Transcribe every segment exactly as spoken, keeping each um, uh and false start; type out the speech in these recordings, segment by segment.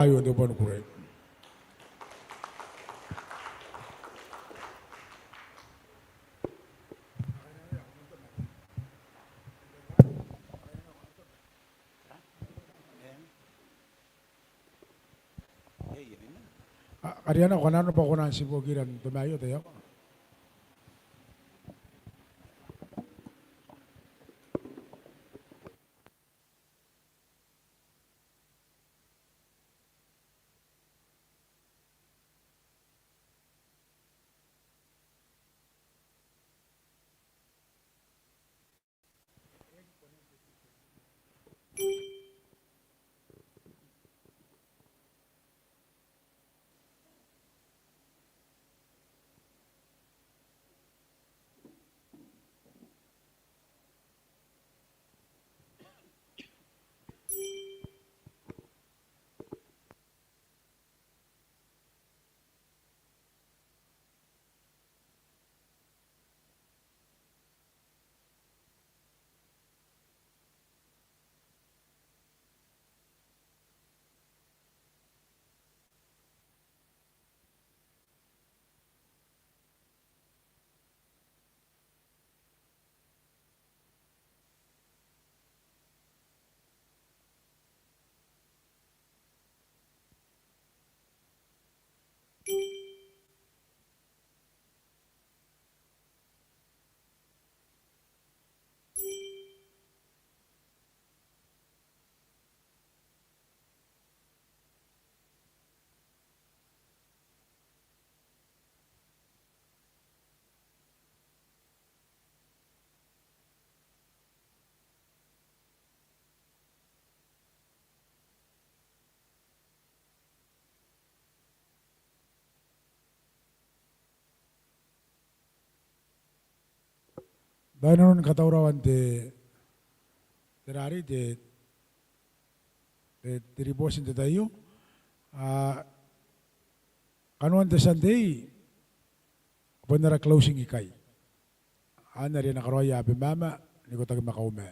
aio n te bong ni kukurei. A, kariaia ko na nano bwa ko na tibwa okira n te maio taiaoka. Tao inanon katauraoan te, te rarei, te, te, te ribooti n te tai aio. A, kanoan te Sunday bon ara closing ikai. Anne are e na karaoia Abemama n ikotaki ma Kauma.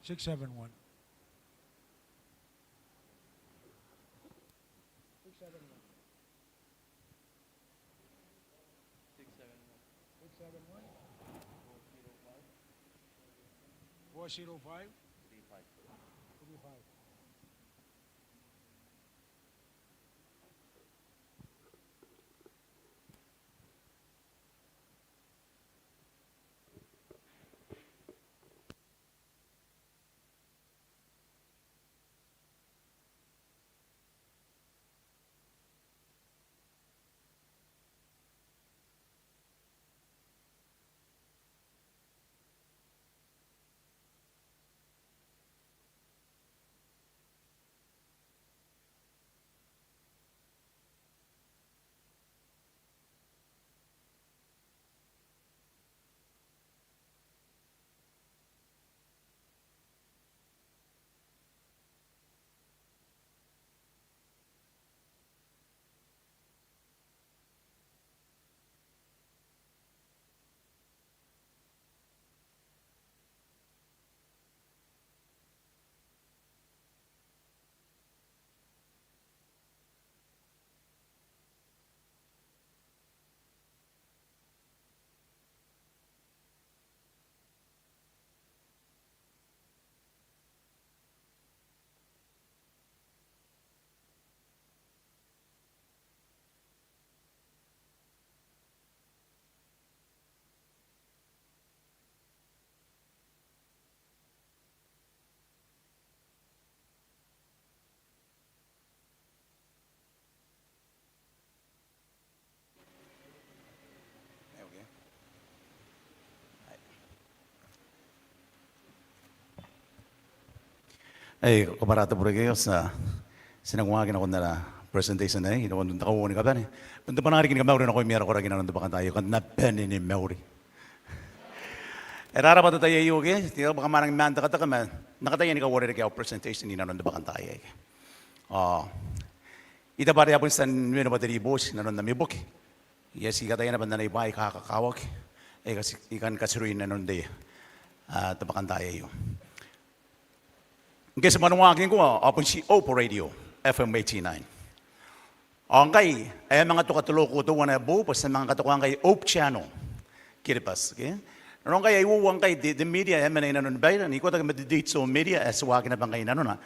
Six seven one. Six seven one. Six seven one. Six seven one. Four zero five. Four zero five. Three five. Three five. Ai ko bwara te bureke, ao ti na, ti na waaki nakon ara presentation aei nakon te kauoua ni kabane. Bon te bwanaa riki ni kamauri nakoimi ae ko roko riki inanon te bwakantaai aei, kam na bane ni mauri. E rarabwa te tai aio ke, ti a bwa kam a nangi maan n tekateka ma N na kataia ni kauarerekea au presentation inanon te bwakantaai aei. Ao I taku bwa are a bon tia n wene bwa te ribooti inanon ami boki, I a tii kataia naba n anai bwaai aika kakawaki aika ti, I kan katiroi inanon te, te bwakantaai aio. Ngke ti moan waaki ngkoa ao bon ti Hope Radio, F M eighty-nine. Ao ngkai e a manga toka te loko teuana ae boou bwa ti a manga katoka ngkai Hope Channel Kiribati, ke? Ao ngkai ai uoua ngkai te, te media ae mena inanoni baira n ikotaki ma te digital media ae ti waaki naba ngkai inanona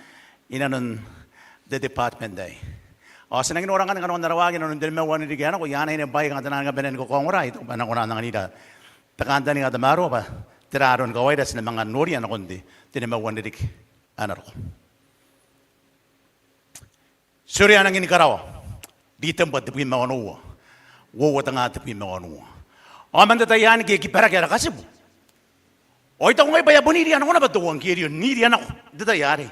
inanon te department aei. Ao ti nangi nora ngkanne kanoan ara waaki inanon te nimaua n ririki ae nako, i aan aine bwaai aika a tia ni kabanea ni kakaongora, I taku bwa e na kona n anganira te kantaninga ae tamaroa bwa tera aron kawaira ae ti na manga noria nakon te, te nimaua n ririki ae na roko. Ti orea nangi ni karawa, Ritemba tebwi ma onoua, uoua tenga tebwi ma onoua. Ao man te tai anne ngke e kibaraki ara katibu, ao I taku ngai bwa e a bon iria nako naba te euangkerio n iria nako n te tai arei,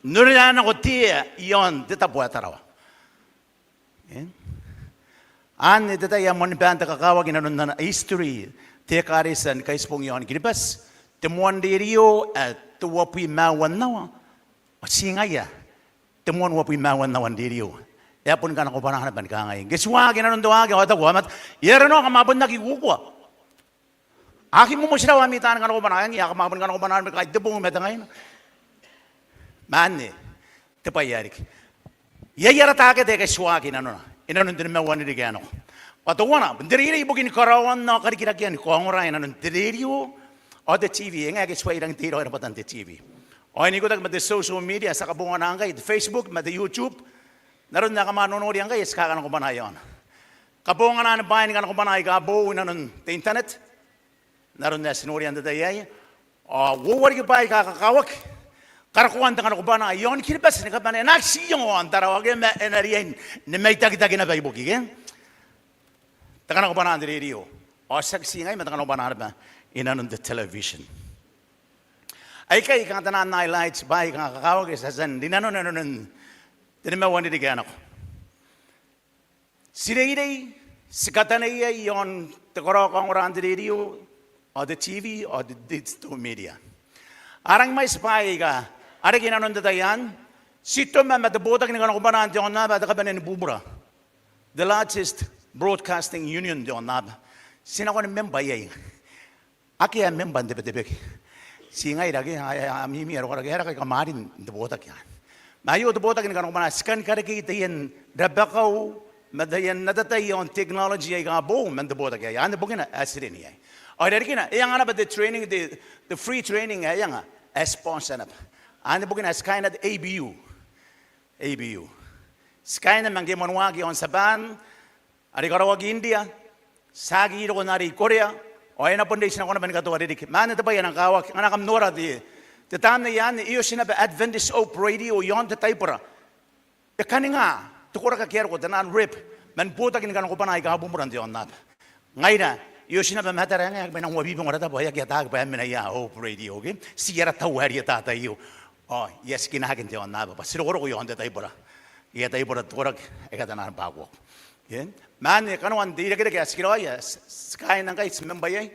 n orea nako te ea i aon te tabo ae Tarawa. Anne te tai ae moan baan te kakawaki inanon ana history te ekaretia ni kaitibong i aon Kiribati, te moan rerio ae te uabwi ma aua n aoa. Ao ti ngaia te moan uabwi ma aua n aoa n rerio ae boni kanakobwanaa naba ni kangai. Ngke ti waaki inanon te waaki ao e taku aomata, e aera nao kam a bon aki kuakua? A aki momotirawa ami taani kanakobwanaa, e a, kam a boni kanakobwanaa naba ni kaitibong ma te ngaina. Ma anne te bwai ae riki. Iai ara takete aika ti waaki inanona inanon te nimaua n ririki ae nako. Bwa teuana bon te reirei ibukin karaoan ao karikirakean kaongora inanon te rerio ao te TV. E ngae ngke ti tuai rangi n tei raoi rabwatan te TV. Ao n ikotaki ma te social media, ti a kabongana ngkai te Facebook ma te YouTube n aron ae kam a nonoria ngkai ae ti kakanakobwanaa i aona. Kabonganaan bwaai ni kanakobwanaa aika boou inanon te internet n aron ae ti noria n te tai aei. Ao uoua riki bwaai aika kakawaki, karakoan te kanakobwanaa i aon Kiribati ni kabane, e na aki tii iango aon Tarawa ke, ma e na riai ni maitakitaki naba ibukin, ke, te kanakobwanaa n te rerio. Ao tiaki tii ngaia ma te kanakobwanaa naba inanon te television. Aikai kanga taian highlights, bwaai aika kakawaki ae ti a tia n rinanona inanon te nimaua n ririki ae nako. Ti reirei, ti kataneiai i aon te karaoa kaongoraan te rerio ao te TV ao te digital media. A rangi mwaiti bwaai aika a reke inanon te tai anne. Ti toma ma te botaki ni kanakobwanaa n te aonnaba ae te kabanea ni bubura, the largest broadcasting union n te aonnaba. Ti nakon membwa iai. Akea membwa n te Betebeke. Ti ngaira ke, a, a, a mimi arokaraki, e aera ngkai kam a rin n te botaki anne? Ma aio te botaki ni kanakobwanaa, ti kan karekei taian rabakau ma taian atatai i aon technology aika boou man te botaki aei. Anne bukina ae ti rin iai. Ao irarikina, e anga naba te training, te, te free training ae e anga, ae sponsor naba. Anne bukina ae ti kaina te ABU. ABU. Ti kaina ma ngke moan waaki i aon Tiaban, are karaoaki i India, tiaki rokon are i Korea, ao e na bon reitinako naba ni katoa ririki. Ma anne te bwai ae nang kakawaki, ngkana kam nora te, te tamnei anne, e oti naba Adventist Hope Radio i aon te taibora. E kaninga te koraki ake a roko, taian rep man botaki ni kanakobwanaa aika bubura n te aonnaba. Ngaira, e oti naba matara ae ngae, a aki bwaina n uabibong ara tabo, e aki ataaki bwa e mena ia Hope Radio, ke? Ti ara tau ae rietata aio. Ao e a tikinaaki n te aonnaba bwa ti rokoroko i aon te taibora. Ia taibora te koraki aika taian bwakuaku. Ke? Ma anne kanoan te irekereke ae ti karaoia, ti, ti kaina ngkai, ti membwa iai.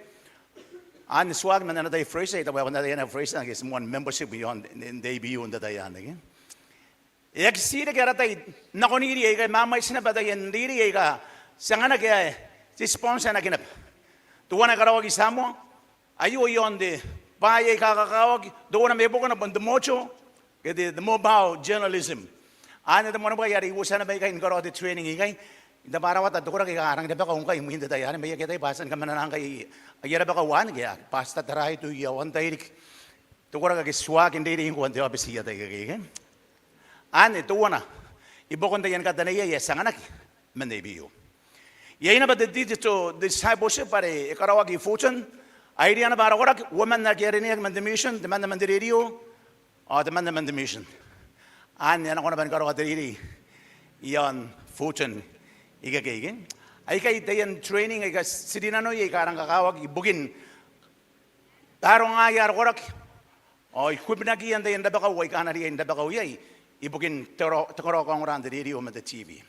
Anne ti waaki man ana tai Fraser, I taku bwa e bon ana tai Fraser, ke, ti moan membership i aon te, te, te ABU n te tai anne, ke? E aki tii reke ara tai nakon reirei aikai, ma mwaiti naba taian reirei aika ti anganaki ae ti sponsornaki naba. Teuana ae karaoaki i Samoa, aio i aon te bwaai aika kakawaki, teuana mai buakona bon te mojo, ke te, te mobile journalism. Anne te moan bwai are I uotia naba ikai ni karaoa te training ikai. I taku bwa a rawata te koraki aika a rangi n rabakau ngkai imwin te tai anne, ma I aki ataia bwa a tia ni kamanena ngkai aia rabakau anne ke, a, Pastor Tarai Tuia ao antai riki. Te koraki ake ti waaki n reirei ngkoa n te aobiti i ataei akekei, ke? Anne teuana i buakon taian kataneiai ae ti anganaki man te ABU. Iai naba te digital discipleship are e karaoaki i Fulton. Ao iria naba ara koraki, uoman ake a rineaki man te mission, temanna man te rerio ao temanna man te mission. Anne a nako naba ni karaoa te reirei i aon Fulton ikekei, ke? Aikai taian training aika ti rinanoi aika a rang kakawaki ibukin barongaia ara koraki ao equipnakiia n taian rabakau aika a na riai n rabakau iai ibukin te karo, te karaoa kaongoraan te rerio ma te TV.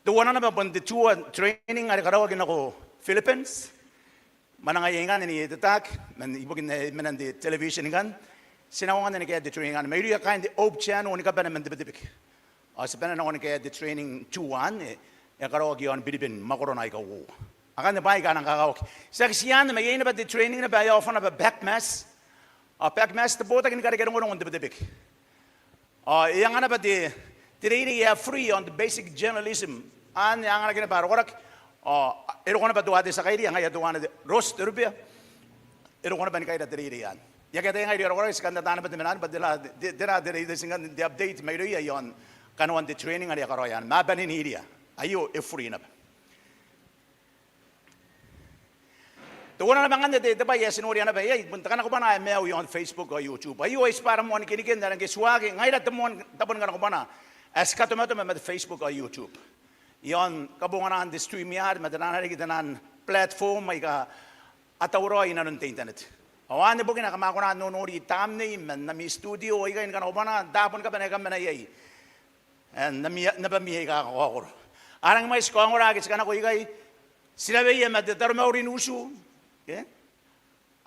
Teuana naba bon te tour training are karaoaki nako Philippines. Mwanangaia ngkanne ni ataaki man ibukin, e, menan te television ngkanne. Ti na uanga ni kaea te training anne mairouia kaain te Hope Channel ni kabane man te Betebeke. Ao ti bane nako ni kaea te training two anne, e karaoaki i aon Biriben mwakorona aika uoua. Akanne bwaai aika a nang kakawaki. Tiaki tii anne, ma iai naba te training naba ae e a offer naba back mass. Ao bakmati te botaki ni kareke rongorongo n te Betebeke. Ao e anga naba te, te reirei ae free iaon te basic journalism. Anne e anganaki naba ara koraki. Ao e roko naba teuae te tia kairiia, ngaia teuana te Rose Terubea. E roko naba ni kaira te reirei anne. I aki ataia ngai irouia ara koraki, ti kan ata naba te mena anne bwa tera, te, tera te reirei, ti kan te update mairouia iaon kanoan te training are a karaoia anne. Ma a bane n iria. Aio e free naba. Teuana naba ngkanne te, te bwai ae ti noria naba iai, bon te kanakobwana ae maiu iaon Facebook ao YouTube. Aio ai tibwa ara moan keniken ae rangi ni tuaki, ngaira te moan tabo ni kanakobwana ae ti katomatoma ma te Facebook ao YouTube. Iaon kabonganaan te StreamYard ma te nang riki te nang platform aika a tauraoi inanon te internet. Ao anne bukina kam a kona n nonori tamnei man ami studio aikai ni kanakobwana n taabo ni kabane aika kam mena iai. N ami, n abami aika kakaokoro. A rangi mwaiti kaongora ake ti kanako ikai, ti raweia ma te taromauri n utu. Ke?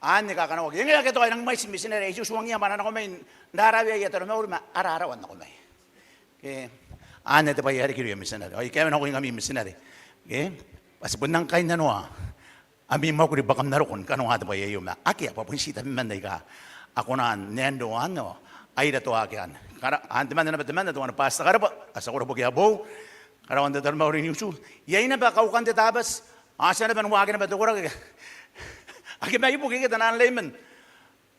Anne kakanakoaki. E ngae ake tao e rangi mwaiti mitinare ae ti tuangiia bwa a na nako mai n raraweai aia taromauri ma a rarawa n nako mai. Ke? Anne te bwai ae riki irouia mitinare. Ao I kaewe nakoingkami mitinare. Ke? Bwa ti bon nang kainnanoa ami mwakuri bwa kam na roko ni kanoa te bwai aio ma akea, bwa bon ti tabeman aika a kona n ando anne ao a ira teuaei anne. Kara, anne temanna naba temanna, teuana Pastor Karaba, a tia koro bukia boou, karaoan te taromauri n utu. Iai naba kaukan te Tabati, a tia naba n waaki naba te koraki ake mai buki ke te nang layman.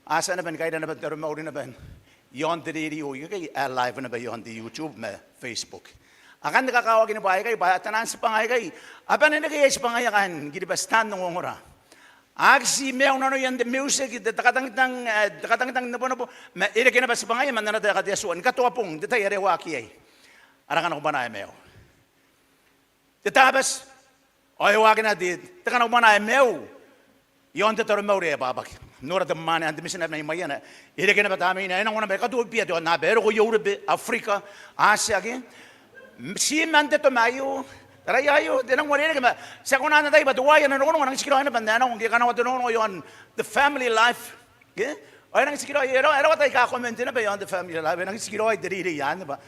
A tia naba ni kaira naba te taromauri naba iaon te rerio ikekei ae live naba iaon te YouTube ma Facebook. Akanne kakawaki ni bwai aikai bwa te nang tibwanga aikai a bane n reke iai tibwangaia kaain Kiribati taan ongongora. A aki ti maiu nanoia n te music, te katangitang, e, te katangitang n nebonebo, ma e reke naba tibwangaia man ana taeka te Atua ni katoa bong n te tai are e waaki iai ara kanakobwana ae maiu. Te Tabati, ao e waakina te, te kanakobwana ae maiu iaon te taromauri ae bwabwaki. Nora te mwaane, anne te mitinare mai Maiana. E reke naba tamneina, e nang nako naba, e katuabebia te aonnaba, e roko Europe, Africa, Asia ke. Ti man te toma aio, taraia aio, te nang uarereke ma ti a kona n ataia bwa teuaei ana rongorongo a nang tikiraoi naba n ae nako ngke e kanakoa te rongorongo iaon the family life. Ke? Ao e nang tikiraoi, e rawata, e rawata aika comment naba iaon te family life, e nang tikiraoi te reirei anne bwa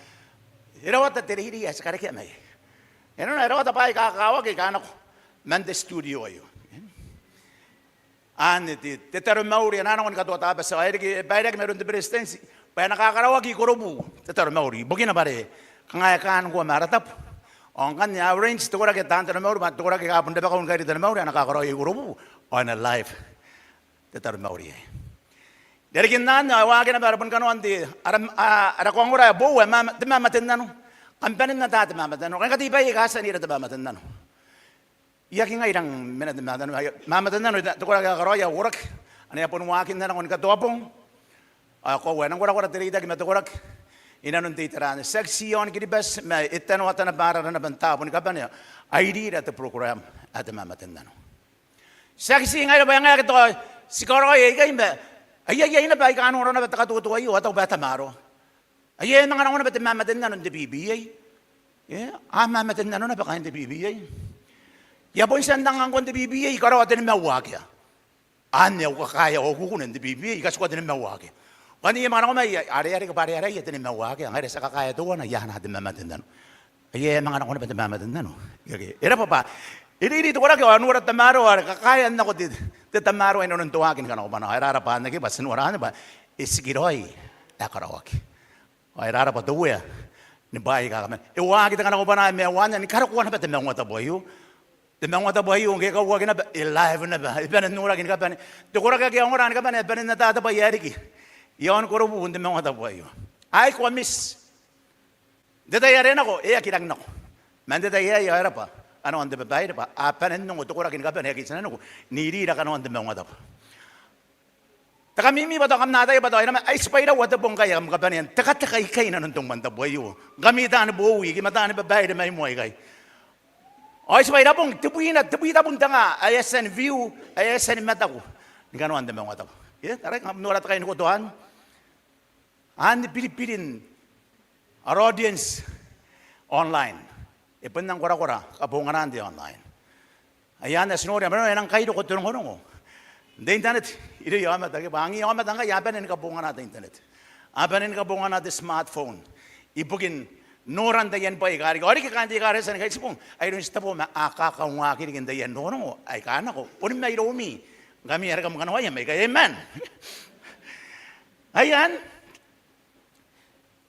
e rawata te reirei ae ti karekea mai iai. E nanona e rawata bwaai aika kakawaki aika nako man te studio aio. Anne te, te taromauri ae na nako ni katoa Tabati, ao e riki, e baireaki mairoun te Beretitenti bwa e na kakaraoaki i Korobu te taromauri ibukina bwa are kanga e kaan ngkoa ma ara tabo. Ao ngkanne a arrange te koraki taan taromauri ma te koraki aika bon rabakau ni kairi taromauri a na kakaraoia i Korobu ao e na live te taromauri aei. Irarikin anne ao e waaki naba ara boni kanoan te, ara, a, ara kaongora ae boou ae mama, te mamatenano. Kam bane n ata te mamatenano. Kam katei bwaai aika a tia n ira te mamatenano. I aki ngai rang mena te mamatenano, mamatenano, te koraki ae a karaoia au koraki ane a boni waakinna nako ni katoa bong. Ao e koaua e nang korakora te reitaki ma te koraki inanon te itera anne. Tiaki ti iaon Kiribati ma e tanoata naba arara naba n taabo ni kabane ae irira te program ae te mamatenano. Tiaki ti ngaira bwa e ngae ake tao ti karaoia ikai ma aia, iai naba aika a nora naba te katoto aio ao a taku bwa e tamaroa. Aia, e manga nako naba te mamatenano n te BPA. E, a mamatenano naba kaain te BPA. I a bon tia n anga ngkoa n te BPA, I karaoa te nimaua akea. Anne au kakaea ao au kukuna n te BPA, I katikua te nimaua akea. Ao anne e a manga nako mai, are, are, are, bwa are, are, aia te nimaua akea, ngaira ti a kakaea teuana, I anaa te mamatenano. Aia, e manga nako naba te mamatenano. Ake, e raba bwa e reirei te koraki ao a nora tamaroa, are kakaean nako te, te tamaroa inanon te waaki ni kanakobwana. Ao e raraba anne ke bwa ti nora anne bwa e tikiraoi ae karaoaki. Ao e raraba te Uea ni bwaai aika a kaman. E waaki te kanakobwana ae maiu anne ni karokoa naba te maungatabu aio. Te maungatabu aio ngke e kauaki naba, e live naba, e bane n noraki ni kabane. Te koraki ake a ongora ni kabane a bane n ataa te bwai ae riki iaon Korobu n te maungatabu aio. A aikoa miss. N te tai are e nako, e aki rangi n nako. Ma n te tai aei ao e raba kanoan te babaire bwa a bane n ongo te koraki ni kabane ake ti na nako n irira kanoan te maungatabu. Te kamimi bwa tao kam na ataia bwa tao e na mai, ai tibwa iraua te bong ngkai ae kam kabanea n tekateka ikai inanon te umwantabu aio. Ngkami taani bowi ke ma taani babaire mai moa ikai. Ao ai tibwa ira bong, tebwina, tebwi tabun te nga ae a tia ni view, ae a tia ni mataku ni kanoan te maungatabu. Ke, taraia kam nora te kainikoto anne. Anne biribirin ara audience online. E bon nang korakora kabonganaan te online. Ai anne ae ti noria bwa e nang kai roko te rongorongo n te internet irouia aomata ke bwa angin aomata ngkai a bane ni kabongana te internet. A bane ni kabongana te smartphone ibukin noran taian bwai aika riki. Ao riki kaain te Ekaretia ni Kaitibong, ai aron titeboo ma a kakaungaaki riki n taian rongorongo aika nako. Boni mairoumi ngkami are kam kanawaia mai ikai. Amen. Ai anne,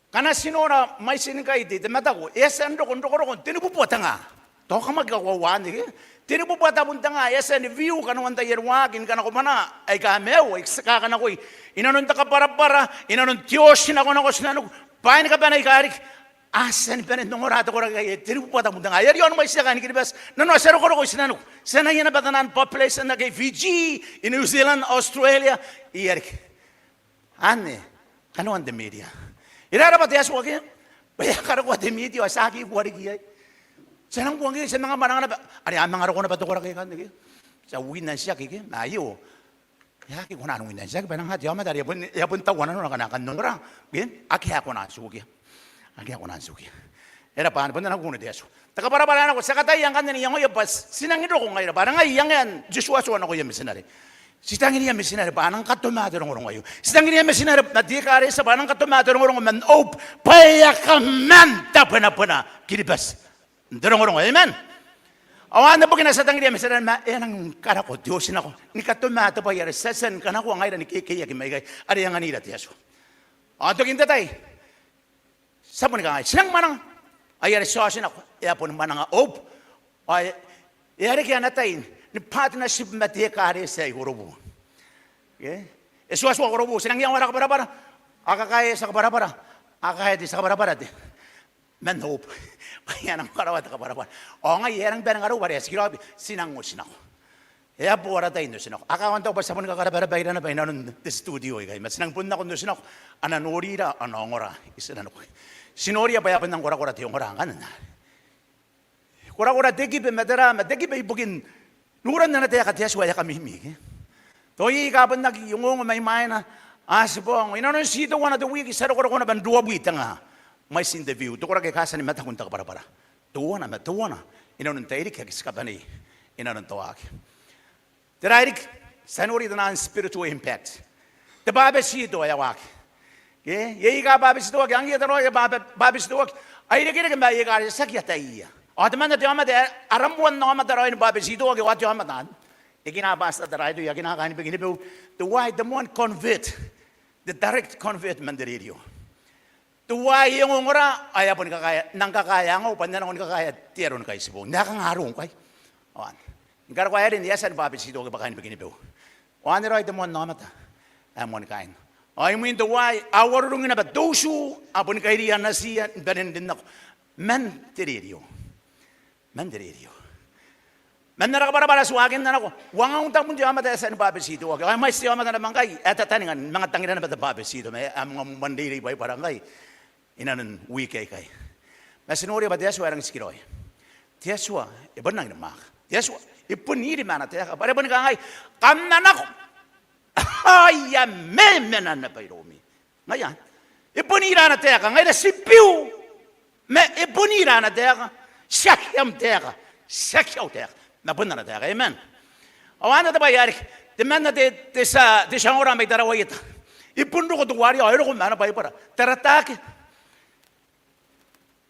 ngkana ti nora mwaitin ngkai te, te mataku, e a tia n roko, n rokoroko n tenibubua te nga. Tao kam aki kakoaua anne ke? Tenibubua tabun te nga e a tia ni biu kanoan taian waaki ni kanakomwanaa aika maiu, aika ti kakanakoi inanon te kabwarabwara, inanon te otinako nako tinaniku, bwaai ni kabane aika riki. A tia ni bane n ongora te koraki ae tenibubua tabun te nga. E a riaon mwaitiia kaain Kiribati. Nanona ti a rokoroko i tinaniku. Ti anaia naba taian population ake i Fiji, i New Zealand, Australia, ia riki. Anne kanoan te media. E rarabwa te Atua ke? Bwa e a karokoa te media ao ti aki kua riki iai. Ti a nang kua ngke ti a manga mwananga naba, are a manga roko naba te koraki aikanne ke? Ti a win n tiaki ke? Ma aio e aki kona n win n tiaki bwa e nang a te aomata are e a bon, e a bon taua nanona ngkana e kan ongora. Ke? Akea ae kona n tukia. Akea ae kona n tukia. E raba anne, bon ana kuno te Atua. Te kabwarabwara nako, ti a kataia ngkanne n iangoia bwa ti nangi roko ngaira bwa a rangai i angean te Atuatua nakoia mitinare. Ti tangiria mitinare bwa a nang katoma te rongorongo aio. Ti tangiria mitinare ma te ekaretia bwa a nang katoma te rongorongo man Hope, bwa e a kaman tabwenabwena Kiribati n te rongorongo. Amen. Ao anne bukina ti a tangiria mitinare ma e a nang karako te otinako ni katoma te bwai are ti a tia ni kanakoa ngaira ni kekeiaki maikai, are e anganira te Atua. Ao n tokin te tai ti a boni kangai, ti nang mwananga. Ai are ti a otinako, e a boni mwananga Hope. Ao e a reke ana tai ni partnership ma te ekaretia i Korobu. Ke? E tuatua Korobu, ti nang iangoa ara kabwarabwara. A kakaea te tia kabwarabwara. A kakaea te tia kabwarabwara te man Hope. Bwa e a nang karaoa te kabwarabwara. Ao ngaia e a nang bane ngarou bwa are a tikiraoi, ti nang otinako. E a bo ara tai n otinako. A kawa n taku bwa ti a boni kakarabarabaira naba inanon te studio ikai. Ma ti nang bon nako n otinako, a na norira, a na ongora i tinaniku. Ti noria bwa e a bon nang korakora te ongora ngkanne. Korakora te kibe ma tera, ma te kibe ibukin nuran ana taeka te Atua ae kamimi ke? Tao iai aika bon aki ongoongo mai mwaina, a tibwa ongo. Inanon ti teuana te wiki ti a rokoroko naba n ruabwi te nga mwaitin te biu. Te koraki aika a tia ni mataku n te kabwarabwara. Teuana ma teuana inanon tairiki ake ti kabanei inanon te waaki. Tera ae riki? Ti a nori taian spiritual impact. Te bwabetito ae waaki. Ke? Iai aika a bwabetitoaki, angiia te raoi ae bwa-, bwabetitoaki. Ai irekereke ma aia ekaretia tiaki ataia. Ao temanna te aomata ae ara moan aomata raoi ni bwabetitoaki ao te aomata anne. E kina pastor Taraitoi, e kina kaain Bikenibeu. Teuaei te moan convert, te direct convert man te rerio. Teuaei e ongongora ao e a boni kakaea, nang kakaea angau bwa N na nako ni kakaea te Aro ni Kaitibong. N na kanga arou ngkai? Ao anne. Ni karokoa ae rin e a tia ni bwabetitoaki bwa kaain Bikenibeu. Ao anne raoi te moan aomata ae moan kaain. Ao imwin teuaei a uarurungi naba te utu, a boni kairiia natiia ni bane n rin nako man te rerio. Man te rerio. Man ara kabwarabwara ti waakinna nako, uangaun tabun te aomata ae a tia ni bwabetitoaki. Ao e mwaiti te aomata naba ngkai ae tataninga ni manga tangira naba te bwabetito. Ma e a manga moan reirei Baibara ngkai inanon wiki aikai. Ma ti noria bwa te Atua e rangi n tikiraoi. Te Atua e bon rangi ni mwaaka. Te Atua e bon iri ma ana taeka bwa are boni kangai, kam na nako ao I a memena naba iroumi. Ngaia anne. E bon ira ana taeka, ngaira ti biu. Ma e bon ira ana taeka. Tiaki am taeka, tiaki au taeka, ma bon ana taeka. Amen. Ao anne te bwai ae riki. Temanna te, te tia, te tia ongora mai Tarawa Ieta. E bon roko teuaarei ao e roko ma ana Baibara. Tara taake.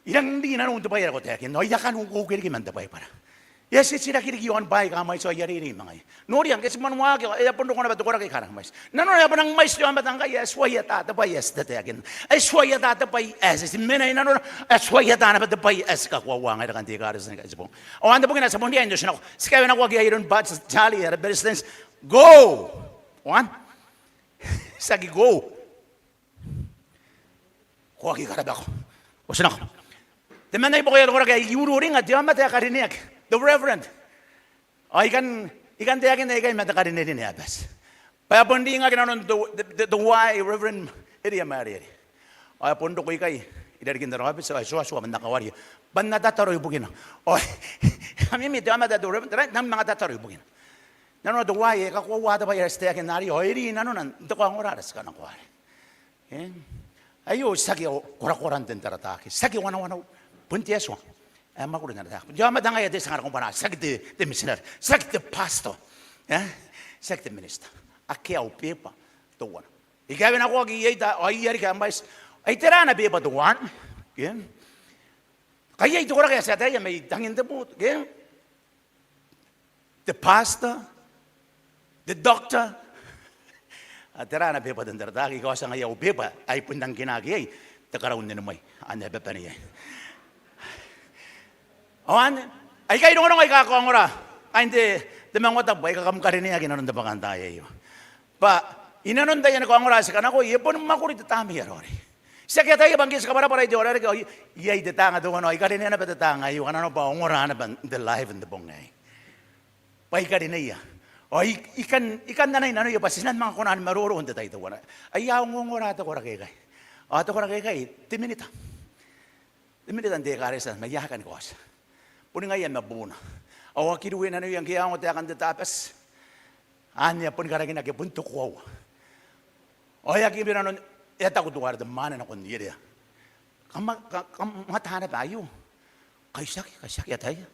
I rangi n ri nanou n te bwai are ko taekinna ao I a kan ukeuke riki man te Baibara. E a titiraki riki iaon bwaai aika a mwaiti ao I a reirei ma ngaia. Noria ngke ti moan waaki ao e a bon roko naba te koraki aika a rangi mwaiti. Nanona e a bon rangi mwaiti te aomata ngkai ae e tuai ata te bwai ae ti tataekinna. Ae e tuai ata te bwai ae ti mena i nanona. Ae e tuai ata naba te bwai ae ti kakoaua ngaira kaain te Ekaretia ni Kaitibong. Ao anne bukina ti a bon riai n otinako. Ti kawenakoaki iai iroun Bart Charlie ara beretitenti. Go! Ao anne. Tiaki go. Ko aki karabako. Otinako. Temanna i buakoia te koraki ae I ururinga te aomata ae karineaki, te Reverend. Ao I kan, I kan taekinna ikai ma te karinerine ae bati. Bwa e a bon ringaki nanon te, te, te, teuaei Reverend Eria Mareare. Ao e a bon roko ikai irarikin ara aobiti ao e tuatua ma N na kawaria bwa N na tataro ibukina. Ao e a mimi te aomata ae te Reverend, tera, N nang manga tataro ibukina. Nanona teuaei e kakoaua te bwai are ti taekinna arei ao e ri nanona n te kaongora are ti kanakoa arei. Eng. Aio tiaki korakoran te n tara taake, tiaki wanawanau. Bon te Atua ae mwakuri n ana taeka. Te aomata ngaia ae te tia kangabana, tiaki te, te mitinare, tiaki te pastor, e? Tiaki te minita. Akea au beba teuana. I kawenakoaki iai ta, ao iai riki ae mwaiti. Ai tera ana beba teuana? Eng. Kai iai te koraki ae ti ataia mai tangin te boto, eng. Te pastor, te doctor, A tera ana beba tentarataki, ika a tia ngaia au beba ae I bon nang kinaaki iai te karaun ni nimai, anne a bane iai. Ao anne, aikai rongorongo aika kaongora kaain te, te maungatabu aika kam karineaki inanon te bwakantaai aio. Bwa inanon taian kaongora ae ti kanakoi e boni mwakuri te Tamnei ae Raoiroi. Ti aki ataia bwa ngke ti kabwarabwara i te aorareke ao iai te taanga teuana ao I karinea naba te taanga aio, kanga nanona bwa ongora naba n te live n te bong aei. Bwa I karineia. Ao I, I kan, I kan anai nanoia bwa ti na manga kona ni maroro n te tai teuana. Ai a ongongora te koraki aikai. Ao te koraki aikai, te minita. Te minita n te ekaretia, ma I a kani kaotia. Boni ngaia ma buuna. Ao a aki rue nanoia ngke a ongo taekan te Tabati. Anne a boni karakinaki bon te koaua. Ao e aki bira nanon, e a taku teuare te mwaane nakon Ierea. Kam a, ka, kam a ata naba aio. Kai tiaki, kai tiaki ataia.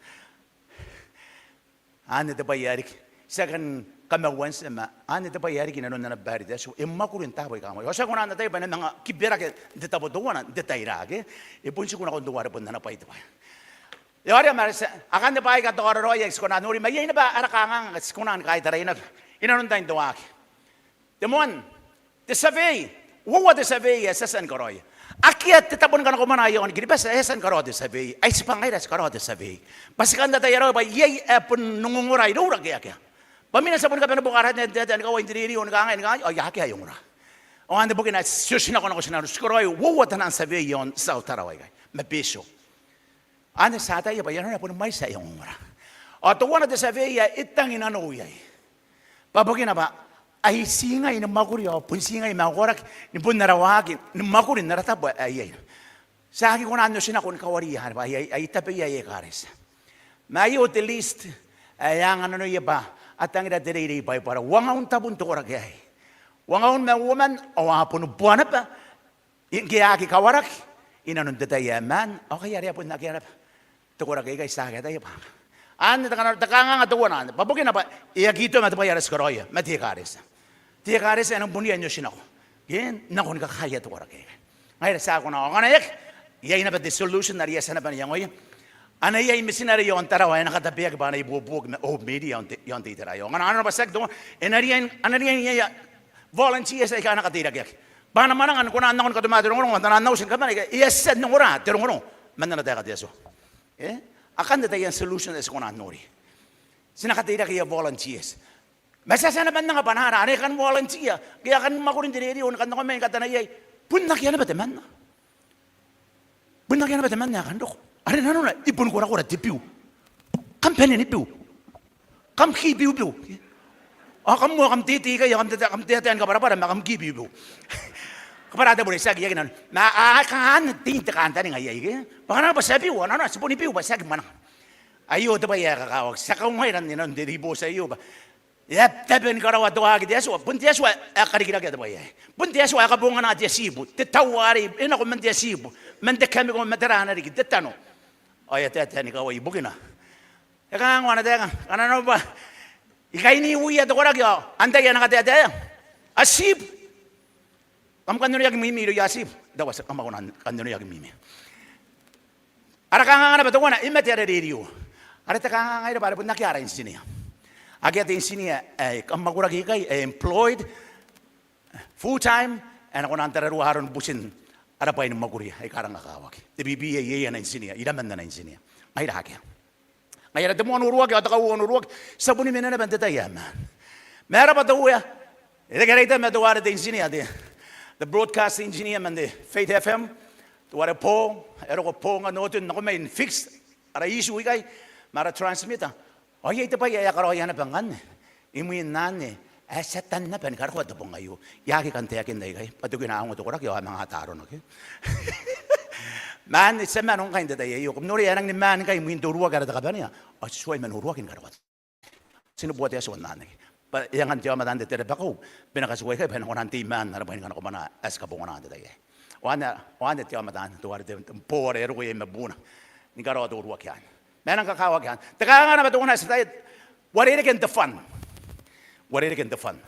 Anne te bwai ae riki. Ti a kan kamauantia ma anne te bwai ae riki inanon ana baere te Atua. E mwakuri n taabo aika a mwaiti. Ao ti aki kona n ataia bwa e na manga kiberake n te tabo teuana n te tai ra ake. E bon tiku nakon teuare bon ana bwai te bwai. E a ria ma ti a, akanne bwaai aika taoraraoi aika ti kona n nori, ma iai naba ara kanganga aika ti kona ni kaitarai naba inanon tain te waaki. Te moan, te survey, uoua te survey ae ti a tia ni karaoia. Akea te tabo ni kanakomana i aon Kiribati ae e a tia ni karaoa te survey. Ai tibwa ngaira ae ti karaoa te survey. Bwa ti kan ataia raoi bwa iai ae bon ongongora iroura ke akea. Bwa mwiina ti a boni kabane buoka ara taetae ni kawai n te rerio ni kangai ni kangai, ao akea ae ongora. Ao anne bukina ae ti otinakonako ti nang karaoi uoua taian survey i aon South Tarawa ikai ma Betio. Anne ti ataia bwa i nanona boni mwaiti ae ongongora. Ao teuana te survey ae e tangi nanou iai. Bwa bukina bwa ai ti ngai ni mwakuri ao bon ti ngai ma ae koraki ni bon ara waaki ni mwakuri n ara tabo ae iai. Ti aki kona n otinako ni kawariia anne bwa ai, ai, ai tabeia ae ekaretia. Ma aio te list ae e anga nanoia bwa a tangira te reirei Baibara. Uangaun tabun te koraki aei. Uangaun ma uoman ao a boni bua naba ngke a aki kawaraki inanon te tai ae maan, ao kai are a bon akea naba te koraki aikai. Ti aki ataia bwa anne te kanganga, te kanganga teuana anne. Bwa bukina bwa e aki toma te bwai are ti karaoia ma te ekaretia. Te ekaretia e nang bon riai n otinako, ke, nakon kakaaia te koraki aikai. Ngaira ti aki kona, ao ngkana e aki, iai naba te solution are I a tia naba n iangoia. A na iai mitinare i aon Tarawa ae na katabeaki bwa a na ibuobuoki ma Hope Media i aon te, i aon te itera aio. Ngkana a nora bwa tiaki teuana, e na riai, a na riai n iai volunteers aika a na kateirakeaki bwa a na mwananga ni kona n nako ni katoma te rongorongo, ao taian auti ni kabane aika e a tia n ongora te rongorongo man ana taeka te Atua. E? Akanne taian solution ae ti kona n nori. Ti na kateirakea volunteers. Ma ti a tia naba n anga bwanaara are kan volunteer ke a kan mwakuri n te rerio ni kan nako mai ni kataneiai. Bon akea naba temanna. Bon akea naba temanna ae kan roko. Are nanona e boni korakora te biu. Kam bane ni biu. Kam kibiubiu. Ao kam moa kam teitei ikai ao kam taetae, kam taetae ni kabwarabwara ma kam kibiubiu. Kabwara te bure, tiaki, e aki nanona. Ma a, a, kanga anne tein te kantaninga iai ke. Bwa ngkana bwa ti a biu, ao nanona ti boni biu bwa ti aki mwananga. Aio te bwai ae kakawaki. Ti a kaungaira n inanon te ribooti aio bwa e a tabe ni karaoa te waaki te Atua. Bon te Atua ae karikirakea te bwai aei. Bon te Atua ae kabongana te atibu. Te tau arei e nako man te atibu, man te kamiko, ma tera ana riki, te tano. Ao e a taetae ni kawai ibukina. E kangango ana taeka, ngkana nanona bwa I kainiuia te koraki ao antai ae na kataetaea? Atibu. Kam kan oneaki mwimi irouia atibu. Tao ti a, kam a kona n kan oneaki mwimi. Ara kanganga naba teuana, e mate ara rerio. Are te kanganga ira bwa are bon akea ara engineer. Akea te engineer ae kamwakuraki ikai, ae employed full time, ae na kona n tararua aron butin ara bwai ni mwakuri aika rang kakawaki. Te BPA iai ana engineer, iraman ana engineer. Ngaira akea. Ngaia are te moan uruaki ao te kauoua n uruaki ti a boni mena naba n te tai ae maan. Ma e raba te Uea, e reke ara ita ma teuare te engineer, te, te broadcast engineer man te Faith FM, teuare Paul, e roko Paul ngkanne Oton nako mai n fix ara issue ikai ma ara transmitter. Ao iai te bwai ae a karaoia naba ngkanne imwin anne ae ti a tia naba ni karokoa te bong aio. I aki kan taekinna ikai bwa tokina a ongo te koraki ao a manga ata arona ke. Ma anne ti a mano ngkai n te tai aio. Kam noria e rangi ni maan ngkai imwin te uruaki are te kabanea ao ti tuai man uruaki ni karokoa. Ti neboa te Atua n anne ke. Bwa e angan te aomata n te, te rabakau bwa e na katikua ikai bwa e na kona n tei maan ara bwai ni kanakomana ae ti kabongana n te tai aei. Ao anne, ao anne te aomata anne teuare te, te Paul are e roko iai ma buuna ni karaoa te uruaki anne. Ma e nang kakawaki anne. Te kanganga naba teuana ae ti ataia, uarereken te fund. Uarereken te fund.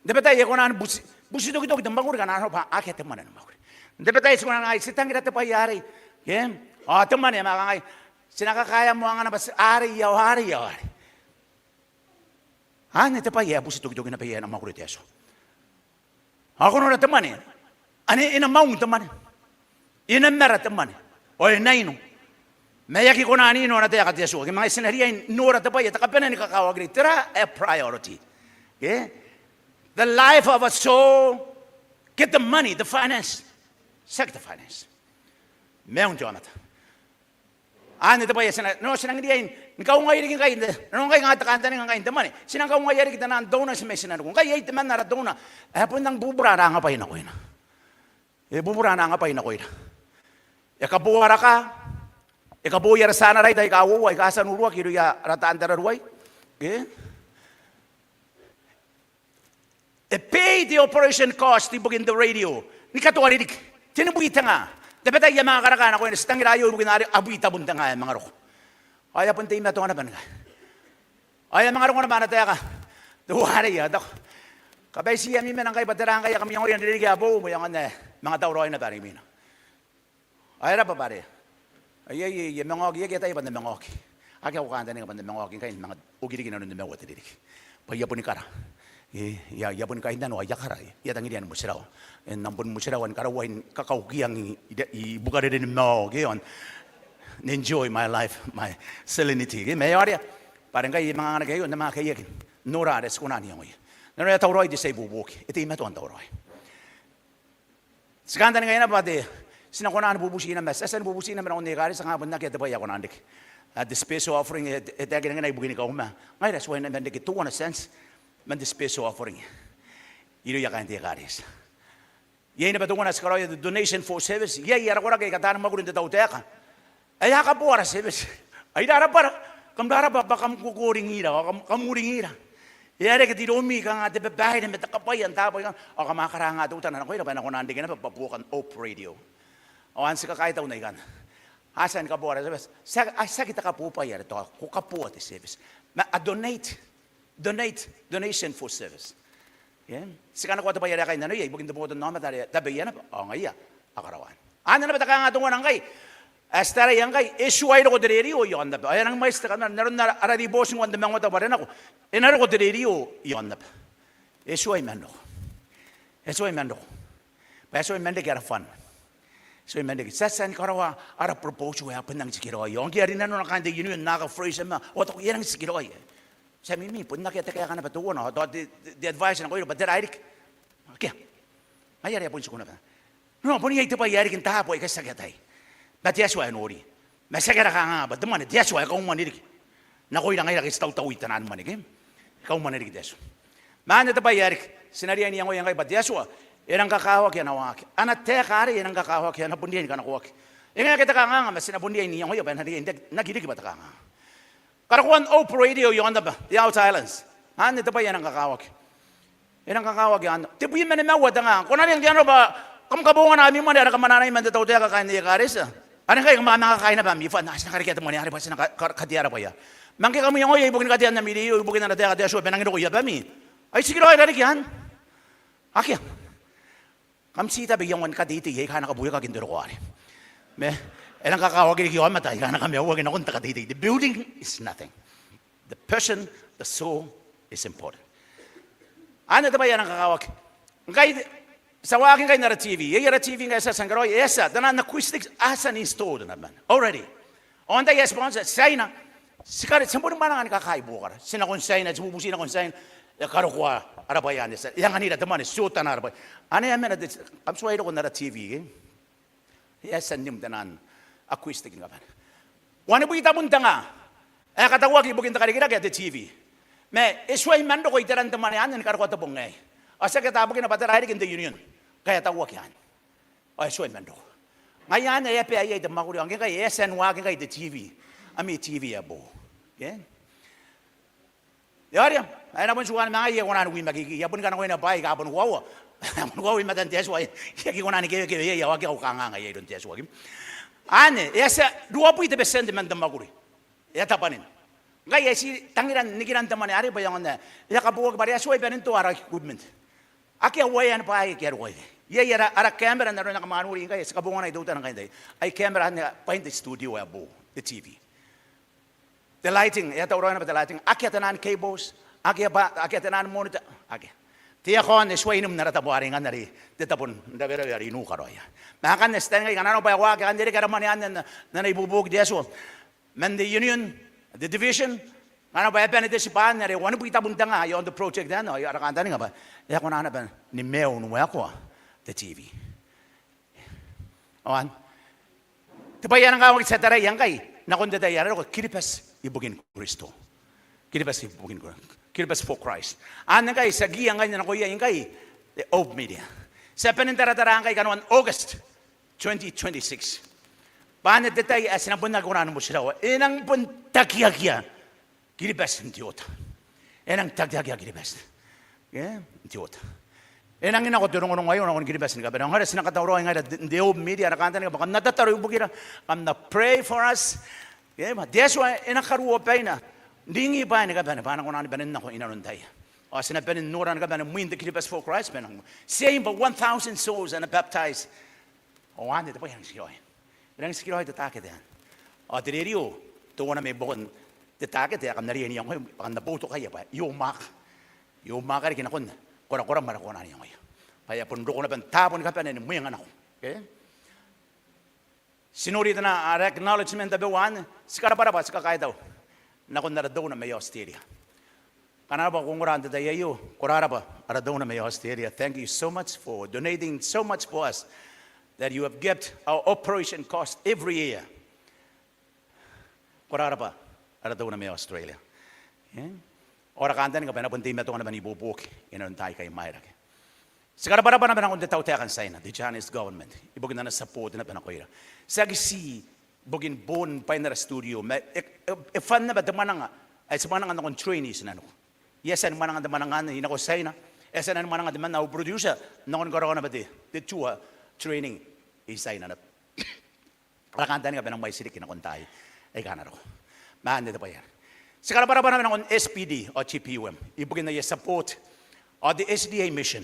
N tabetai e kona ni buti, buti tokitoki te mwakuri ngkana arona bwa akea te mwane ni mwakuri. N tabetai ti kona n kangai ti tangira te bwai arei, ke? Ao te mwane ma kangai ti na kakaea moa ngkana bwa ti arei ao arei ao arei. Anne te bwai ae buti tokitoki naba iai ana mwakuri te Atua. Ao ko nora te mwane, anne e na maung te mwane, e na mara te mwane, ao e na ino. Ma e aki kona n ino ana taeka te Atua ke, ma ngaia ti na riai n nora te bwai ae te kabanea ni kakawaki riki, tera ae priority ke. The life of a soul ke te mwane, the finance. Tiaki te finance. Maiun te aomata. Anne te bwai ae ti na, no, ti nang riai ni kaungai riki ngkai n te, nano ngkai nga te kantaninga ngkai n te mwane, ti nang kaungaia riki taian donors mai tinaniku. Ngkai iai temanna ara donor ae bon nang bubura ana angabwai nakoina. E bubura ana angabwai nakoira. E kaboo ara kaa, e kabooi ara tianaraita aika uoua aika a tia n uruaki irouia ara taan tararuai ke. E pay te operation cost ibukin te radio ni katoa ririki. Tenibwi te nga. Tabetai ae manga karaka nakoina, ti tangira aio ibukin are abwi tabun te nga ae manga roko. Ao e a bon teimatoa naba ngkai. Ao e a manga roko naba ana taeka teuarei, e taku, kabaitii ami mena ngkai bwa tera ngkai ae kam iangoia n ririki ae boou, bwa e aonga n manga tauraoi naba are imwina. Ao e raba bwa are, ai, ai, I a manga oki, I aki ataia bwa N na manga oki. Akea au kantaninga bwa N na manga oki ngkai ni manga oki riki inanon nimaua te ririki. Bwa I a boni kara. E, I a, I a boni kainnano ao I a kara. I a tangiria ni motirawa. E, N na boni motirawa ni karauai ni kakaukiang i, i, i bukarerenimao ke, ao n enjoy my life, my serenity ke. Ma e aoria bwa are ngkai I a manga anganaki aio, N na manga kaiaki n nora are ti kona n iangoia. Nanona e tauraoi te tia ibuobuoki. E teimatoa n tauraoi. Ti kantaningaia naba bwa te, ti na kona ni bubuti naba, ti a tia ni bubuti naba nakon ekaretia, kanga bon akea te bwai ae kona n reke. Ao te special offering e, e taekinaki naba ibukini kauma. Ngaira ti uaia naba n reke teuana cents man te special offering irouia kaain te ekaretia. Iai naba teuana ae ti karaoia, te donation for service. Iai ara koraki aika taani mwakuri n te tautaeka ae a kaboo ara service. Ai rarabwa ra, kam rarabwa bwa kam kokoringira, ao kam, kam uringira. E a reke iroumi kanga te babaire ma te kabwaia n taabo aikai, ao kam a karanga teutana nakoira bwa e na kona n reke naba bwa buokan Hope Radio. Ao anne ti kakaitau n aikanne. A tia ni kaboo ara service. Tiaki, a, tiaki te kaboo bwai are tao ko kaboo te service. Ma a donate. Donate, donation for service. Ke? Ti kanakoa te bwai are a kainnanoia ibukin te botannaomata are tabeia naba, ao ngaia a karaoa. Anne naba te kanganga teuana ngkai ae ti taraia ngkai, e tuai roko te rerio i aon aba. Ao e a nang mwaiti te kantaninga n aron ara, ara ribooti ngkoa n te mangota bwa are nako, e na roko te rerio i aon aba. E tuai man roko. E tuai man roko. Bwa e tuai man reke ara fund. E tuai man reke. Ti a tia ni karaoa ara proposal ae a bon nang tikiraoi. Ao ngke a rinanona kaain te union, naaka Fraser ma, ao a taku e a nang tikiraoi. Ti a mimi, bon akea te kaeka naba teuana, ao tao te, te, te advice nakoira bwa tera ae riki. Akea. Ngaia are a bon tiku naba. No, bon iai te bwai ae riki n taabo aika ti aki ataia. Ma te Atua e nori. Ma ti aki ara kanganga bwa te mwane, te Atua e kaumwane riki nakoira ngaira ake ti tautaui taian mwane ke. E kaumwane riki te Atua. Ma anne te bwai ae riki, ti na riai n iangoia ngkai bwa te Atua e nang kakawaki ana waaki. Ana taeka arei e nang kakawaki, a na bon riai ni kanakoaki. E ngae ngke te kanganga, ma ti na bon riai n iangoia bwa e na riai n aki riki bwa te kanganga. Karokoan Hope Radio i aon aba, the outer islands. Anne te bwai ae nang kakawaki. E nang kakawaki anne. Tebwi ma nimaua te nga. Ko na riai ngke arona bwa kam kabongana ami mwane are kam anaa mai man te tautaeka kaain te ekaretia. Are ngkai kam a manga kaaina bwa ami fund, a, ti na karekea te mwane arei bwa ti na ka, ka, katea ara bwai. Ma ngke kam iangoia ibukini katean ami rerio, ibukini ana taeka te Atua bwa e nangi roko i abami, ai tikiraoi rariki anne. Akea. Kam ti tabe iangoan kateitei aika a na kabuekaki n te roko arei. Ma e nang kakawaki riki aomata aika a na kamaiuaki nakon te kateitei. The building is nothing. The person, the soul is important. Anne te bwai ae nang kakawaki. Ngkai ti a waaki ngkai n ara TV. Iai ara TV ngkai ti a tia ni karaoi, e a tia, taian acoustics a tia n install naba man already. Ao antai ae sponsor? Tiaina. Ti kare, ti a boni mwananga ni kakaai buokara. Ti nakon Tiaina, ti bubuti nakon Tiaina. E karokoa ara bwai anne, e anganira te mwane, ti otana ara bwai. Anne e a mena te, kam tuai roko n ara TV ke. E a tia n nim taian acoustic ni kabane. Wanibwi tabun te nga ae katauaki ibukin te karikirake ae te TV. Ma e tuai man roko iteran te mwane anne ni karokoa te bong aei. Ao ti aki ata bukina bwa tera ae riki n te union ngkae e tauaki anne. Ao e tuai man roko. Ngaia anne e a bae iai te mwakuri, ao ngke ngkai e a tia n waaki ngkai te TV. Ami TV ae boou. Ke? E aoria, ae na bon tuana ma ngaia e kona ni wi makiki. I a boni kanakoina bwaai aika a boni koaua. A boni koaua i matan te Atua. I aki kona ni kewekewe iai, ao akea au kanganga iai iroun te Atua ke. Anne, e a tia, ruabwi te betienti man te mwakuri. E a tabwanin. Ngkai e a ti tangiran nikiran te mwane arei bwa e aonga n, e a kabooaki bwa are e a tuai banen toa ara equipment. Akea uaea ni bwaai aika a roko iai. Iai ara, ara camera n aron ae kam a noori ngkai, ti kabonganai teutana ngkai n tai. Ai camera anne bwain te studio ae boou, te TV. Te lighting, e a tauraoi naba te lighting. Akea taian cables, Akea bwa, akea te naan monitor, akea. Te aircon e tuai n ara tabo are ngkanne are te tabo n rawerawe are i nuka raoi. Ma ngkanne ti taninga ngkai ngkana arona bwa e waaki, ngkanne e reke ara mwane anne n ana ibuobuoki te Atua man te union, te division, ngkana bwa e bane te tibwa anne are wanibwi tabun te nga iaon te project anne, ao ara kantaninga bwa e a kona naba ni maiu ni waekoa te TV. Ao anne te bwai ae nang kawaki te tai ae ngkai nakon te tai are roko, Kiribati ibukin Kristo. Kiribati ibukin Kri-, Kiribati for Christ. Anne ngkai ti a kiia ngkai nakoia ngkai te Hope Media. Ti a bane n taratara ngkai kanoan August twenty twenty-six. Bwa anne te tai ae ti na bon aki kona ni motirawa. E nang bon takiakia Kiribati n te oota. E nang takiakia Kiribati, e, n te oota. E nangi nako te rongorongo aio nakon Kiribati ni kabane. Ao ngaira ti na katauraoi ngaira n te, n te Hope Media, ara kantaninga bwa kam na tataro ibukira, kam na pray for us. E, bwa te Atua e na karuoa baina n ringi bwaai ni kabane bwa a na kona ni bane n nako inanon taia. Ao ti na bane n nora ni kabane mwin te Kiribati for Christ bwa e nang, ti aim bwa one thousand souls a na baptize. Ao anne te bwai ae e nang tikiraoi. E nang tikiraoi te target anne. Ao te rerio teuana mai buakon te target ae kam na riai n iangoia bwa kam na boutokaia bwa e omwaaka. E omwaaka riki nakon korakoram are ko kona n iangoia. Bwa e a bon roko naba n taabo ni kabane ni mwenga nako. Okay? Ti nori teuana ara acknowledgement tabeua anne, ti karabwarabwa, ti kakaitau nakon ara donor mai Australia. Kam na rabwa, ko ongora n te tai aio. Ko rarabwa ara donor mai Australia. Thank you so much for donating so much for us that you have kept our operation cost every year. Ko rarabwa ara donor mai Australia. E? Ao ara kantaninga bwa e na bon teimatoa naba n ibuobuoki inanon taai aika imwaira. Ti karabwarabwa naba nakon te tautaeka n Tiaina, the Chinese government, ibukin ana support naba nakoira. Tiaki ti ibukin boon bwain ara studio, ma e, e, e fan naba te mwananga ae ti mwananga nakon trainees i nanona. E a tia ni mwananga te mwananga anne i nako Tiaina, e a tia naba ni mwananga temanna au producer nakon karaoa naba te, te tour training i Tiaina naba. Ara kantaninga bwa e na mwaiti riki nakon taai aika a na roko. Ma anne te bwai ae ti karabwarabwa naba nakon S P D ao T P U M ibukin aia support, ao te S D A mission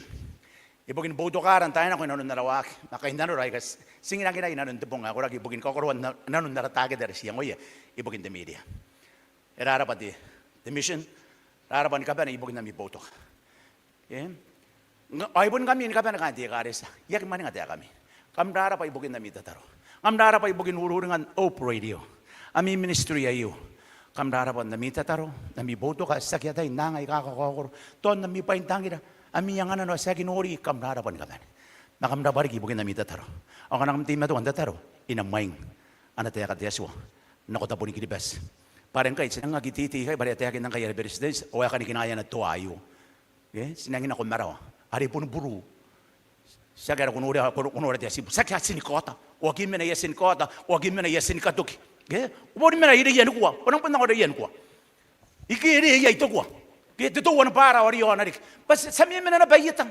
ibukin boutokaara n taai nako inanon ara waaki ma kainnanora aika ti ngirangiraia inanon te bong ae koraki ibukin kakoroan na-, nanon ara target are ti iangoia ibukin te media. E rarabwa te, te mission, rarabwa ni kabane ibukin ami boutoka. E? Ao ai bon ngkami ni kabane kaain te ekaretia. I aki mwaninga taekami. Kam rarabwa ibukin ami tataro. Kam rarabwa ibukin ururingan Hope Radio, ami ministry aio. Kam rarabwa n ami tataro, n ami boutoka, tiaki atai n aanga aika kakaokoro. Tao n ami bwaintangira, ami anganano ae ti aki nori, kam rarabwa ni kabane. Ma kam rabwa riki ibukin ami tataro. Ao ngkana kam teimatoa n tataro, e na mwaing ana taeka te Atua nako taboni Kiribati. Bwa are ngkai ti nang aki teitei ikai, bwa are e a taekinna ngkai ara Beretitenti, ao e kanikinaea ana toa aio. E, ti nangi nako marawa are bon buru. Tiaki are ko noria, ko, ko nora te atibu. Tiaki ae ti ni kaota. Ao aki mena ae ti ni kaota, ao aki mena ae ti ni katoki. E, ko boni mena irouia nikua. Ko nang bon nako irouia nikua. Ike e riai te kua. Ke te toua ni bwaara ao riaona riki. Bwa ti a memena naba i eta.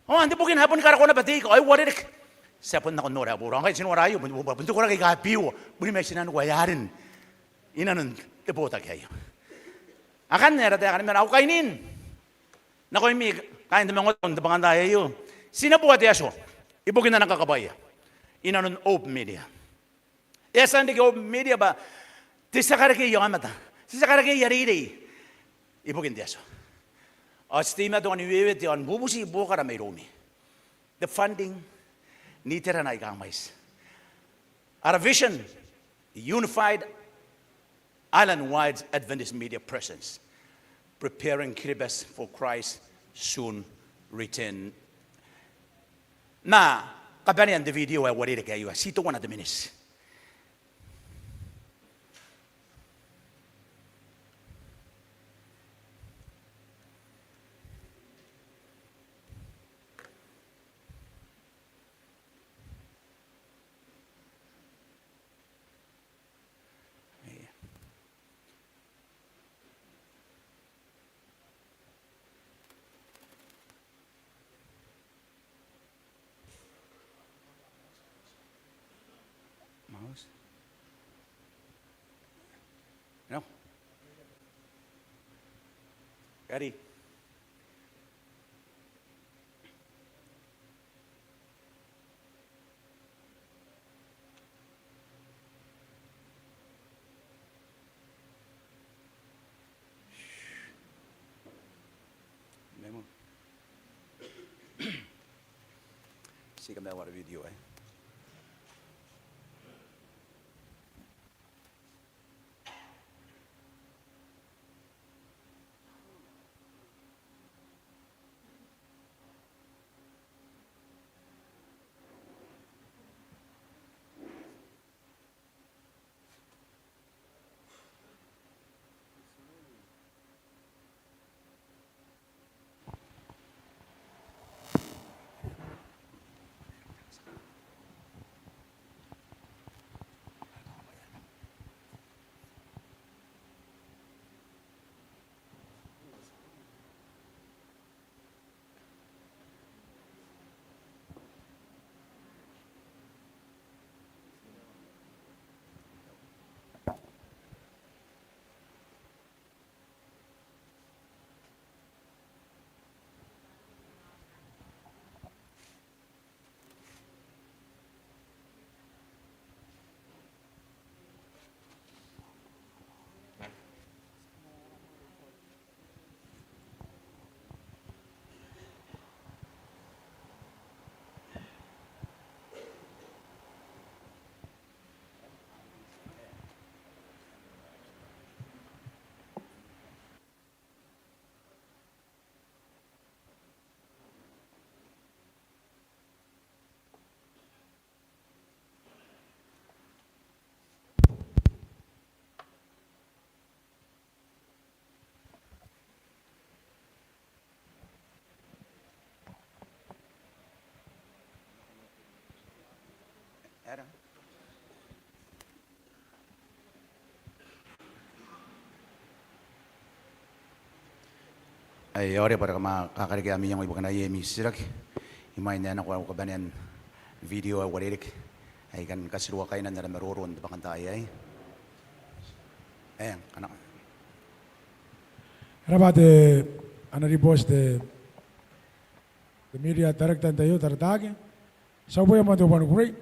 Ao n te bukina ae boni karako naba te ika, ao e uarereke. Ti a bon nako n nora ae boou. Ao ngkai ti nora aio, bon, bon, bon te koraki aika biua. Boni mai tinaniku ae a rin inanon te botaki aio. Akanne ara taeka ni mena, au kainiin nakoimi kaain te maungatabu n te bwangantai aio. Ti neboa te Atua ibukin ana kakabwaia inanon Hope Media. E a tia n reke Hope Media bwa te tia karekei aomata, te tia karekei reirei ibukin te Atua. Ao ti teimatoa ni wewete ao ni bubuti buokara mairoumi. Te funding n iterana aika mwaiti. Ara vision, unified island-wide Adventist media presence, preparing Kiribati for Christ's soon return. Ma kabanean te video ae uarereke aio, ti teuana te miniti. Mouse. No. Ready. Ti kamaiu ara video aei. Ae ao e a bwa kam a kakarekea ami iango ibukin aia ami titiraki imwain ae e nako au kabanean video ae uarereke ae I kan katirua kainan ara maroro n te bwakantaai aei. Eng, kanakoa. E raba te ana ribooti te, te media director n te tai aio, Tarataake. Ti a uboia moa n te bwai ni kukurei.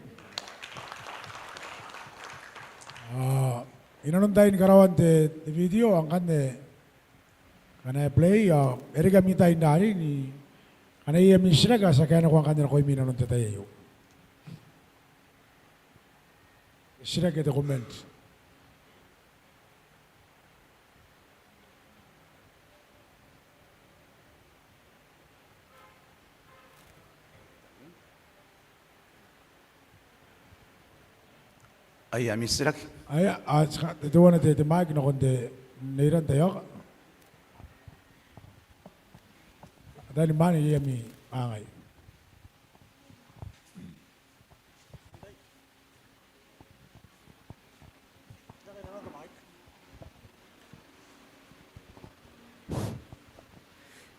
Ao inanon tain karaoan te, te video ao ngkanne ngkana e play ao e reke ami tai n rairi ni ngkana iai ami titiraki ao ti a kaea nako ngkanne nakoimi inanon te tai aio. Titiraki ke te comment? Aia, ami titiraki? Aia, a, ti ka, te, teuana te, te mic nakon te, Nei Ran Taioka. Ataei ni mwaane, iai ami kangai.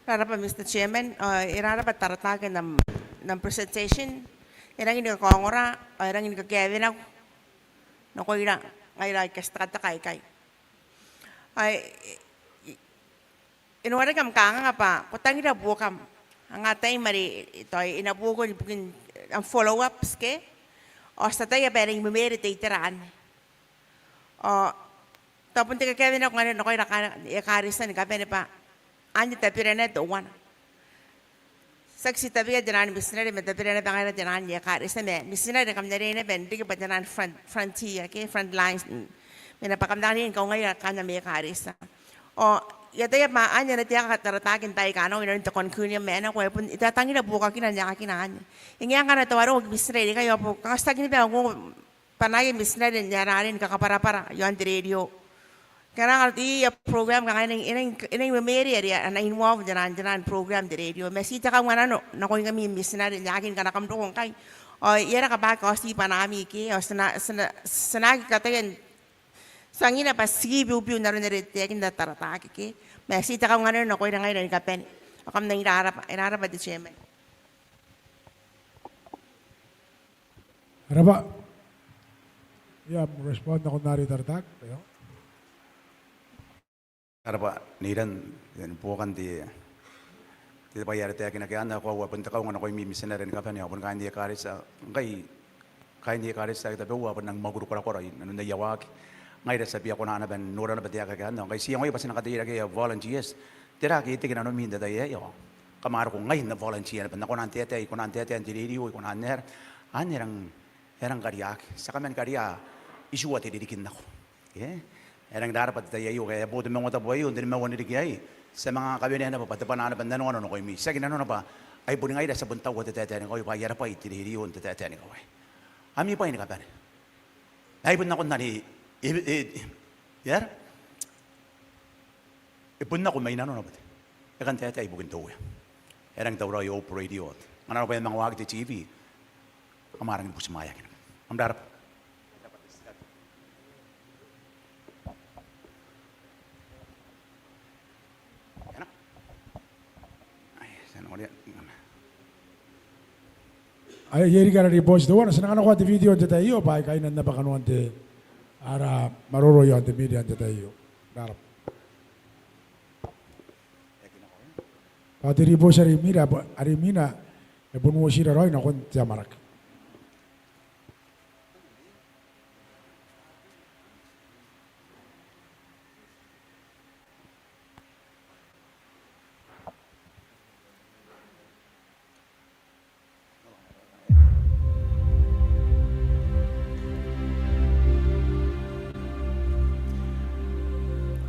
Raraba, Mister Chairman, ao e raraba Tarataake n am, n am presentation. E rangi ni kakaongora, ao e rangi ni kakaewenako nakoira ngaira aika ti tekateka ikai. Ao e, e, e noraki am kanganga bwa ko tangira buokam. Anga ataei ma are tao e na buokaki ibukin am follow-ups ke. Ao ti ataia bwa e rangi ni memere te itera anne. Ao tao bon te kakaewenako ngkanne nakoira kaain ekaretia ni kabane bwa anne tabera naba teuana. Tiaki ti tabeia taian mitinare ma tabera naba ngaira taian ekaretia ma mitinare kam na riai naba n riki bwa taian front, frontier ke front lines. Mm. Ma naba kam na riai ni kaungaia kaain ami ekaretia. Ao I ataia bwa anne ana taeka Tarataake n taai aika a nako inanon te conclusion ma e nako, e bon, e tatangira buokakina n aekakina anne. E ngae ngkana tao a roko mitinare ikai ao bon kanga tiaki naba ongo bwa ngaia mitinare n ae a riai ni kakabwarabwara iaon te radio. Ngkana arona iai program kanga e na, e na, e na memere are a na involve n taian, taian program n te radio. Ma ti te kaunganano nakoingkami mitinare n aekakina ngkana kam roko ngkai. Ao iai ara kabwaka ao ti bwanami ke, ao ti na, ti na, ti na aki kataia n tangira bwa ti biubiu n aron are e taekinna Tarataake ke. Ma ti te kaunganano nakoira ngaira ni kabane. Ao kam rangi n raraba, e raraba te chairman. E raba. Ia, am respond nakon are Tarataake. Ia. E raba Nei Ran, n buokan te, te bwai are taekinaki anne, ao koaua bon te kaunga nakoimi mitinare ni kabane ao bon kaain ekaretia, ngkai kaain ekaretia aika tabeua a bon rangi ni mwakuri korakora inanon aia waaki. Ngaira ti a bia kona naba n nora naba taekaki anne, ao ngkai ti iangoia bwa ti na kateirakeia volunteers. Tera ake e teke nanomi n te tai aei ao Kam a roko ngai n na volunteer naba, n na kona n taetae, I kona n taetae n te rerio, I kona n aera. Anne e rang, e rang kariaki. Ti a kaman karia itiua te ririki n nako. Ke? E rang raraba te tai aio, ke, e a bo te maungatabu aio n te nimaua n ririki aei. Ti a manga kawenea naba bwa te bwanaa naba n nanoanga nakoimi. Tiaki nanona bwa ai boni ngaira ti a bon taua te taetae ni kawai, bwa ai ara bwai te rerio n te taetae ni kawai. Ami bwai ni kabane. Ai bon nakon anne, e, e, e, e aera? E bon nako mai nanona bwa te, e kan taetae ibukin te Uea. E rang tauraoi Hope Radio. Ngkana arona bwa e a manga waaki te TV, kam a rangi ni butimwaeaki naba. Kam rabwa. Ai, e riki ara ribooti teuana, ti na kanakoa te video n te tai aio, bwa e kainnanoa naba kanoan te, ara maroro iaon te media n te tai aio. Rabwa. Bwa te ribooti are imwina, are imwina, e bon uotira raoi nakon te amwarake.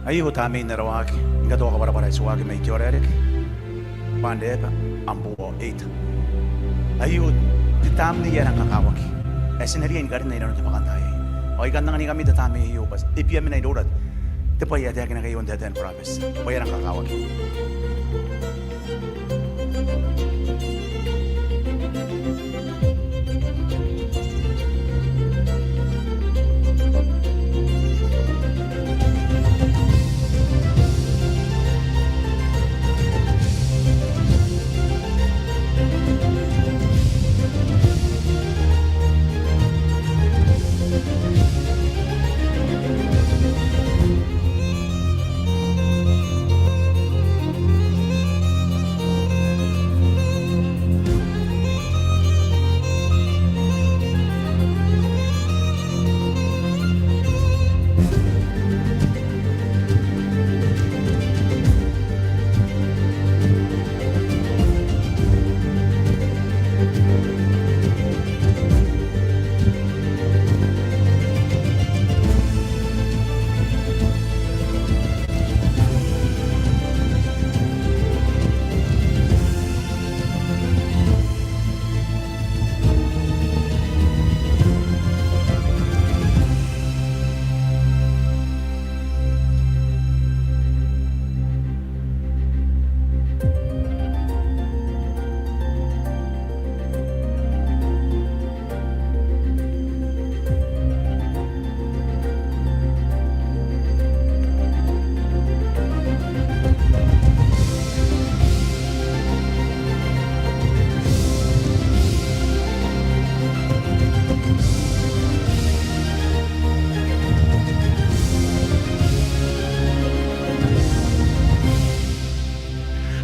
Aio Tamnei ae Raoiroi, ni katoa kabwarabwara ae tuaki mai te aora ae reke, bwa n reeba am boo ao am ita. Aio te Tamnei ae rang kakawaki, ae ti na riai ni karinna inanon te bwakantaai. Ao I kan anganingkami te Tamnei aio bwa e bia mena iroura te bwai ae taekinaki aio n taetae ni burabeti, bwa e rang kakawaki.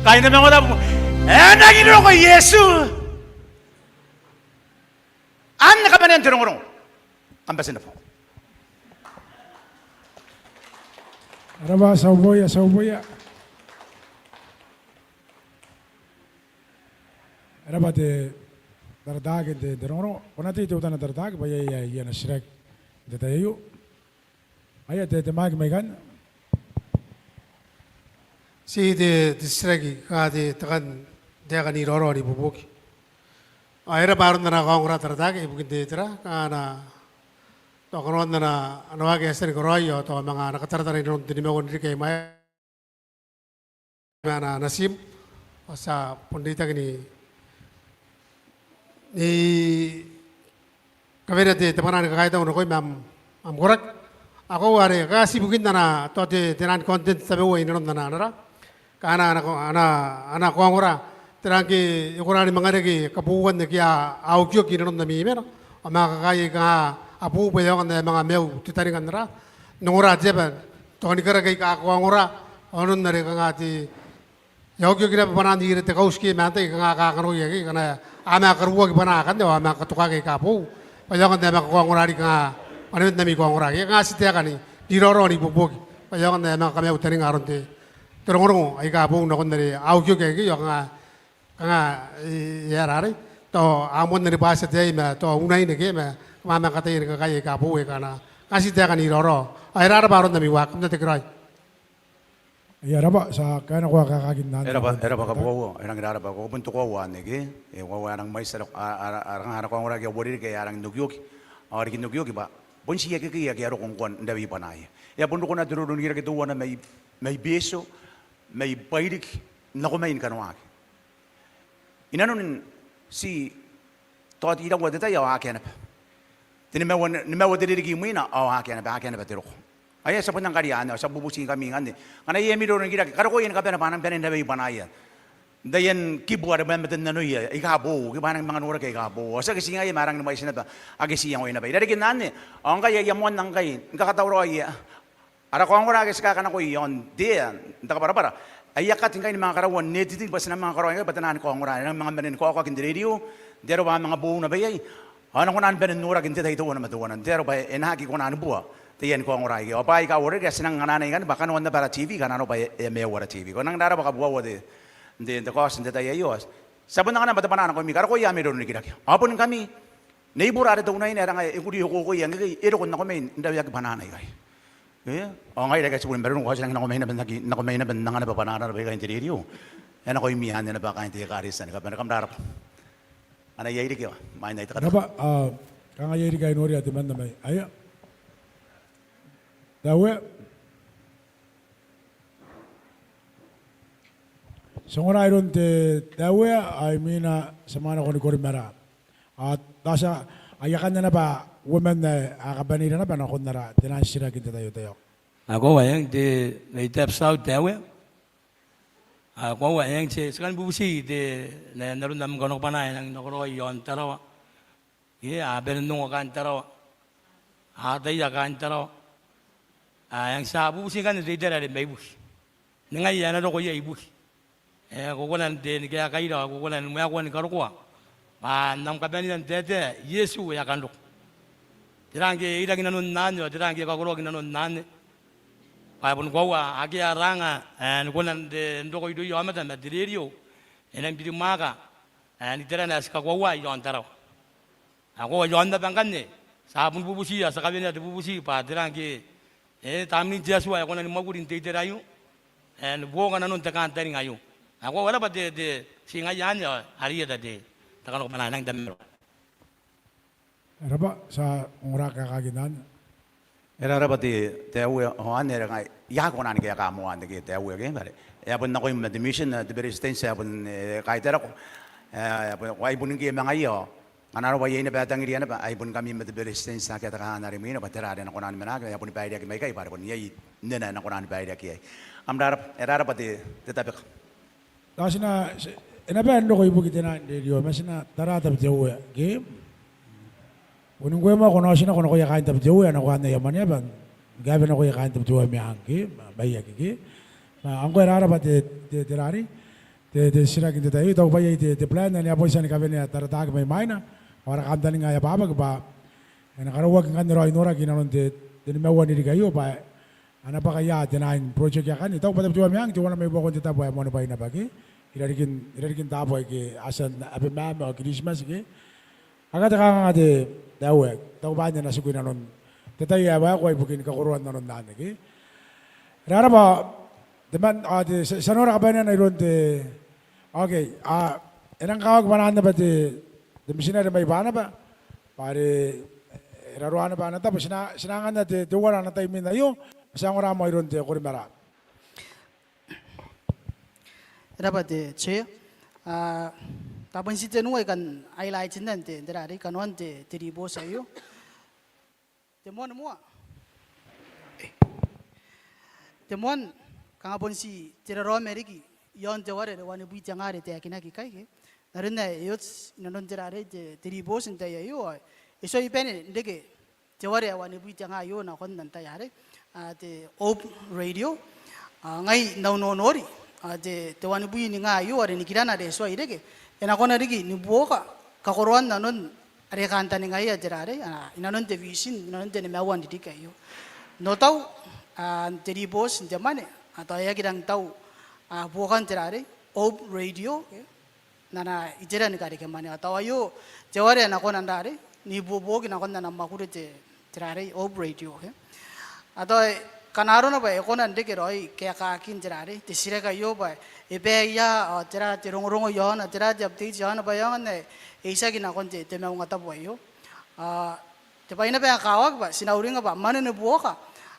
Kaain te maungatabu, e nangi roko Iesu. Anne kamanean te rongorongo. Kam bati n rabwa. Ko rabwa, ti a uboia, ti a uboia. Ko rabwa te taratara n te, te rongorongo. Ko na tei teutana te taratara, bwa iai, iai, iai ana titiraki n te tai aio. Aia, te, te mic mai ikanne. Ti te, te titiraki, kanga te, te kan, te kan iraorao n ibuobuoki. Ao e rabwa aron ana kaongora te taratara ibukin te, te tera, kanga ana, tao kanoan ana, ana waaki ae e a tia ni karaoi, ao tao manga ana kataratara inanon te nimaua n ririki ae mai. Ma ana, ana tiim, ao ti a bon reitaki ni, ni kawenea te, te bwanaa ni kakaitau nakoim ma am, am koraki. Ao are, kanga ti ibukin ana, tao te, te naan content tabeua inanon ana, ana, ana, ana, ana kaongora. Tera ngke e kona ni manga reke kabouan ake a okioki inanon ami mena. Ao manga kakaei aika a boou bwa e aonga n manga maiu te taninga n ara n ongora te aba, tao ni karaki aika a kaongora, ao nanon are kanga te, e a okioki naba bwanaan ira te kauti ke ma antai kanga kakanoaki, akana a manga karuoaki bwanaa akanne, ao a manga katokaki aika boou, bwa e aonga n manga kaongora riki kanga bwanamen ami kaongora. Ke kanga ti te kan iraorao n ibuobuoki, bwa e aonga n manga kamaiu taninga aron te, te rongorongo aika boou nakon are a okioki akekei, ao kanga kanga e, e aera arei, tao a moanna ni bati ataei ma tao unaine ke ma, ma, ma kataia ni kakaea aika boou aika a na, kanga ti taeka n iraorao. Ao e raraba aron ami waaki, kam na tekeraoi. E raraba, ti a kaea nako kaekakin anne. E raraba, e raraba kabuaua, e rangi n raraba, ko bon te koaua anne ke, e koaua a rangi mwaiti ara, a, a, a, a rangi n kaongora ke a uarereke, a rangi n okioki, ao riki n okioki bwa bon ti akekei ake a roko ngkoa n rawei bwanaaia. E a bon roko naba te roro n rikirake teuana mai, mai Betio, mai Bairiki, nako mai ni kanoaki. I nanon ti, tao iraua te tai ao akea naba. Te nimaua, nimaua te ririki imwina ao akea naba, akea naba te roko. Ao ti a bon nang karia anne, ti a bubutiingkami ngkanne. Ngkana iai ami roro n rikirake, karokoia ni kabane bwa a nang bane n rawei bwanaaia. N taian kibu are mamaten nanoia aika boou, ke bwa a nang manga noraki aika boou. Ao tiaki ti ngaia ma a rangi ni mwaiti naba ake ti iangoi naba. I rarikin anne, ao ngkai aia moanna ngkai, ni kakatauraoia ara kaongora ake ti kakanakoi iaon te, n te kabwarabwara. Aia kati ngkai ni manga karaua n editing bwa ti na manga karaoi ngkai bwa te nang kaongora, e nang manga bane ni kaokaki n te rerio, n te aro bwa a manga boou naba iai. Ao a na kona ni bane n noraki n te tai teuana ma teuana, n te aro bwa e na aki kona ni bua taian kaongora aikai. Ao bwaai aika uarereke ae ti nang ananai ngkanne bwa kanoan naba ara TV, kanga arona bwa e, e maiu ara TV. Ko nang raraba kabuaua te, n te, n te kaoti n te tai aio. Ti a bon anganna naba te bwanaa nakoimi, karokoia ami roro n rikirake. Ao bon ngkami, neibora are te unaine ae rangi e kuri okiokoia ngkekei, e roko nako mai n raweaki bwanaana ikai. E, ao ngaira aika ti boni marooro ngkoa ti rangi n nako mai naba n aki, nako mai naba n anga naba bwanaana naba ikai n te rerio. E nakoimi anne naba kaain te ekaretia ni kabane, kam raraba. Ngkana iai riki ao, mwain ae I taku. Raba, a, kanga iai riki ae I noria temanna mai. Aia. Taewe. Ti ongora iroun te, Taewe, ao imwina ti a manga nako ni Korimara. Ao tao ti a, aia kanna naba uoman ae a kabaneira naba nakon ara, te nang titiraki n te tai aio. Ao koaua e eng te, mai Dapsau Taewe. Ao koaua e eng te, ti kan bubuti te, n, n aron am kanakobanaa ae nang nakoraoi iaon Tarawa. Ke a bane n ongo kaain Tarawa. A ataia kaain Tarawa. Ao e eng ti a bubuti ngkanne te itera are mai buki. Ningai ae na roko iai i buki. E, ko kona n te, ni kaekaira, ko kona ni waekoa ni karokoa. Bwa n am kabanea n taetae, Iesu e a kan roko. Tera ngke e iraki nanon anne, ao tera ngke e kakoroaki nanon anne. Bwa e boni koaua, akea ara anga, e, ni kona n te, n roko irouia aomata ma te rerio. E nang birimwaaka, e, n iterana ae ti kakoaua iaon Tarawa. Ao koaua iaon aba ngkanne, ti a boni bubuti, ao ti a kawenea te bubuti, bwa tera ngke, e, tamnein te Atua e kona ni mwakuri n te itera aio, e, ni buoka nanon te kantaninga aio. Ao koaua e raba te, te, ti ngaia anne, ao are i eta te, te kanakobanaa ae nang tamaroa. E raba, ti a ongora kaekakin anne. E raraba te, Taewe, ao anne are ngai I aki kona ni kaeka moa anne ke Taewe ke, bwa are e a bon nakoim ma te mission, te Beretitenti ae bon, e, kaitaraa. E, e a bon, ao ai bon ngke e manga iai, ao ngkana arona bwa iai naba ae tangiria naba, ai bon ngkami ma te Beretitenti ake a taku anne are imwina bwa tera are e na kona ni manaaki, e a boni baireaki mai ikai bwa are bon iai nnena ae e na kona ni baireaki iai. Kam raraba, e raraba te, te tabeka. Tao ti na, ti, e na bae n roko i buki te nang rerio, ma ti na tara Tabiteuea, ke? Boni ngkoe moa ko na oti nako nakoia kaain Tabiteuea, nakoan aia mwaneaba, ngke a bane nakoia kaain Tabiteuea Meang, ke? Maiaki, ke? Ma ngkoe e raraba te, te, te rarei, te, te titiraki n te tai aio, I taku bwa iai te, te plan, ane a bon tia ni kawenea tarataake mai mwaina, ao ara kantaninga ae abwabwaki bwa e na karaoaki ngkanne raoi noraki inanon te, te nimaua n ririki aio, bwa a na bwaka ia te nang project akanne. I taku bwa Tabiteuea Meang teuana mai buakon te tabo ae moanibwai naba ke, i rarikin, i rarikin taabo aike a tia n Abemama ao Kiritimati ke. Akea te kanganga te, Taewe, I taku bwa anne e na tiku inanon te tai ae waekoa ibukin kakoroan nanon anne ke. E raraba, teman, ao te, ti a, ti a nora kabaneana iroun te, okay, a, e nang kakawaki bwanaan naba te, te mitinare mai Banaba, bwa are e raroa naba ana tabo, ti na, ti na anganna te, teuana ana tai imwin aio, ti a ongora moa iroun te Korimara. E raba te Chair. A, tao bon ti tenua I kan highlight-ina n te, te rarei kanoan te, te ribooti aio. Te moan moa. Te moan, kanga bon ti te raraoma riki iaon te ware are wanibwi te nga are e taekinaki ikai ke. N aron ae e oti inanon te rarei te, te ribooti n te tai aio, ao e tuai bane n reke te ware ae wanibwi te nga aio nakon ana tai arei, a, te Hope Radio. A, ngai n au nonori, a, te, te wanibwi ni nga aio are nikirana are e tuai reke, e na kona riki ni buoka kakoroan nanon are e kantaningaia te rarei, a, inanon te vision, inanon te nimaua n ririki aio. N au tau, a, n te ribooti n te mwane, a, tao e aki rangi n tau, a, buokan te rarei, Hope Radio, okay. n ana itera ni karekemwane. Ao tao aio te ware ae na kona n rarei n ibuobuoki nakon ana mwakuri te, te rarei Hope Radio, ke? Ao tao ngkana arona bwa e kona n reke raoi kaekakin te rarei, te titiraki aio bwa e bae ia, ao tera te rongorongo iaona, tera te update iaona, bwa e aonga n ae e itiaki nakon te, te maungatabu aio. Ao te bwai naba ae kakawaki bwa ti na uringa bwa mwane ni buoka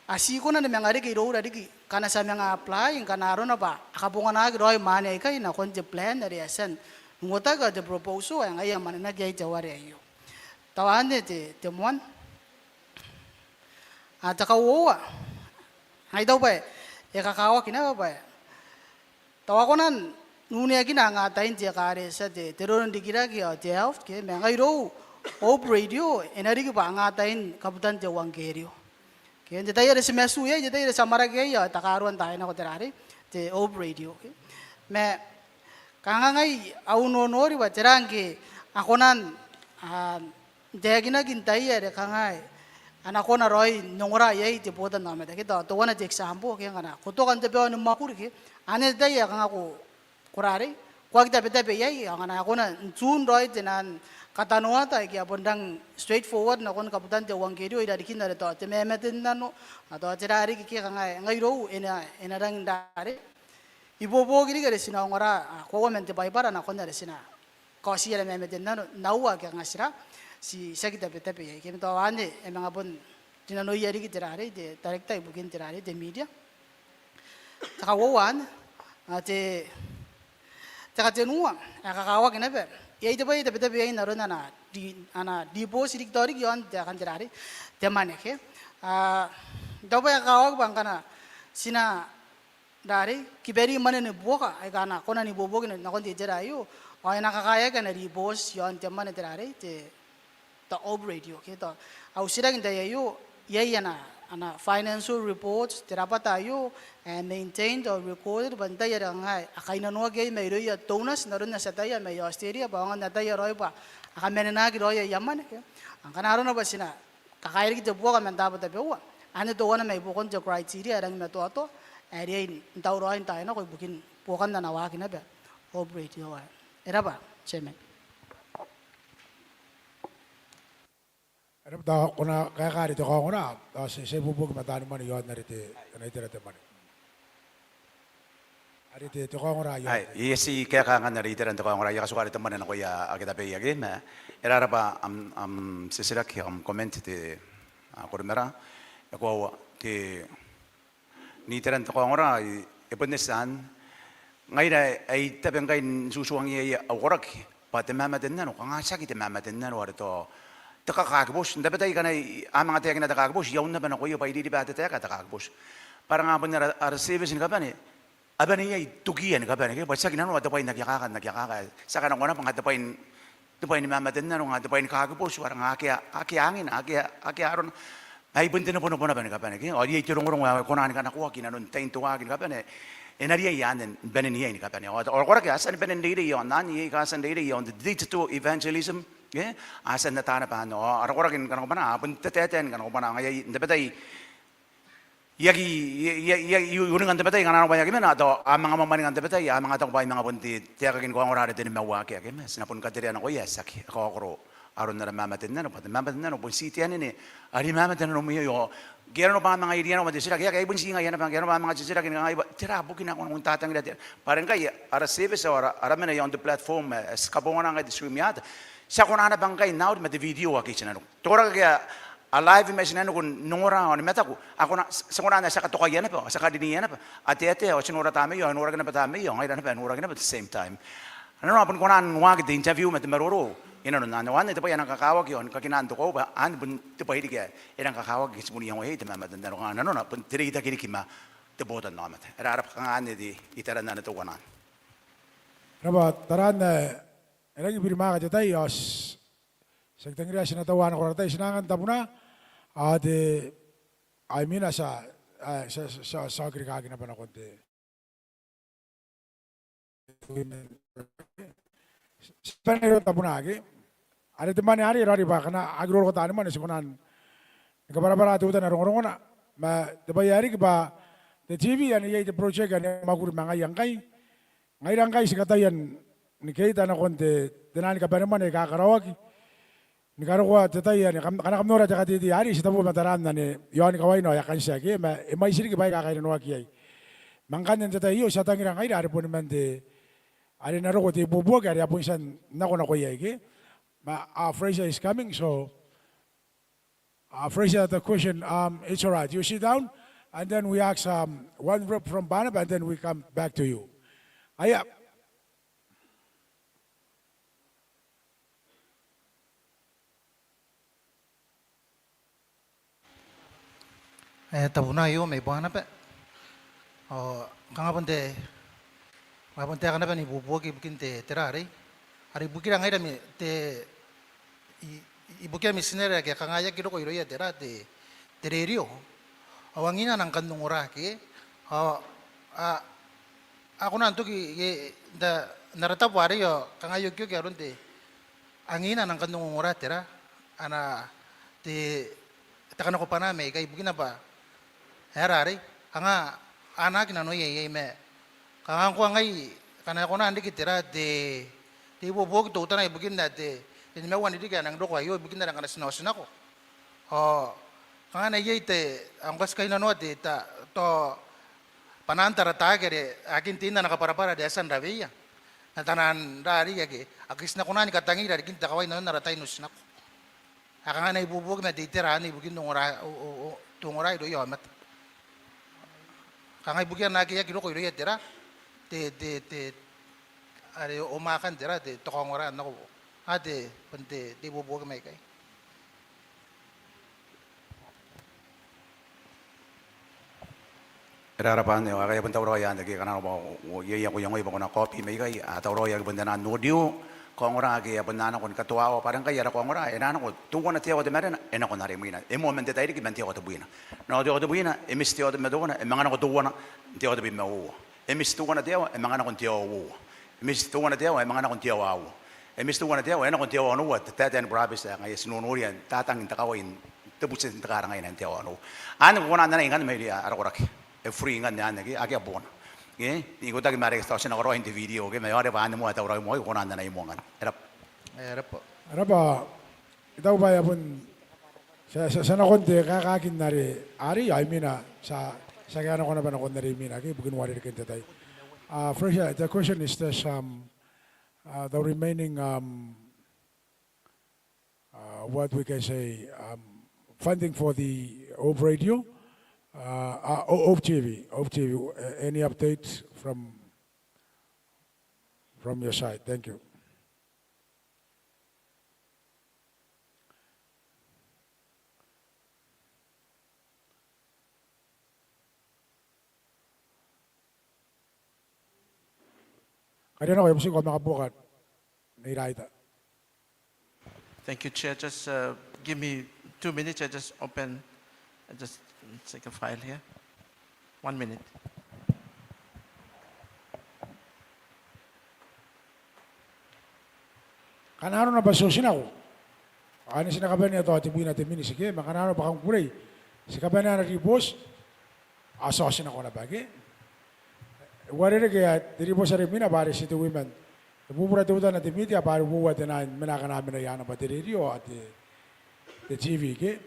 a ti kona ni manga reke iroura riki ngkana ti a manga apply, ngkana arona bwa a kabonganaki raoi mwane aikai nakon te plan are e a tia n uotaki, ao te proposal ae ngaia e mwanenaki iai te ware aio. Tao anne te, te moan. Ao te kauoua, ngai I taku bwa e kakawaki naba bwa tao a kona n uneakina angatain te ekaretia te, te roro n rikirake ao te health, ke? Ma ngai irou Hope Radio e na riki bwa angatain kabutan te euangkerio, ke? N te tai are ti matu iai, te tai are ti amwarake iai, ao e takaruan taai nako te rarei te Hope Radio, ke? Ma kanga ngai au nonori bwa tera ngke a kona n, a, n taekinaki n taai are kangai a na kona raoi n ongora iai te botannaomata, ke? Tao teuana te example, ke? Ngkana ko toka n te bao ni mwakuri, ke? Anne te tai ae kanga ko, ko rarei, ko aki tabetabe iai, ao ngkana e kona n tun raoi te naan katanoata aike a bon rang straightforward nakon kabutan te euangkerio i rarikin are tao te mamaten nano, ao tao tera riki, ke? Kanga ngai irou e na, e na rangi n rarei ibuobuoki riki are ti na ongora, a, koaua man te Baibara nakon are ti na kaoti ara mamaten nano n aua ake kanga tira ti, ti aki tabetabe iai, ke? Ma tao anne e manga bon rinanoia riki te rarei te director ibukin te rarei te media. Te kauoua anne. Ao te, te katenua ae kakawaki naba, iai te bwai ae tabetabe iai n aron ana ri-, ana ribooti riki, tao riki iaon te, aekan te rarei te mwane, ke? Ao tao bwa e kakawaki bwa ngkana ti na rarei kibari mwane ni buoka aika a na kona n ibuobuoki nakon te itera aio, ao e na kakaeaki ana ribooti iaon te mwane te rarei te, te Hope Radio, ke? Tao au titiraki n tai aio, iai ana, ana financial report te rabwata aio ae maintained ao recorded, bwa n tai are kangai a kainnanoaki iai mairouia donors n aron ae ti ataia mai Australia, bwa aonga n ataia raoi bwa a kamanenaki raoi aia mwane, ke? Ao ngkana arona bwa ti na kakaea riki te buoka man taabo tabeua, anne teuana mai buakon te criteria ae rangi ni matoatoa ae riai n tauraoi n taai nako ibukin buokan ana waaki naba Hope Radio aei. E rabwa, Chairman. E rabwa, tao ko na kaeka are te kaongora, tao ti, ti ibuobuoki i matan mwane iaon are te, ana itera te mwane. Are te, te kaongora aio. Ae, I a tii kaeka ngkanne are iteran te kaongora aio, I a katuka are te mwane nakoia ake tabeia, ke, ma e rarabwa am, am titiraki, am comment te, a, Koromara. E koaua, te, n iteran te kaongora, e, e bon eti anne. Ngaira ae I tabe ngkai n tutuangia aia, au koraki bwa te mamaten nano, kanga tiaki te mamaten nano are tao te kakakibotu. N tabetai ngkana a manga taekina te kakibotu, I a un naba nakoia bwa I ririba te taeka ae te kakibotu. Bwa are nga bon ara, ara service ni kabane a bane iai tokiia ni kabane, ke, bwa tiaki nanona te bwai n aki akaka, n aki akaka. Ti a kanako naba nga te bwai n, te bwai ni mamaten nano, nga te bwai ni kakibotu, are nga akea, akea angina, akea, akea arona. Ai bon te nebonebo naba ni kabane, ke? Ao iai te rongorongo ae kona ni kanakoaki inanon tain te waaki ni kabane. E na riai anne ni banen iai ni kabane. Ao, ao koraki a tia ni bane n reirei iaon anne, iai aika a tia n reirei iaon te digital evangelism, ke? A tia n ata naba anne. Ao ara koraki ni kanakobwanaa a bon tataetae ni kanakobwanaa. Ngaia n tabetai I aki, I, I, I, I uringa n tabetai ngkana arona bwa e aki mena, tao a manga mwamwaninga n tabetai, a manga taku bwa I manga bon te, te aekaki ni kaongora are te nimaua, ke, ke, ma ti na bon katerea nakoia ae tiaki, e kaokoro aron ara mamaten nano, bwa te mamaten nano bon ti te anene are mamaten nano mwioio. Ngke arona bwa a manga irianako ma te titiraki, e aki, ai bon ti ngaia naba, ngke arona bwa a manga titiraki ni kangai bwa tera bukina ko nang tatangira te, bwa are ngkai ara service ao ara, ara mena iaon te platform, e, ti kabongana ngkai te StreamYard, ti a kona naba ngkai n auti ma te video ake i tinaniku. Te koraki ake a live ma i tinaniku n ongora ao ni mataku, a kona, ti a kona n, ti a katokaia naba, ti a kariniia naba. A taetae ao ti nora tamneia, ao e noraki naba tamneia, ao ngaira naba e noraki naba at the same time. Nanona a boni kona n waaki te interview ma te maroro inanon anne. Ao anne te bwai ae nang kakawaki ao ni kakinaan te koaua bwa anne bon te bwai riki ae e nang kakawaki ke ti bon iangoia iai te mamaten nano, kanga nanona bon te reitaki riki ma te botannaomata. E rarabwa, kanga anne te iteran anne teuana. Raba, taraan ae e rangi ni birimwaaka te tai, ao ti, ti aki tangiria ti na taua nako ara tai, ti na anga n tabuna, ao te, ao imwina ti a, a, ti a, ti a, ti a okirikaki naba nakon te, ti bane iroun tabuna ake. Are te mwane arei e raoiroi bwa akana aki roroko taani mwane ti kona ni kabwarabwara teutana rongorongona. Ma te bwai ae riki bwa te TV anne iai te project anne e mwakuri ma ngaia ngkai. Ngaira ngkai ti kataia n ni keita nakon te, te naan kabanemwane aika a karaoaki. Ni karokoa te tai anne, kam, ngkana kam nora te kateitei arei, ti tabu ma taraan anne iaoni kawaina ao e a kan tia ke, ma e mwaiti riki bwaai aika kainnanoaki iai. Ma ngkanne n te tai aio ti a tangira ngaira are boni man te, are e na roko te ibuobuoki are a bon tia n nako nako iai ke. Ma, ah, Fraser is coming, so, ah, Fraser, the question, um, it's all right. You sit down, and then we ask, um, one rep from Banaba, and then we come back to you. Aia. E, tabuna aio mai Banaba. Ao kanga bon te, kanga bon te, kanga bon ibuobuoki ibukin te, te ra arei. Are ibukira ngaira ma te, i, i, ibukia mitinare ake kanga e aki roko irouia te ra, te, te rerio. Ao angiina a nang kan ongora ke. Ao a, a kona n toki ke, n ta, n ara tabo arei ao kanga e okioki aron te, angiina a nang kan ongora te ra, ana te, te kanakobwanaa mai ikai ibukina bwa e aera arei, kanga a anaaki nanoia iai ma kanga ngkoa ngai, ngkana e kona n riki te ra, te, te ibuobuoki teutana ibukin ae te, te nimaua n ririki ae nang roko aio ibukin are ngkana ti na otinako. Ao kanga e na iai te, ngkoa ti kainnanoa te, ta, tao bwanaan tarataake are aki n tein ana kabwarabwara are e a tia n raweia. N na tana n ra arei ake, ake ti na kona ni katangira riki n te kawai n aron ara tai n otinako. Ae kanga e na ibuobuoki ma te itera anne ibukin ongora, o, o, o, te ongora irouia aomata. Kanga ibukia naake e aki roko irouia te ra, te, te, te, are o, o mwaakan te ra, te, te kaongora nako. A te, bon te, te ibuobuoki mai ikai. E rarabwa anne, ao akea, I a bon tauraoi n aki, ngkana arona bwa iai ae ko iangoi bwa ko na copy mai ikai, a tauraoi n aki bon taian audio, kaongora ake a bon a nako ni katoa ao bwa are ngkai ara kaongora e na nako teuana te aoa te marena, e nako n are imwina. E moa man te tairiki man te aoa tebwina. Nako te aoa tebwina, e miti te aoa te matoana, e manga nako teuana n te aoa tebwi ma uoua. E miti teuana te aoa, e manga nako n te aoa uoua. E miti teuana te aoa, e manga nako n te aoa aua. E miti teuana te aoa, e nako n te aoa onoua, te taetae ni burabeti ae ngaia ti nonoria n tatang n te kawai n te buti n te kaara ngaina n te aoa onoua. Anne ko kona n anai ngkanne mairouia ara koraki. E free ngkanne anne ke, akea boona. Ke, n ikotaki ma are ti a otinako raoi n te video ke, ma e aera bwa anne moa ae tauraoi moa, ko kona n anai moa ngkanne. E rabwa. E rabwa. E rabwa. I taku bwa e a bon, ti a, ti a, ti a nakon te kaekaakin are arei, ao imwina ti a, ti a kaea nako naba nakon are imwina ke, ibukin uarereken te tai. Uh, Fraser, the question is this, um, uh, the remaining, um, uh, what we can say, um, funding for the Hope Radio, uh, uh, Hope T V, Hope T V, uh, any update from, from your side? Thank you. Karianako, e a butiiko, manga buoka Nei Raita. Thank you, Chair. Just, uh, give me two minutes. I just open, I just take a file here. One minute. Ngkana arona bwa ti otinako, ao ti na kabanea tao tebwina te miniti ke, ma ngkana arona bwa kam kukurei, ti kabanea ana ribooti, ao ti a otinako naba ke. E uarereke ae te ribooti are imwina bwa are ti te wiman. E bubura teutana te mitia bwa are uoua te naan mena akana mena iai naba te rerio ao te, te T V ke.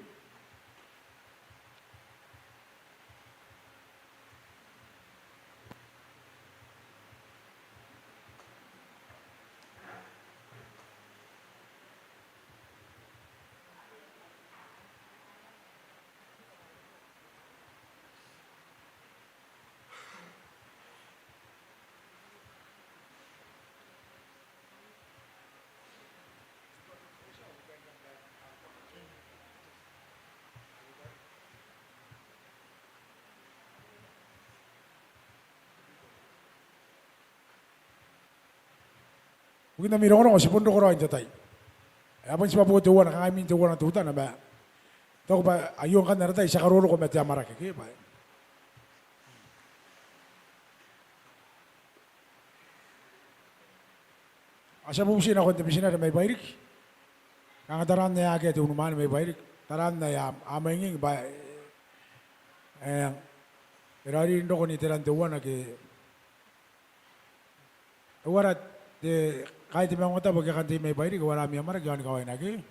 Ibukin ami rongorongo, ti bon roko raoi n te tai. E a bon tibwa bo teuana, kanga imwin teuana teutana, ma I taku bwa aio ngkanne ara tai, ti a karoroko ma te amwarake ke bwa a tia bubuti nakon te mitinare mai Bairiki. Kanga taraan ae akea te unimwaane mai Bairiki. Taraan ae a, a mwaingingi bwa e, e raoiroi n roko n iteran teuana ke e uara te, kai te maungatabu ake a kan tei mai bairiki, ao ara ami amwarake ao ni kawaina ke.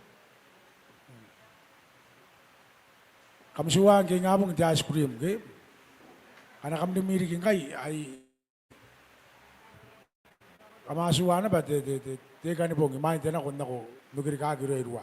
Kam tuangaki ingabong te ice cream ke. Ngkana kam rimwi riki ngkai, ai kam a tua naba te, te, te, te ikanibong imwain te nako n nako n okirikaki irouia ruo.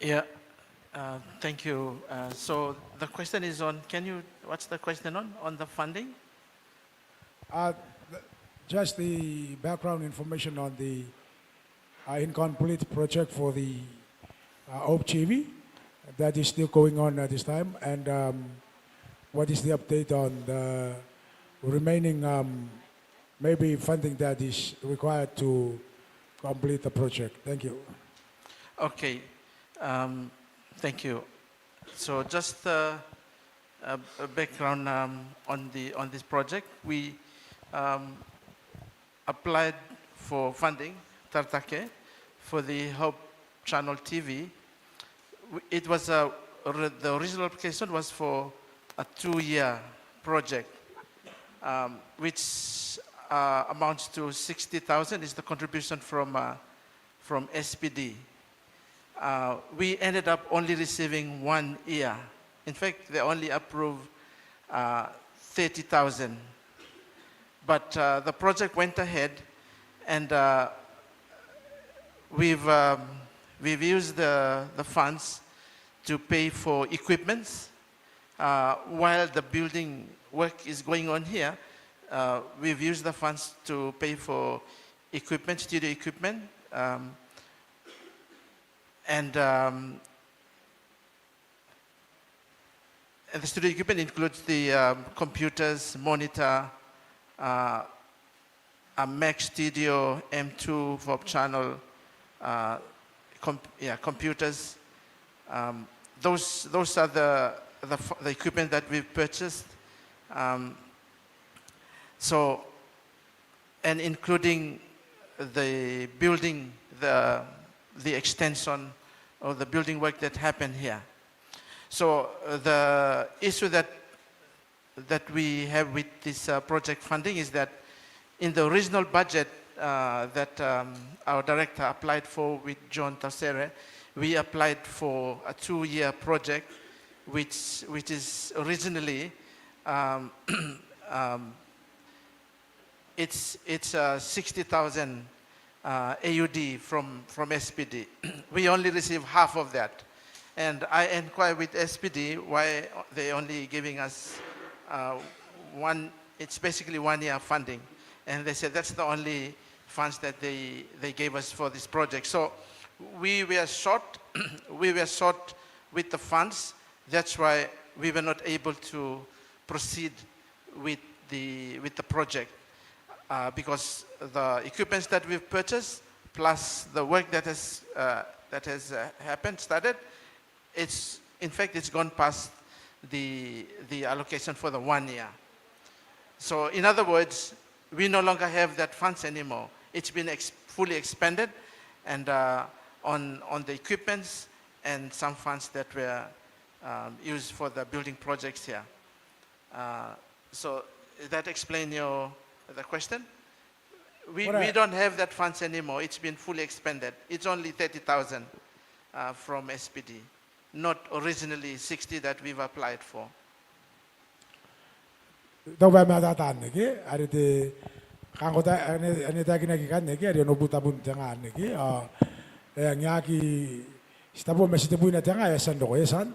Yeah, uh, thank you. Uh, so the question is on, can you, what's the question on, on the funding? Uh, th-, just the background information on the, uh, incomplete project for the, uh, Hope T V that is still going on at this time, and, um, what is the update on the remaining, um, maybe funding that is required to complete the project. Thank you. Okay. Um, thank you. So just, uh, a, a background, um, on the, on this project. We, um, applied for funding, Tartake, for the Hope Channel T V. W-, it was a, ori-, the original application was for a two-year project, um, which, uh, amounts to sixty thousand, is the contribution from, uh, from S P D. Uh, we ended up only receiving one year. In fact, they only approved, uh, thirty thousand. But, uh, the project went ahead, and, uh, we've, um, we've used the, the funds to pay for equipments. Uh, while the building work is going on here, uh, we've used the funds to pay for equipment, studio equipment, um, and, um, and the studio equipment includes the, um, computers, monitor, uh, a Mac Studio M two for channel, uh, comp-, yeah, computers. Um, those, those are the, the f-, the equipment that we've purchased. Um, so, and including the building, the, the extension of the building work that happened here. So, uh, the issue that, that we have with this, uh, project funding is that in the original budget, uh, that, um, our director applied for with John Tausere, we applied for a two-year project, which, which is originally, um, um, it's, it's, uh, sixty thousand, uh, A U D from, from S P D. We only receive half of that. And I inquire with S P D why they only giving us, uh, one, it's basically one year funding. And they said that's the only funds that they, they gave us for this project. So we were short, we were short with the funds. That's why we were not able to proceed with the, with the project, uh, because the equipments that we've purchased, plus the work that has, uh, that has, uh, happened, started, it's, in fact, it's gone past the, the allocation for the one year. So, in other words, we no longer have that funds anymore. It's been ex-, fully expended, and, uh, on, on the equipments and some funds that were, um, used for the building projects here. Uh, so, that explain your, the question? We, we don't have that funds anymore. It's been fully expended. It's only thirty thousand, uh, from S P D, not originally sixty that we've applied for. Tao bwa e matata anne ke, are te, kanga ko ta-, anne, anne taekinaki ikanne ke, are onobwi tabun te nga anne ke, ao, e, ngaia aki, ti tabo ma ti tebwina te nga, e a tia n roko, e a tia n.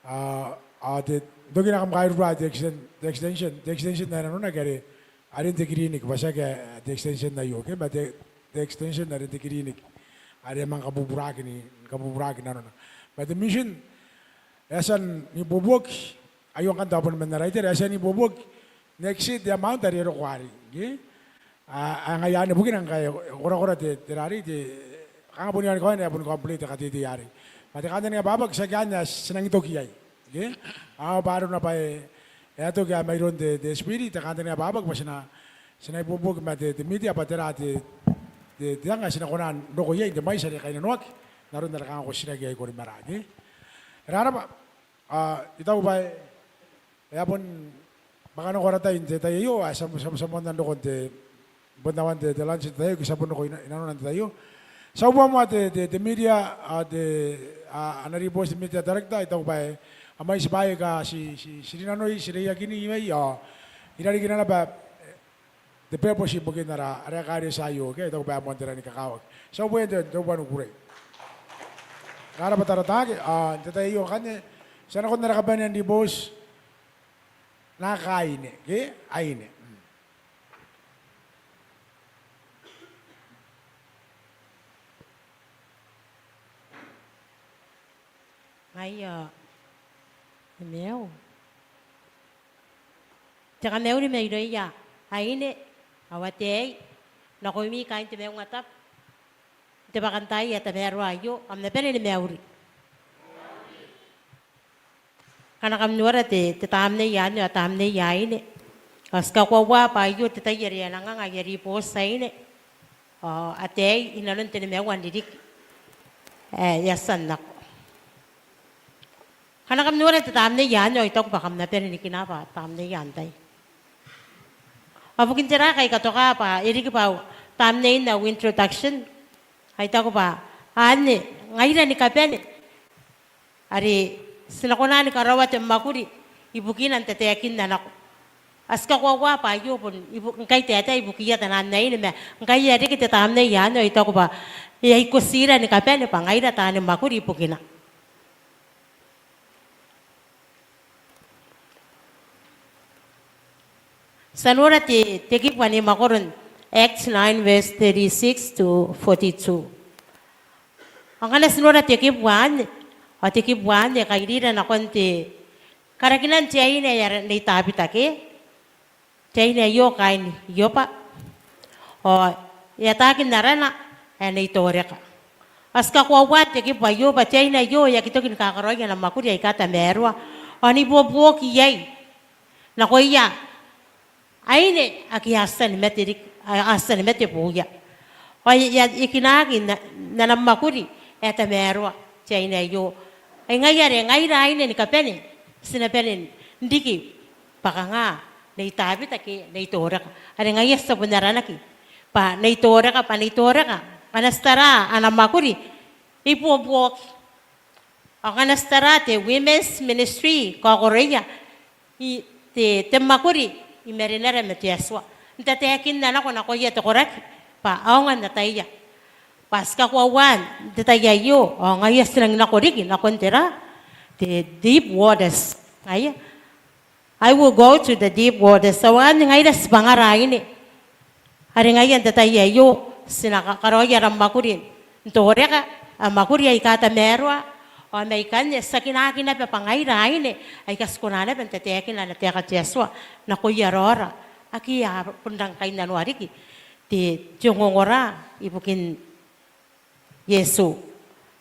A, a te, n tokina kam kairua te exten-, te extension, te extension ae nanona ke are, are n te kiriniki, bwa tiaki, e, te extension aio ke, ma te, te extension are n te kiriniki. Are e a manga kabuburaki ni, kabuburaki nanona. Ma te mission, e a tia n ibuobuoki, aio ngkanne tao bon man ara itera, e a tia n ibuobuoki, n exceed te amount are e roko arei, ke? A, a ngaia anne bukina ngkai e korakora te, te rarei, te, kanga bon iai ni kawaina, e a bon complete te kateitei arei. Ma te kantaninga bwa bwa tiaki anne ae ti nang toki iai. Ke? Ao bwa arona bwa e, e a toki ae mairoun te, te Spirit, te kantaninga bwa bwa ti na, ti na ibuobuoki ma te, te media bwa tera te, te, te anga ae ti na kona n roko iai n te mwaiti are e kainnanoaki n aron are kanga ko titiraki iai Korimara. Ke? E raraba, ao I taku bwa e E a bon bwaka nako ara tai n te tai aio, ao ti a, ti a, ti a moan roko n te, bon awan te, te lunch n te tai aio, ke ti a bon roko ina, inanona n te tai aio. Ti a bua moa te, te, te media, ao te, a, ana ribooti te media director, I taku bwa e a mwaiti bwaai aika ti, ti, ti rinanoi, ti reiakini mai, ao irarikina naba, e, te purpose ibukin ara, ara ekaretia aio, ke, I taku bwa e moan te rangi ni kakawaki. Ti a uboia n te, te uboa ni kukurei. Raraba Tarataake, ao n te tai aio ngkanne, ti a nakon ara kabanea n ribooti, naake aine, ke, aine. Mm. Ngaia, e maiu. Te kamauri mairouia aine, ao ataei, nakoimi kaain te maungatabu n te bwakantaai ae tamaroa aio, kam na bane ni mauri. Ngkana kam nora te, te tamnei anne ao tamnei aine, ao ti kakoaua bwa aio te tai are a nang anga aia ribooti aine ao ataei inanon te nimaua n ririki ae e a tia n nako. Ngkana kam nora te tamnei anne ao I taku bwa kam na bane ni kina bwa tamnei antai. Ao bukin tera ngkai I katoka bwa e riki bwa tamnein au introduction, ao I taku bwa anne ngaira ni kabane are ti na kona ni karaoa te mwakuri ibukina n tataekinna nako. Ao ti kakoaua bwa aio bon ibu-, ngkai taetae ibukiia taian aine, ma ngkai e a reke te tamnei anne ao I taku bwa e a ikotira ni kabane bwa ngaira taani mwakuri ibukina. Ti a nora te, te kibu anne i mwakoron Acts nine verse thirty-six to forty-two. Ao ngkana ti nora te kibu anne, ao te kibu anne e kairira nakon te karakinan te aine ae ara Nei Tabita, ke? Te aine aio kaain Ioba. Ao e ataaki n arana ae Nei Toreka. Ao ti kakoaua n te kibu aio bwa te aine aio e aki toki ni kakaraoi ana mwakuri aika tamaroa. Ao n ibuobuoki iai nakoia aine ake a tia ni mate riki, a, a tia ni mate buuia. Ao e, e, e kinaaki n, n ana mwakuri ae tamaroa te aine aio. Ai ngaia are ngaira aine ni kabane ti na bane n riki bwa kanga Nei Tabita ke Nei Toreka. Are ngaia ti a bon aranaki bwa Nei Toreka, bwa Nei Toreka, ngkana ti tara ana mwakuri, e ibuobuoki. Ao ngkana ti tara te women's ministry, kaokoroia, i, te, te mwakuri i marenara ma te Atua n tataekinna nako nakoia te koraki bwa a aonga n ataia. Bwa ti kakoaua n te tai aio ao ngaia ti nang nako riki nakon tera, te deep waters. Ngaia, I will go to the deep waters. Ao anne ngaira tibwangara aine are ngaia n te tai aio ti na ka-, karaoi ara mwakuri n Toreka, a mwakuri aika tamaroa. Ao mai ikanne ti a kinaaki naba bwa ngaira aine aika ti kona naba n tataekina ana taeka te Atua nakoia raora ake a bon rang kainnanoa riki te, te ongongora ibukin Iesu.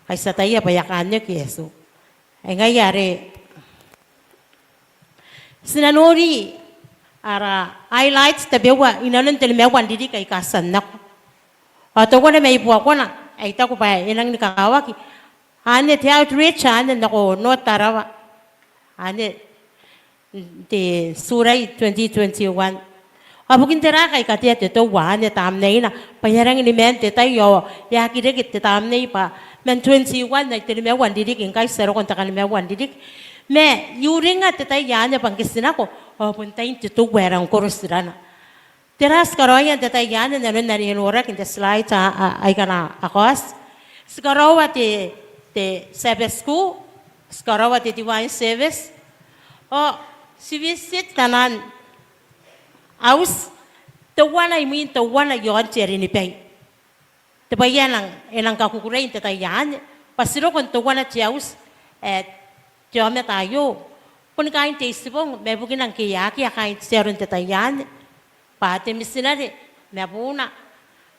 Kai ti ataia bwa e a kaan oki Iesu. Ai ngaia are ti na nori ara highlights tabeua inanon te nimaua n ririki aika a tia n nako. Ao teuana mai buakona ae I taku bwa e nang ni kakawaki, anne te outreach anne nako North Tarawa. Anne n te July twenty twenty-one. Ao bukin tera ngkai I katea te teuana anne tamneina? Bwa e a rangi ni maan te tai ao e aki reke te tamnei bwa man twenty-one ai te nimaua n ririki ngkai ti a roko n te kanimaua n ririki. Ma I uringa te tai anne bwa ngke ti nako ao bon tain te tua ae rang koro tirana. Tera ae ti karaoia n te tai anne? Nanon are e noraki n te slide a, a, aika a na kaoti. Ti karaoa te, te Sabbath school, ti karaoa te divine service. Ao ti visit taian auti teuana imwin teuana i aon te arinibai. Te bwai ae e nang, e nang kakukurei n te tai anne bwa ti roko n teuana te auti ae te aomata aio boni kaain te Itibong, ma ibukina ngke akea kaain te aro n te tai anne bwa te mitinare ma buuna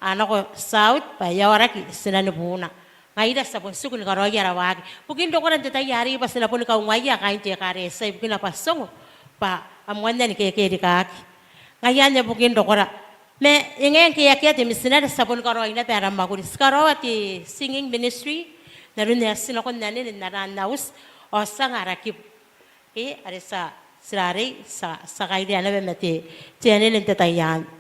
a nako South bwa e aoraki tinan buuna. ngaira ti a bon tiku ni karaoi ara waaki. Bukin rokora n te tai arei bwa ti na boni kaungaia kaain te ekaretia ibukina bwa ti ongo bwa a moanna ni kekerikaki. Ngaia anne bukin rokora. Ma e ngae ngke akea te mitinare ti a boni karaoi naba ara mwakuri. Ti karaoa te singing ministry n aron ae ti nako n anene n ara auti ao ti anga ara kibu. Ke are ti a, ti a rarei, ti a, ti a kairea naba ma te, te anene n te tai anne.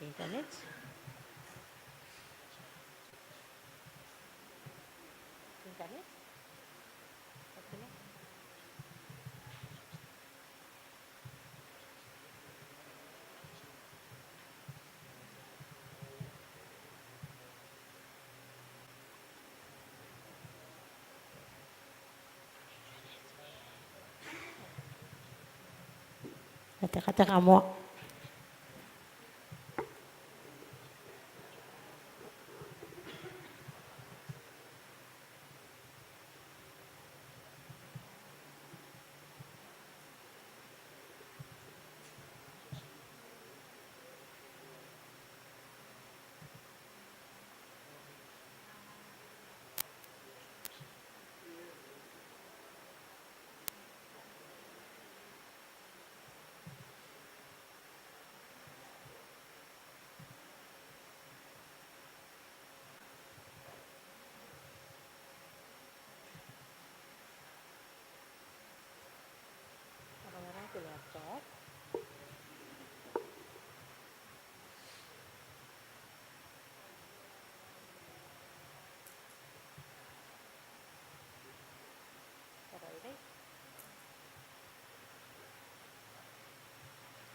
Internet. Internet. Tekateka moa.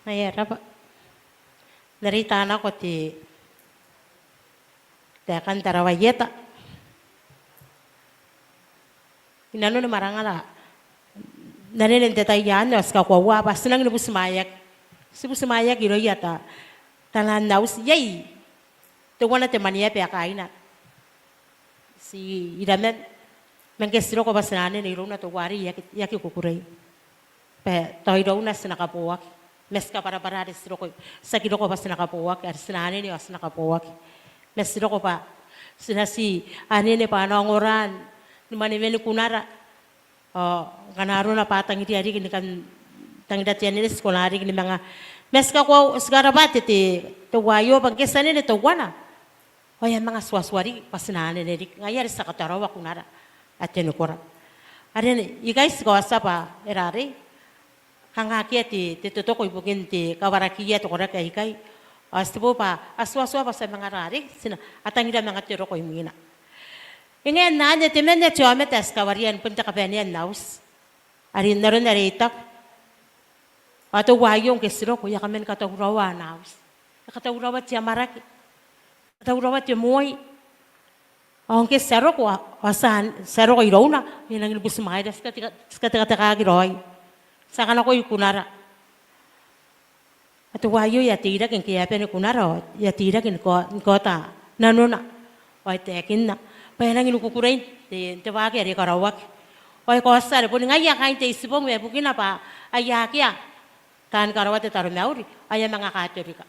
Aia, e raba. N na reita nako te taekan Tarawa Ieta. I nanoni mwanangara n anene n te tai anne ao ti kakoaua bwa ti nangi ni butimwaeaki. Ti butimwaeaki irouia ta, taian auti. Iai teuana te mwaneaba ae kaaina ti iraman, ma ngke ti roko bwa ti na anene irouna teuarei e aki, e aki kukurei. Bwa tao irouna ti na kaboaki. Ma ti kabwarabwara are ti roko, ti aki roko bwa ti na kaboaki, are ti na anene ao ti na kaboaki. Ma ti roko bwa ti na ti anene bwa a na ongora ni mwanewen kunara. Ao ngkana arona bwa a tangiria riki ni kan tangira te anene ti kona riki ni manga. Ma ti kakoaua, ti karabwa te, te, teuaio bwa ngke ti anene teuana ao e a manga tuatua riki bwa ti na anene riki. Ngaia are ti a kataraoa kunara ae te nikora. Are ikai ti kaotia bwa e rarei, kanga akea te, te totoko ibukin te kawarakiia te koraki aikai. Ao ti tebo bwa a tuatua bwa ti a manga rarei, ti na, a tangira manga te roko imwina. E ngae n anne temanna te aomata ae ti kawaria ni bon te kabanea n auti. Are n aron are I taku. Ao teuaio ngke ti roko, e a kaman katauraoa ana auti. E katauraoa te amwarake. Katauraoa te moi. Ao ngke ti a roko, ao, ao ti a, ti a roko irouna, e nangi ni butimwaeira, ti kateka, ti katekatekaaki raoi. Ti a kanakoi kunara. Ao teuaio e a teirake ngke e a bane kunara, ao e a teirake ni kao, ni kaota nanona. Ao e taekinna bwa e nangi ni kukurei n te, n te waaki are karaoaki. Ao e kaotia are boni ngaia kaain te Itibong ma ibukina bwa aia akea taani karaoa te taromauri, ao e a manga Katorika.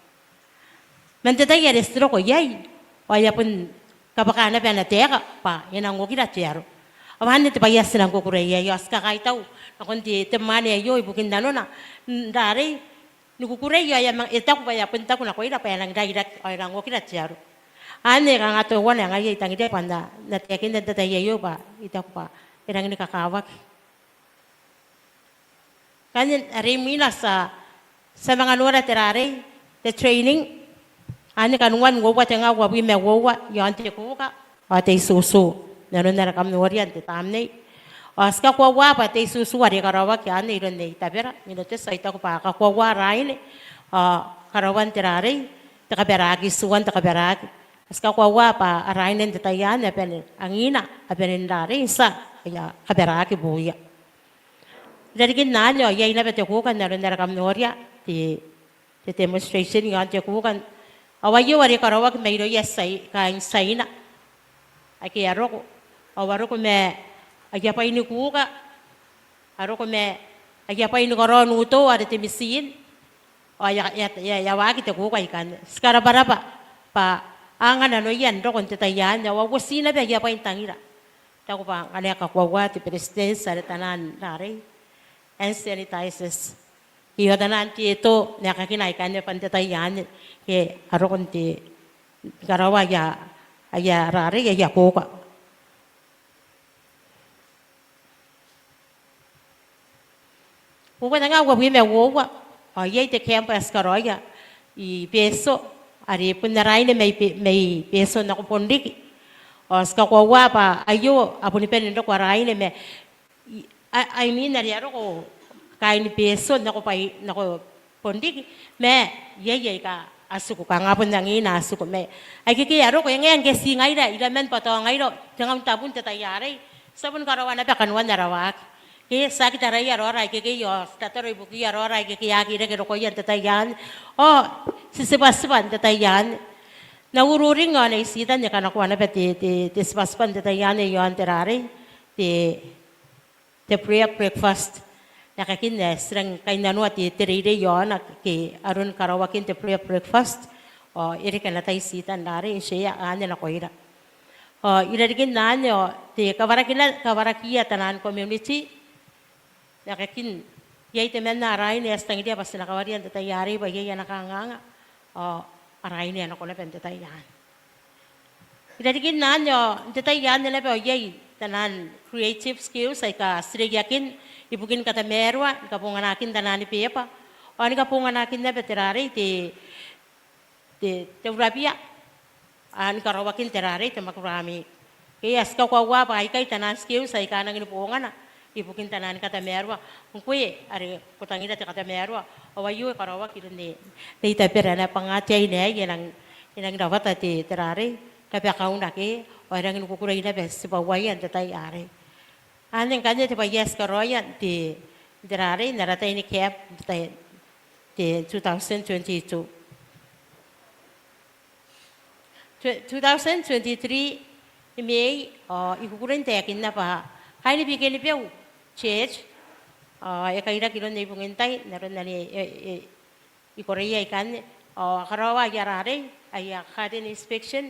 Man te tai are ti roko iai, ao e a bon kabwaka naba ana taeka bwa e nang okira te aro. Ao anne te bwai ae ti nang kukurei iai, ao ti kakaitau nakon te, te mwaane aio ibukin nanona n rarei ni kukurei, ao e a manga, e taku bwa e a bon taku nakoira bwa e nang rairaki, ao e nang okira te aro. Anne kanga teuana ae ngaia I tangiria bwa N na, N na taekinna n te tai aio bwa I taku bwa e rangi ni kakawaki. Ngkanne are imwina ti a, ti a manga nora te rarei, te training. Anne kanoan uoua tenga uabwi ma uoua iaon te kuuka ao te itutu. N aron are kam noria n te tamnei. Ao ti kakoaua bwa te itutu are karaoaki anne iroun Nei Tabera Minoteti, ao I taku bwa kakoaua raine. Ao karaoan te rarei, te kabaraaki, ituan te kabaraaki. Ao ti kakoaua bwa raine n te tai anne a bane, angina a bane n rarei, n tia aia kabaraaki buia. Irarikin anne ao iai naba te kuuka n aron are kam noria te, te demonstration iaon te kuuka n Ao aio are karaoaki mairouia Ti-, kaain Tiaina ake a roko. Ao a roko ma aia bwai ni kuuka, a roko ma aia bwai ni karaoa n uto are te mitiin. Ao e a, e a, e a, e a waaki te kuuka ikanne. Ti karabwarabwa bwa a anga nanoia n roko n te tai anne, ao a uoti naba aia bwai n tangira. I taku bwa ngkana e kakoaua te Beretitenti are taian arei, Annecy Diocese, ke ao taian tieto n aekakina ikanne bwa n te tai anne, ke a roko n te, ni karaoa aia, aia arei, aia kuuka. Uabwi ma uoua, ao iai te camp ae ti karaoia i Betio, are bon ara aine mai Be-, mai Betio nako Bonriki. Ao ti kakoaua bwa aio a boni bane n roko ara aine ma, I, I, I mean, are a roko kaain Betio nako bwa-, nako Bonriki, ma iai aika a tiku, kanga bon angiia a tiku, ma aikekei a roko, e ngae ngke ti ngaira, iraman bwa tao ngaira tengaun tabun te tai arei, ti a bon karaoa naba kanoan ara waaki. Ke ti aki taraia raora aikekei, ao ti tataro ibukiia raora aikekei a aki reke rokoia n te tai anne. Ao ti tibwatibwa n te tai anne. N na ururing ao N na ititan ni kanakoa naba te, te, te tibwatibwa n te tai anne iaon te arei, te te prayer breakfast. N aekakin ae ti rangi ni kainnanoa te, te reirei iaona ke aron karaoakin te prayer breakfast. Ao e reke ana tai Titan n arei, n share anne nakoira. Ao i rarikin anne ao te kawarakina, kawarakiia taian community. N aekakin iai temanna ara aine ae ti tangiria bwa ti na kawaria n te tai arei bwa iai ana kanganga. Ao ara aine a nako naba n te tai anne. I rarikin anne ao n te tai anne naba ao iai taian creative skills aika ti reiakin ibukin katamaroa ni kabonganakin taian beeba. Ao ni kabonganakin naba te arei, te, te, te urabia. Ao ni karaoakin te arei, te mwakuri. Ke ae ti kakoaua bwa aikai taian skills aika a nangi ni bongana ibukin taian katamaroa. Ngkoe are ko tangira te katamaroa, ao aio e karaoaki iroun Nei, Nei Tabera, naba ngke te aine aei e nang, e nang rawata te, te arei, rabakauna ke, ao e rangi ni kukurei naba tibwaua n te tai arei. Anne ngkanne te bwai ae ti karaoia n te, te arei, n ara tai ni camp, te, te two thousand twenty-two. Tw-, two thousand twenty-three i Mei, ao i kukurei n taekinna bwa kaain Bikenibeu Church, ao e kairaki iroun Nei Bungintai, n aron are e, e, i koreia ikanne, ao a karaoa aia arei, aia garden inspection.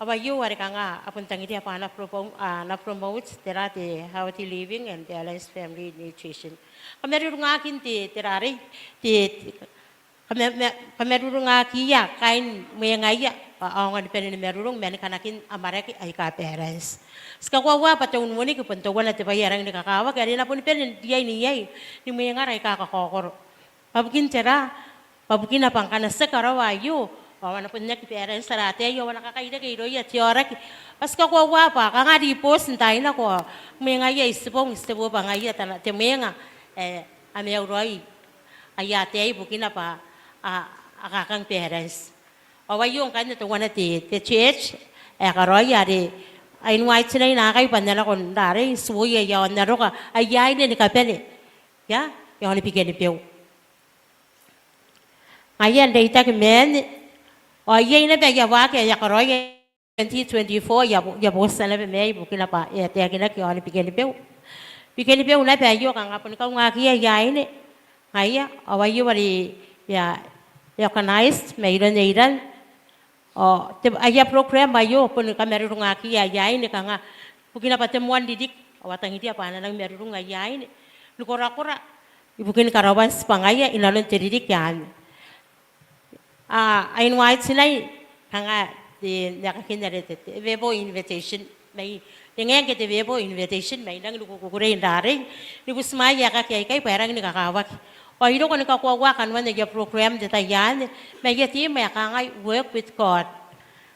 Ao aio are kanga a bon tangiria bwa a na propo-, a na promote te arei, te healthy living and balanced family nutrition. Kamarurungakin te, te arei, te, kama-, ma-, kamarurungakiia kaain mwengaia bwa a aonga ni bane ni marurung ma ni kanakin amwarake aika balance. Ti kakoaua bwa te unimweniki bon teuana te bwai ae rangi ni kakawaki, are e na boni bane n riai n iai ni mwengara aika kakaokoro. Bwa bukin tera, bwa bukina bwa ngkana ti aki karaoa aio, ao a na bon aki balance ara ataei, ao a na kakairake irouia te aoraki. Ao ti kakoaua bwa kanga ribooti n taai nako, mwengaia itibong, itibong bwa ngaia tana, te mwenga, e, a maiu raoi aia ataei bukina bwa a, a kakang balance. Ao aio ngkanne teuana te, te church ae karaoia, are I invite-nai naakai bwa N na nako n arei, n tuoia i aon aroka aia aine ni kabane. Ia, i aon Bikenibeu. Ngaia n reitaki ma anne, ao iai naba aia waaki ae a karaoia n twenty twenty-four, aia bo-, aia botia naba mai bukina bwa e a taekinaki i aon Bikenibeu. Bikenibeu naba aio kanga boni kaungakiia aia aine. Ngaia, ao aio are e a, e a organized mairoun Nei Iran. Ao te, aia program aio boni kamarurungakiia aia aine kanga bukina bwa te moan ririki, ao a tangiria bwa a na nang marurung aia aine, ni korakora ibukin karaoan tibwangaia inanon te ririki anne. A, I invite-nai kanga te, n aekakin are te, te verbal invitation mai, e ngae ngke te verbal invitation mai, I rangi ni kukurei n arei, ni butimwaea aekaki aikai bwa e rangi ni kakawaki. Ao I roko ni kakoaua kanoan aia program n te tai anne, ma aia theme ae kangai Work with God.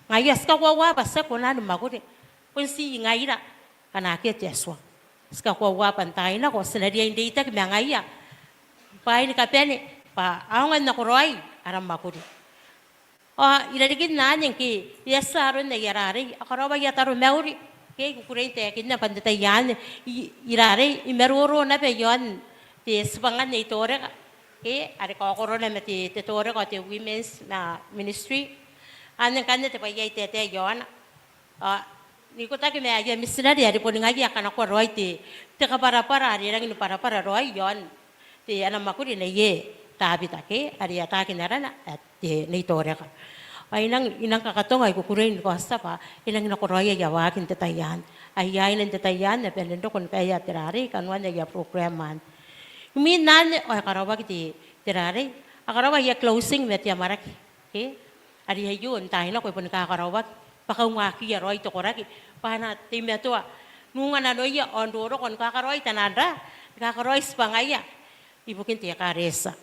Ngaia ti kakoaua bwa ti aki kona ni mwakuri bon ti ngaira, ngkana akea te Atua. Ti kakoaua bwa n taai nako ti na riai n reitaki ma ngaia bwaai ni kabane, bwa a aonga n nakoraoi ara mwakuri. Ao i rarikin anne ngke e a tia aron aia arei, a karaoa aia taromauri, ke I kukurei n taekinna bwa n te tai anne, i, i arei, i maroro naba i aon te tibwangan Nei Toreka. Ke, are kaokorona ma te, te Toreka ao te Women's, ma, Ministry. Anne ngkanne te bwai ae I taetae iaona. Ao n ikotaki ma aia mitinare are boni ngaia a kanakoa raoi te, te kabwarabwara are e rangi ni bwarabwara raoi iaon te ana mwakuri neiei Tabita ke, are e ataaki n arana ae te Nei Toreka. Ao I nang, I nang kakatonga, I kukurei ni kaotia bwa e nangi nakoraoi aia waaki n te tai anne. Aia aine n te tai anne a bane n roko ni kaea te rarei, kanoan aia program anne. Imwin anne ao e karaoaki te, te rarei, a karaoa aia closing ma te amwarake ke, are aio n taai nako e boni kakaraoaki bwa kaungakiia raoi te koraki bwa a na teimatoa n unga nanoia ao n roroko ni kakaraoi taian ra, ni kakaraoi tibwangaia ibukin te ekaretia.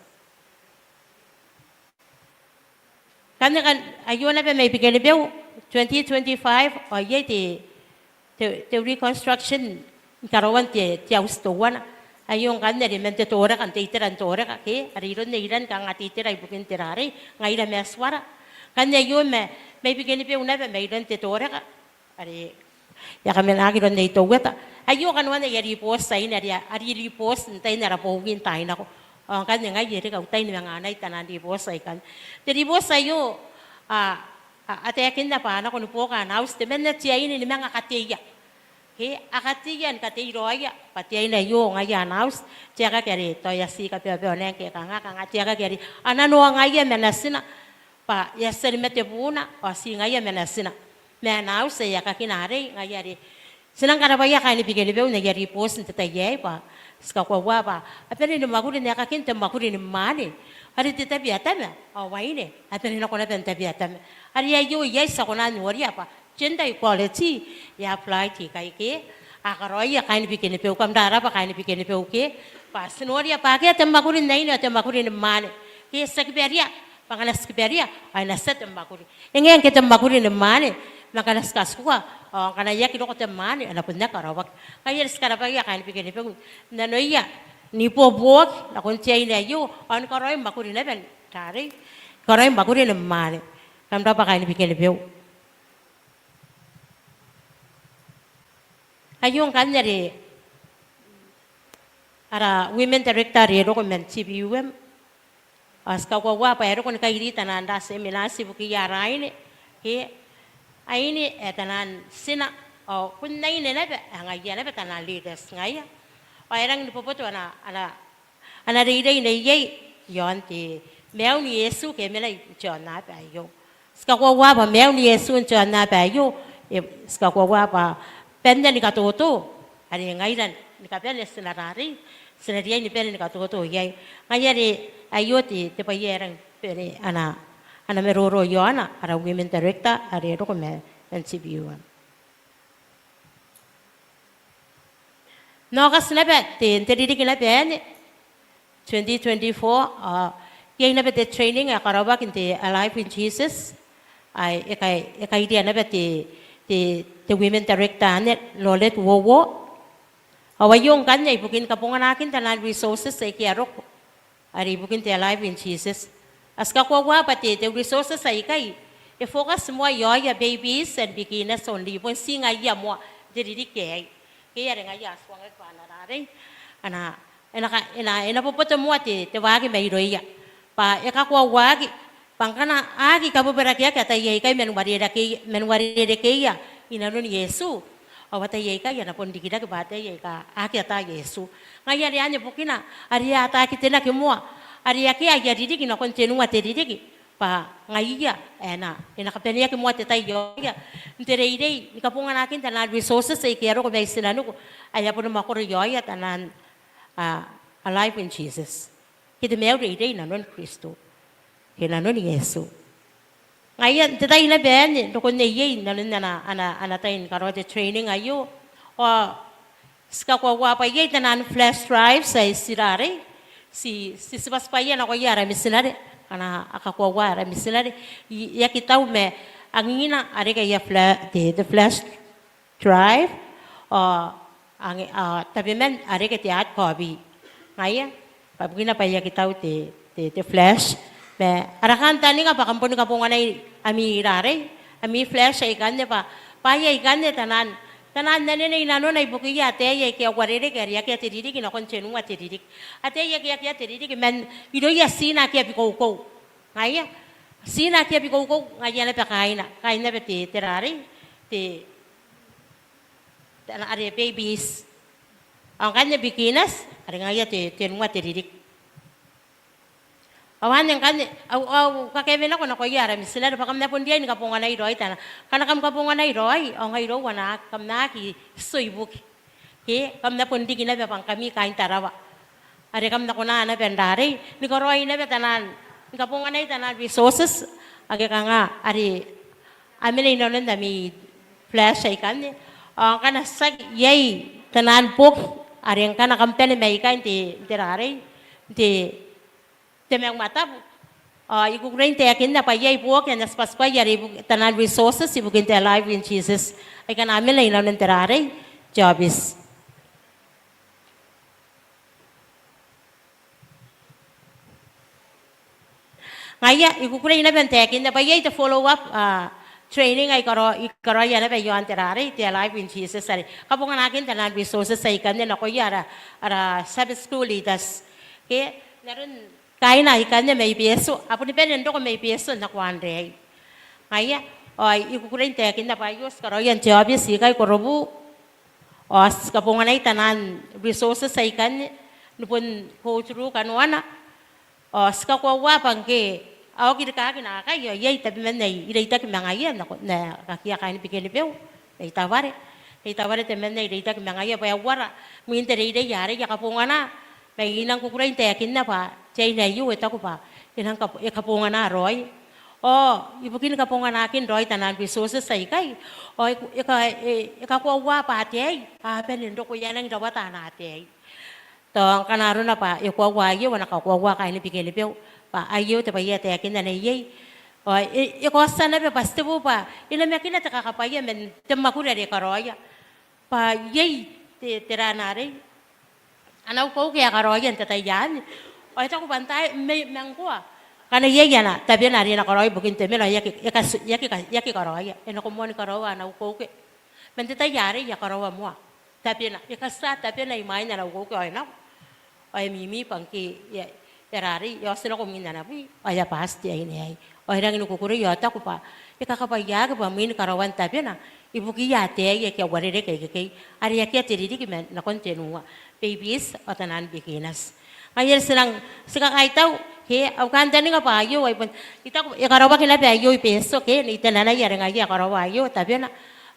Ngkanne, ngkanne aio naba mai Bikenibeu, twenty twenty-five, ao iai te, te, te reconstruction ni karaoan te, te auti teuana. Aio ngkanne are man te Toreka, n te itera n Toreka ke, are iroun Nei Ran kanga te itera ibukin te rarei, ngaira ma Tuara. Ngkanne aio ma, mai Bikenibeu naba mairoun te Toreka, are e a kamenaaki iroun Nei Teueta. Aio kanoan aia ribooti aine are a, a riribooti n tain ara bowi n taai nako. Ao ngkanne ngai e reke au tai ni manga anai taian ribooti aikanne. Te ribooti aio a, a, a taekinna bwa a nako ni buoka ana auti temanna te aine ni manga kateia. Ke, a kateia ni katei raoia bwa te aine aio ngaia ana auti. Te aekaki are tao e a tii kabeabeao naba ngke e kanga, kanga te aekaki are a nanoangaia ma natina bwa e a tia ni mate buuna ao tii ngaia ma natina. Ma ana auti ae e a kakina arei, ngaia are ti nang karabwaia kaain Bikenibeu n aia ribooti n te tai aei bwa ti kakoaua bwa a bane ni mwakuri n aekakin te mwakuri ni mwaane are te tabeatama ao aine a bane nako naba n tabeatama. Are aio iai ti a kona n noria bwa gender equality e a apply ikai ke. A karaoia kaain Bikenibeu, kam rarabwa kaain Bikenibeu ke. Bwa ti noria bwa akea te mwakuri n aine ao te mwakuri ni mwaane ke. Ti aki baria bwa ngkana ti aki baria ao e na tia te mwakuri. E ngae ngke te mwakuri ni mwaane, ma ngkana ti katikua ao ngkana e aki roko te mwaane, a na bon aki karaoaki. Ngaia are ti karabwaia kaain Bikenibeu n nanoia n ibuobuoki nakon te aine aio ao ni karaoi mwakuri naba n rarei, karaoi mwakuri ni mwaane. Kam rabwa kaain Bikenibeu. Aio ngkanne are ara women director are e roko man T P U M. Ao ti kakoaua bwa e roko ni kairi taian ra seminars ibukiia ara aine ke, aine ae taian tina ao bon aine naba ae ngaia naba taian leaders ngaia. Ao e rangi ni boboto ana, ana ana reirei neiei iaon te maiun Iesu ke e mena i, i te aonnaba aio. Ti kakoaua bwa maiun Iesu n te aonnaba aio, e, ti kakoaua bwa banna ni katoto are ngaira ni kabane ti na rarei, ti na riai ni bane ni katoto iai. Ngaia are aio te, te bwai ae e rangi ni bane ana, ana maroro iaona ara women director are e roko ma, man T P U M. N Aokati naba te, n te ririki naba anne, twenty twenty-four, ao iai naba te training ae karaoaki n te Alive in Jesus ae e kai, e kairia naba te, te, te women director anne, Lorette Wowo. Ao aio ngkanne ibukin kabonganaakin taian resources aike a roko are ibukin te Alive in Jesus. Ao ti kakoaua bwa te, te resources aikai e focus moa iaoia babies and beginners only, bon tii ngaiia moa n te ririki aei. Ke are ngaia a tuangaki bwa a na rarei, a na, e na ka, e na, e na boboto moa te, te waaki mairouia. Bwa e kakoauaki bwa ngkana a aki kabobarakeaki ataei aikai man uarerekeia, man uarerekeia i nanon Iesu, ao ataei aikai a na bon rikirake bwa ataei aika aki ata Iesu. Ngaia are anne bukina are a ataakinaki moa, are akea aia ririki nakon tenua te ririki, bwa ngaiia ae na, e na kabaneaki moa te tai iaoia n te reirei ni kabonganaakin taian resources aike a roko mai tinaniku ae a boni mwakoro iaoia taian, a, Alive in Jesus ke te maiu reirei i nanon Kristo ke i nanon Iesu. Ngaia n te tai naba anne, n rokon neiei i nanon ana, ana, ana tai ni karaoa te training aio, ao ti kakoaua bwa iai taian flash drives ae ti rarei, ti, ti tibwatibwaia nakoia ara mitinare, ngkana a kakoaua ara mitinare. I, e aki tau ma angina a reke aia fla, te, te flash drive, ao ange, ao tabeman a reke te hard copy. Ngaia bwa bukina bwa e aki tau te, te, te flash. Ma ara kantaninga bwa kam boni kabonganai ami rarei, ami flash aikanne bwa, bwa iai aikanne taian Taian anene i nanona ibukiia ataei aika a uarereke are akea te ririki nakon tenua te ririki. Ataei ake akea te ririki man irouia tina ake a bikoukou. Ngaia, tina ake a bikoukou, ngaia naba kaaina, kaain naba te, te rarei, te, te, are babies. Ao ngkanne beginners, are ngaia te, tenua te ririki. Ao anne ngkanne, au, au kakawea nako nakoia ara mitinare bwa kam na bon riai ni kabonganai raoi taian, ngkana kam kabonganai raoi, ao ngai irou a na, kam na aki titibo ibuki. Ke, kam na bon riki naba bwa ngkami kaain Tarawa. Are kam na kona naba n rarei, ni karaoi naba taian, ni kabonganai taian resources, ake kanga, are, a mena i nanon ami flash aikanne. Ao ngkana tiaki iai taian boki, are ngkana kam bane mai ikai n te, n te rarei, n te, te maungatabu. Ao I kukurei n taekinna bwa iai boki aika a na tibwatibwai are ibukin taian resources ibukin te Alive in Jesus. Aika a na mena i nanon te rarei, te aobiti. Ngaia, I kukurei naba n taekinna bwa iai te follow up, a, training ae I karo, I karaoia naba iaon te rarei, te Alive in Jesus are kabonganakin taian resources aikanne nakoia ara, ara Sabbath school leaders. Ke, n aron kaaina aikanne mai Betio, a boni bane n roko mai Betio nako Anraei. Ngaia, ao I kukurei n taekinna bwa aio ti karaoia n te aobiti ikai Korobu. Ao ti kabonganai taian resources aikanne, ni bon go through kanoana. Ao ti kakoaua bwa ngke a oki rikaaki naakai, ao iai tabeman ae I reitaki ma ngaiia, n na, n na kakia kaain Bikenibeu, Nei Taware. Nei Taware temanna ae I reitaki ma ngaiia bwa e uara mwin te reirei are I a kabongana. Ma I nang kukurei n taekinna bwa te aine aio e taku bwa e nang kab-, e kabongana raoi. Ao ibukin kabonganakin raoi taian resources aikai, ao e, e ka, e, e kakoaua bwa ataei a bane n roko, e a nangi rawata ana ataei. Tao ngkana arona bwa e koaua aio, a na kakoaua kaain Bikenibeu bwa aio te bwai ae taekinna neiei. Ao e, e kaotia naba bwa titebo bwa e namakina te kakabwaia man te mwakuri are e karaoia. Bwa iai te, te rarei, ana ukeuke ae e karaoia n te tai anne. Ao e taku bwa n tai, ma, ma ngkoa, ngkana iai ana tabena are e na karaoi ibukin te mena, ao e aki, e ka, e aki ka, e aki karaoia. E nako moa ni karaoa ana ukeuke. Man te tai arei e a karaoa moa tabena. E katia tabena imwain ana ukeuke ao e nako. Ao e mimi bwa ngke e a, e a rarei, e a oti nako mwin ana bwi, ao e a bati te aine aei. Ao e rangi ni kukurei ao taku bwa e kakabwaiaki bwa mwin karaoan tabena ibukiia ataei aika a uarereke ikekei, are akea te ririki ma nakon tenua, babies ao taian beginners. Ngaia are ti nang, ti kakaitau, ke, au kantaninga bwa aio, ai bon, I taku, e karaoaki naba aio i Betio, ke, Nei Tenanai are ngaia e karaoa aio, tabena.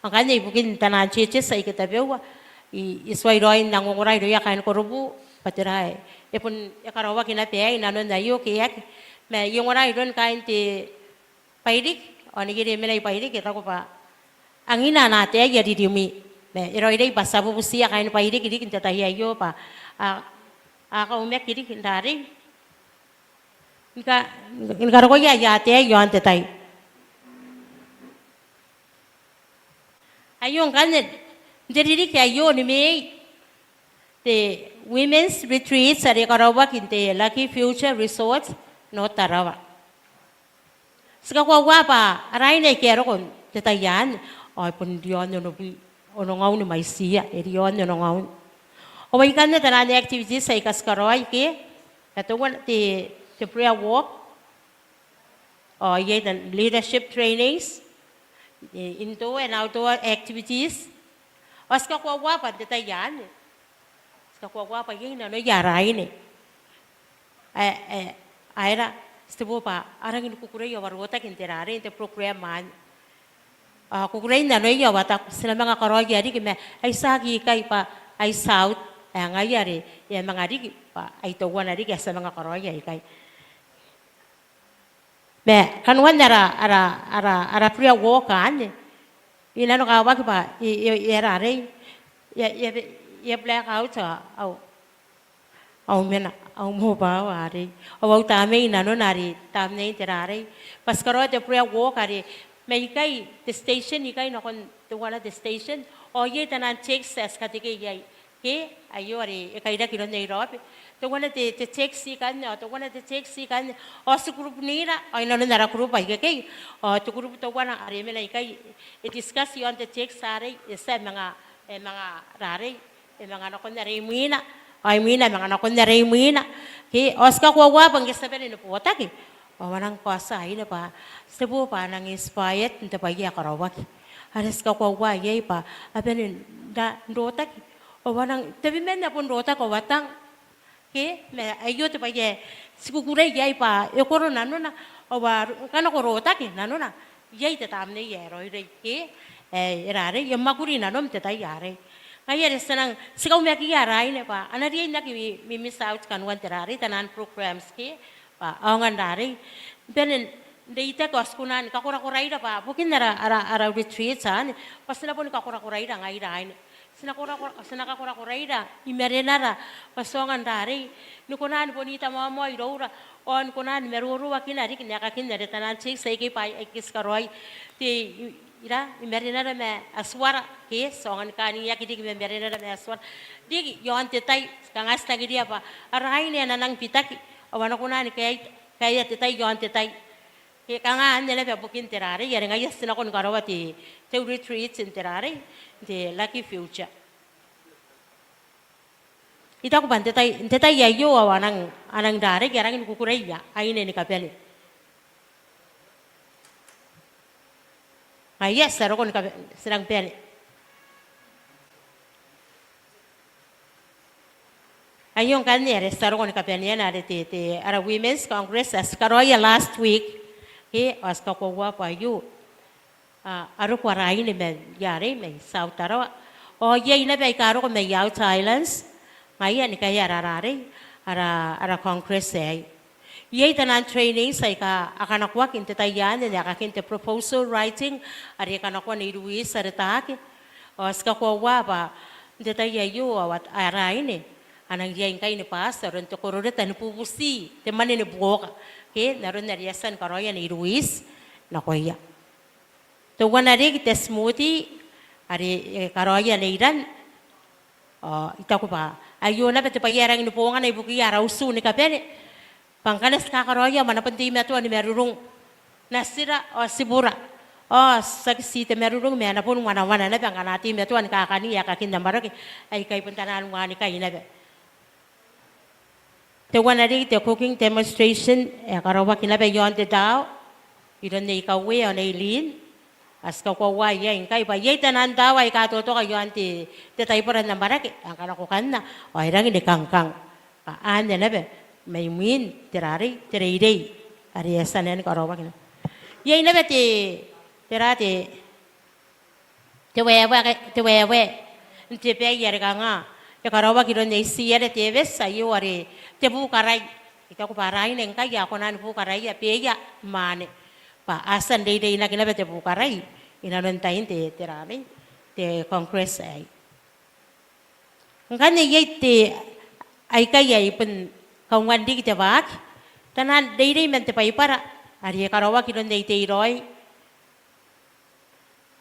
Ao ngkanne ibukin taian churches aika tabeua, I, I tuai raoi n ongora irouia kaain Korobu, bwa tera ae, e bon, e karaoaki naba aei i nanon aio ke e aki. Ma I ongora iroun kaain te Bairiki, ao neiere e mena i Bairiki, e taku bwa angina ana ataei a ririmwi. Ma e raoiroi bwa ti a bubutiia kaain Bairiki riki n te tai aio bwa a, a kaumaki riki n rarei, ni ka, ni karokoia aia ataei iaon te tai. Aio ngkanne, n te ririki aio ni Mei, te women's retreat are e karaoaki n te Lucky Future Resort, North Tarawa. Ti kakoaua bwa ara aine aika a roko n te tai anne, ao e bon riaon onobwi, onongaun mwaitiia, e riaon onongaun. Ao aikanne taian activities aika ti karaoi ke, teuana te, te prayer walk, ao iai taian leadership trainings, e, indoor and outdoor activities. Ao ti kakoaua bwa n te tai anne, ti kakoaua bwa iai nanoia ara aine ae, ae, aera, titebo bwa a rangi ni kukurei ao a rotaki n te rarei, n te program anne. Ao a kukurei nanoia ao a taku ti na manga karaoia riki ma ai tiaki ikai bwa ai South, ae ngaia are e a manga riki bwa ai teuana riki ae ti a manga karaoia ikai. Ma kanoan ara, ara, ara, ara prayer walk anne, I nanokawaki bwa e, e, e a rarei, e a, e a, e a blackout au, au, au mena, au mobile arei, au, au tamnei i nanona are tamnein te rarei. Bwa ti karaoa te prayer walk are mai ikai te station ikai nakon teuana te station, ao iai taian text ae ti kateke iai. Ke, aio are e kairaki iroun Nei Raobe. Teuana te, te text ikanne, ao teuana te text ikanne. Ao ti group-nira, ao i nanon ara group ikekei. Ao te group teuana are e mena ikai, e discuss iaon te text arei, e tia manga E manga rarei, e manga nakon are imwina, ao imwina e manga nakon are imwina. Ke, ao ti kakoaua bwa ngke ti a bane ni botaki, ao a nang kaotia aine bwa ti bo bwa a nang inspired n te bwai ae karaoaki. Are ti kakoaua iai bwa a bane n ra-, n rotaki, ao a nang, tabeman e a bon rotaki ao a tang. Ke, ma aio te bwai ae ti kukurei iai bwa e koro nanona, ao a ru-, ngkana ko rotaki nanona, iai te tamnei ae raoiroi, ke, e, e rarei, e mwakuri nanom n te tai arei. Ngaia are ti a nang, ti kaumakiia ara aine bwa a na riai n aki mi-, mi-, miss out kanoan te rarei, taian programs, ke, bwa aonga n rarei, bane n reitaki ao ti kona ni kakorakoraira bwa bukin ara, ara, ara retreat anne, bwa ti na boni kakorakoraira ngaira aine. Ti na korakora-, ti na kakorakoraira i marenara, bwa ti aonga n rarei ni kona ni boni tamaomaoi iroura, ao ni kona ni maroroakina riki n aekakin are taian tekes aikai bwa aike ti karaoi te i-, ira, i marenara ma atuara, ke, ti aonga ni kaaniaki riki ma marenara ma atuara. Riki iaon te tai, kanga ti tangiria bwa ara aine a na nang bitaki, ao a na kona ni kaea, kaea te tai iaon te tai. Ke kanga anne naba bukin te rarei, are ngaia ti nakon karaoa te, te retreat n te rarei, n te Lucky Future. I taku bwa n te tai, n te tai aio ao a nang, a nang rarei, a rangi ni kukureia aine ni kabane. Ngaia ti a roko ni kabe-, ti nang bane. Aio ngkanne are ti a roko ni kabaneana are te, te, ara Women's Congress ae ti karaoia last week. Ke, ao ti kakoaua bwa aio, a, a roko ara aine mai arei, mai South Tarawa. Ao iai naba aika roko mai Outer Islands. Ngaia ni kaea ara rarei, ara, ara congress aei. Iai taian trainings aika a kanakoaki n te tai anne n aekakin te proposal writing, are kanakoa Nei Louise Aretaake. Ao ti kakoaua bwa n te tai aio ao ara aine a nang riai ngkai ni bati aron te kororeta ni bubuti te mwane ni buoka. Ke, n aron are e a tia ni karaoia Nei Louise nakoia. Teuana riki te smoothie, are e karaoia Nei Ran. Ao I taku bwa aio naba te bwai ae rangi ni bongana ibukiia ara utu ni kabane. Bwa ngkana ti kakaraoia ao a na bon teimatoa ni marurung natira ao tibura. Ao tiaki ti te marurung ma a na bon wanawana naba ngkana a teimatoa ni kakani aekakin amwarake aikai bon taian wanikai naba. Teuana riki te cooking demonstration ae karaoaki naba iaon te tao iroun Nei Kaue ao Nei Lin. Ao ti kakoaua iai ngkai bwa iai taian tao aika totoka iaon te, te taibora n amwarake, ao ngkana ko kanna ao e rangi ni kangkang. Bwa anne naba mai mwin te rarei, te reirei are e a tia naba ni karaoaki naba. Iai naba te, tera te, te waewae, te waewae n te bai are kanga e karaoaki iroun Nei Tiare Teweti aio are te bukarai. I taku bwa ara aine ngkai a kona ni bukaraia beia mwaane. Bwa a tia n reireinaki naba te bukarai inanon tain te, te rarei, te congress aei. Ngkanne iai te aikai ae I bon kaungan riki te waaki. Taian reirei man te Baibara are e karaoaki iroun Nei Teiraoi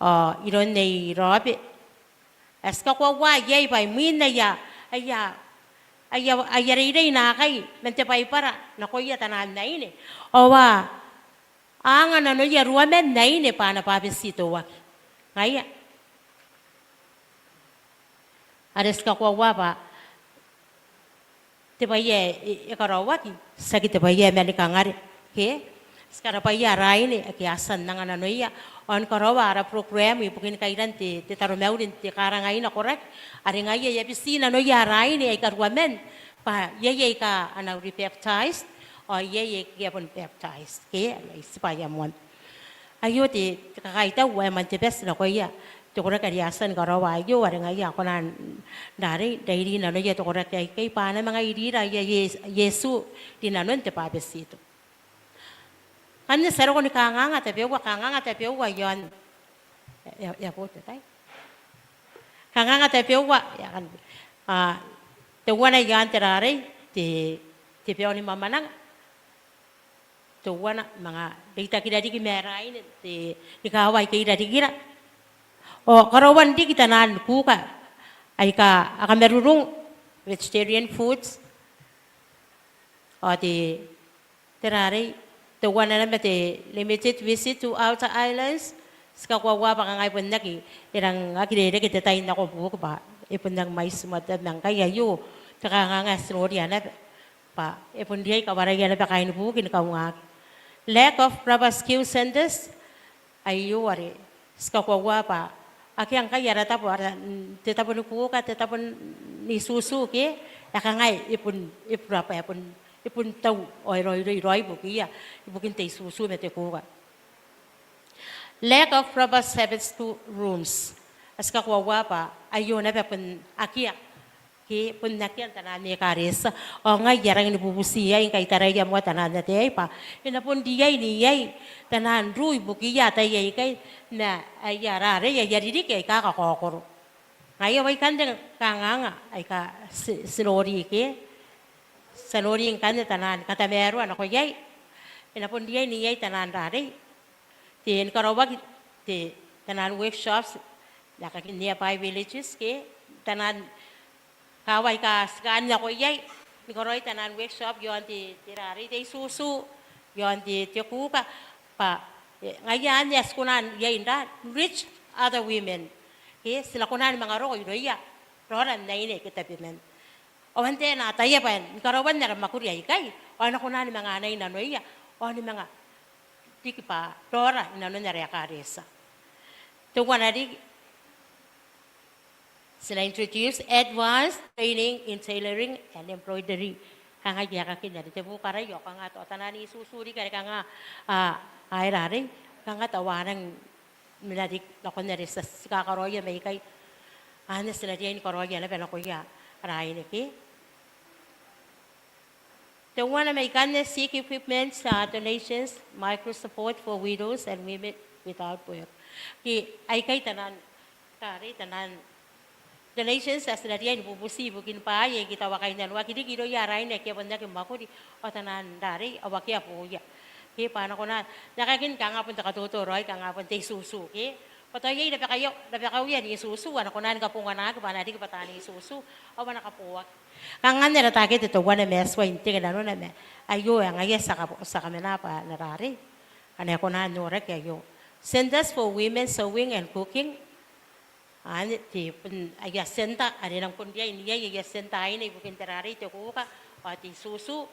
ao iroun Nei Raobe. Ao ti kakoaua iai bwa imwin aia, aia, aia, aia reirei naakai man te Baibara nakoia taian aine ao a anga nanoia ruaman aine bwa a na bwabetitoaki. Ngaia are ti kakoaua bwa te bwai ae e, e karaoaki tiaki te bwai ae mani kangare. Ke ti karabwaia ara aine ake a tia n anga nanoia ao ni karaoa ara program ibukin kairan te, te taromauri n te karangaina koraki. Are ngaia e a biti nanoia ara aine aika ruaman bwa iai aika a na rebaptized ao iai aika a bon baptized. Ke, ai tibwa aia moan. Aio te, te kakaitau ae moan te bati nakoia te koraki are a tia ni karaoa aio, are ngaia a kona n rarei, rairi nanoia te koraki aikai bwa a na manga irira aia Ie-, Iesu rinanon te bwabetito. Ngkanne ti a roko ni kanganga tabeua, kanganga tabeua iaon, e, e, e a bo te tai. Kanganga tabeua, e a kan, a, teuana iaon te rarei, te, te bao ni mwamwananga. Teuana manga reitakira riki ma ara aine n te, ni kawa aike irarikira. Ao karaoan riki taian kuka aika a kamarurung, vegetarian foods. Ao te, te rarei, teuana naba te limited visit to outer islands. Ti kakoaua bwa kanga e bon aki, e rang aki rereke te tai n nako buki bwa e bon aki mwaiti moa te tai ma ngkai aio te kanganga ae ti noria naba bwa e bon riai kawaraia naba kaain buki ni kaungaki. Lack of proper skill centres, aio are ti kakoaua bwa akea ngkai ara tabo, ara, mm, te tabo ni kuuka, te tabo n itutu ke, ae kanga e bon, e burabwa, e bon, e bon tau ao e raoiroi raoi ibukiia, ibukin te itutu ma te kuuka. Lack of proper Sabbath school rooms. Ti kakoaua bwa aio naba bon akea, ke bon akea n taian ekaretia. Ao ngai I a rangi ni bubuti iai ngkai I taraia moa taian ataei bwa e na bon riai n iai taian ruu ibukiia ataei aikai ma aia ara arei, aia ririki aika kakaokoro. Ngaia ao aikanne kanganga aika ti, ti nori ke, ti a nori ngkanne taian katamaroa nako iai. E na bon riai n iai taian arei, te, ni karaoaki te, taian workshops n aekakin nearby villages ke taian kaawa aika ti kaan nako iai, ni karaoi taian workshop iaon te, te arei, te itutu, iaon te, te kuuka, bwa, e, ngaia anne ae ti kona n iai n ra, reach other women. Ke, ti na kona ni manga roko irouia raora n aine aike tabeman. Ao antai ae na ataia bwa ni karaoan ara mwakuri aikai ao e na kona ni manga anai nanoia ao ni manga riki bwa raora i nanon ara ekaretia. Teuana riki, ti na introduce advanced training in tailoring and embroidery. Kanga aekakin are te bukaraio, kanga tao taian itutu riki are kanga, a, a, era arei, kanga tao a nang mena riki nakon are ti a, ti kakaraoia mai ikai. Anne ti na riai ni karaoia naba nakoia ara aine ke. Teuana mai ikanne, seek equipment, a, donations, micro support for widows and women without work. Ke aikai taian, taian, taian donations ae ti na riai ni bubuti ibukin bwaai aike tao a kainnanoaki riki irouia ara aine aike a bon aki mwakuri, ao taian arei, ao akea booia. Ke bwa a na kona, n aekakin kanga bon te katoto raoi, kanga bon te itutu ke. Bwa tao iai rabakau, rabakauia n itutu a na kona ni kabonganaki bwa a na riki bwa taan itutu ao a na kaboaki. Kanga anne ara takete teuana ma e tuai n teke nanona ma aio ae ngaia ti a ka, ti a kamena bwa n ara arei, a na kona n noraki aio. Centres for women sewing and cooking. Anne te, bon aia centre are e nang bon riai n iai aia centre aine ibukin te ara arei, te kuuka ao te itutu.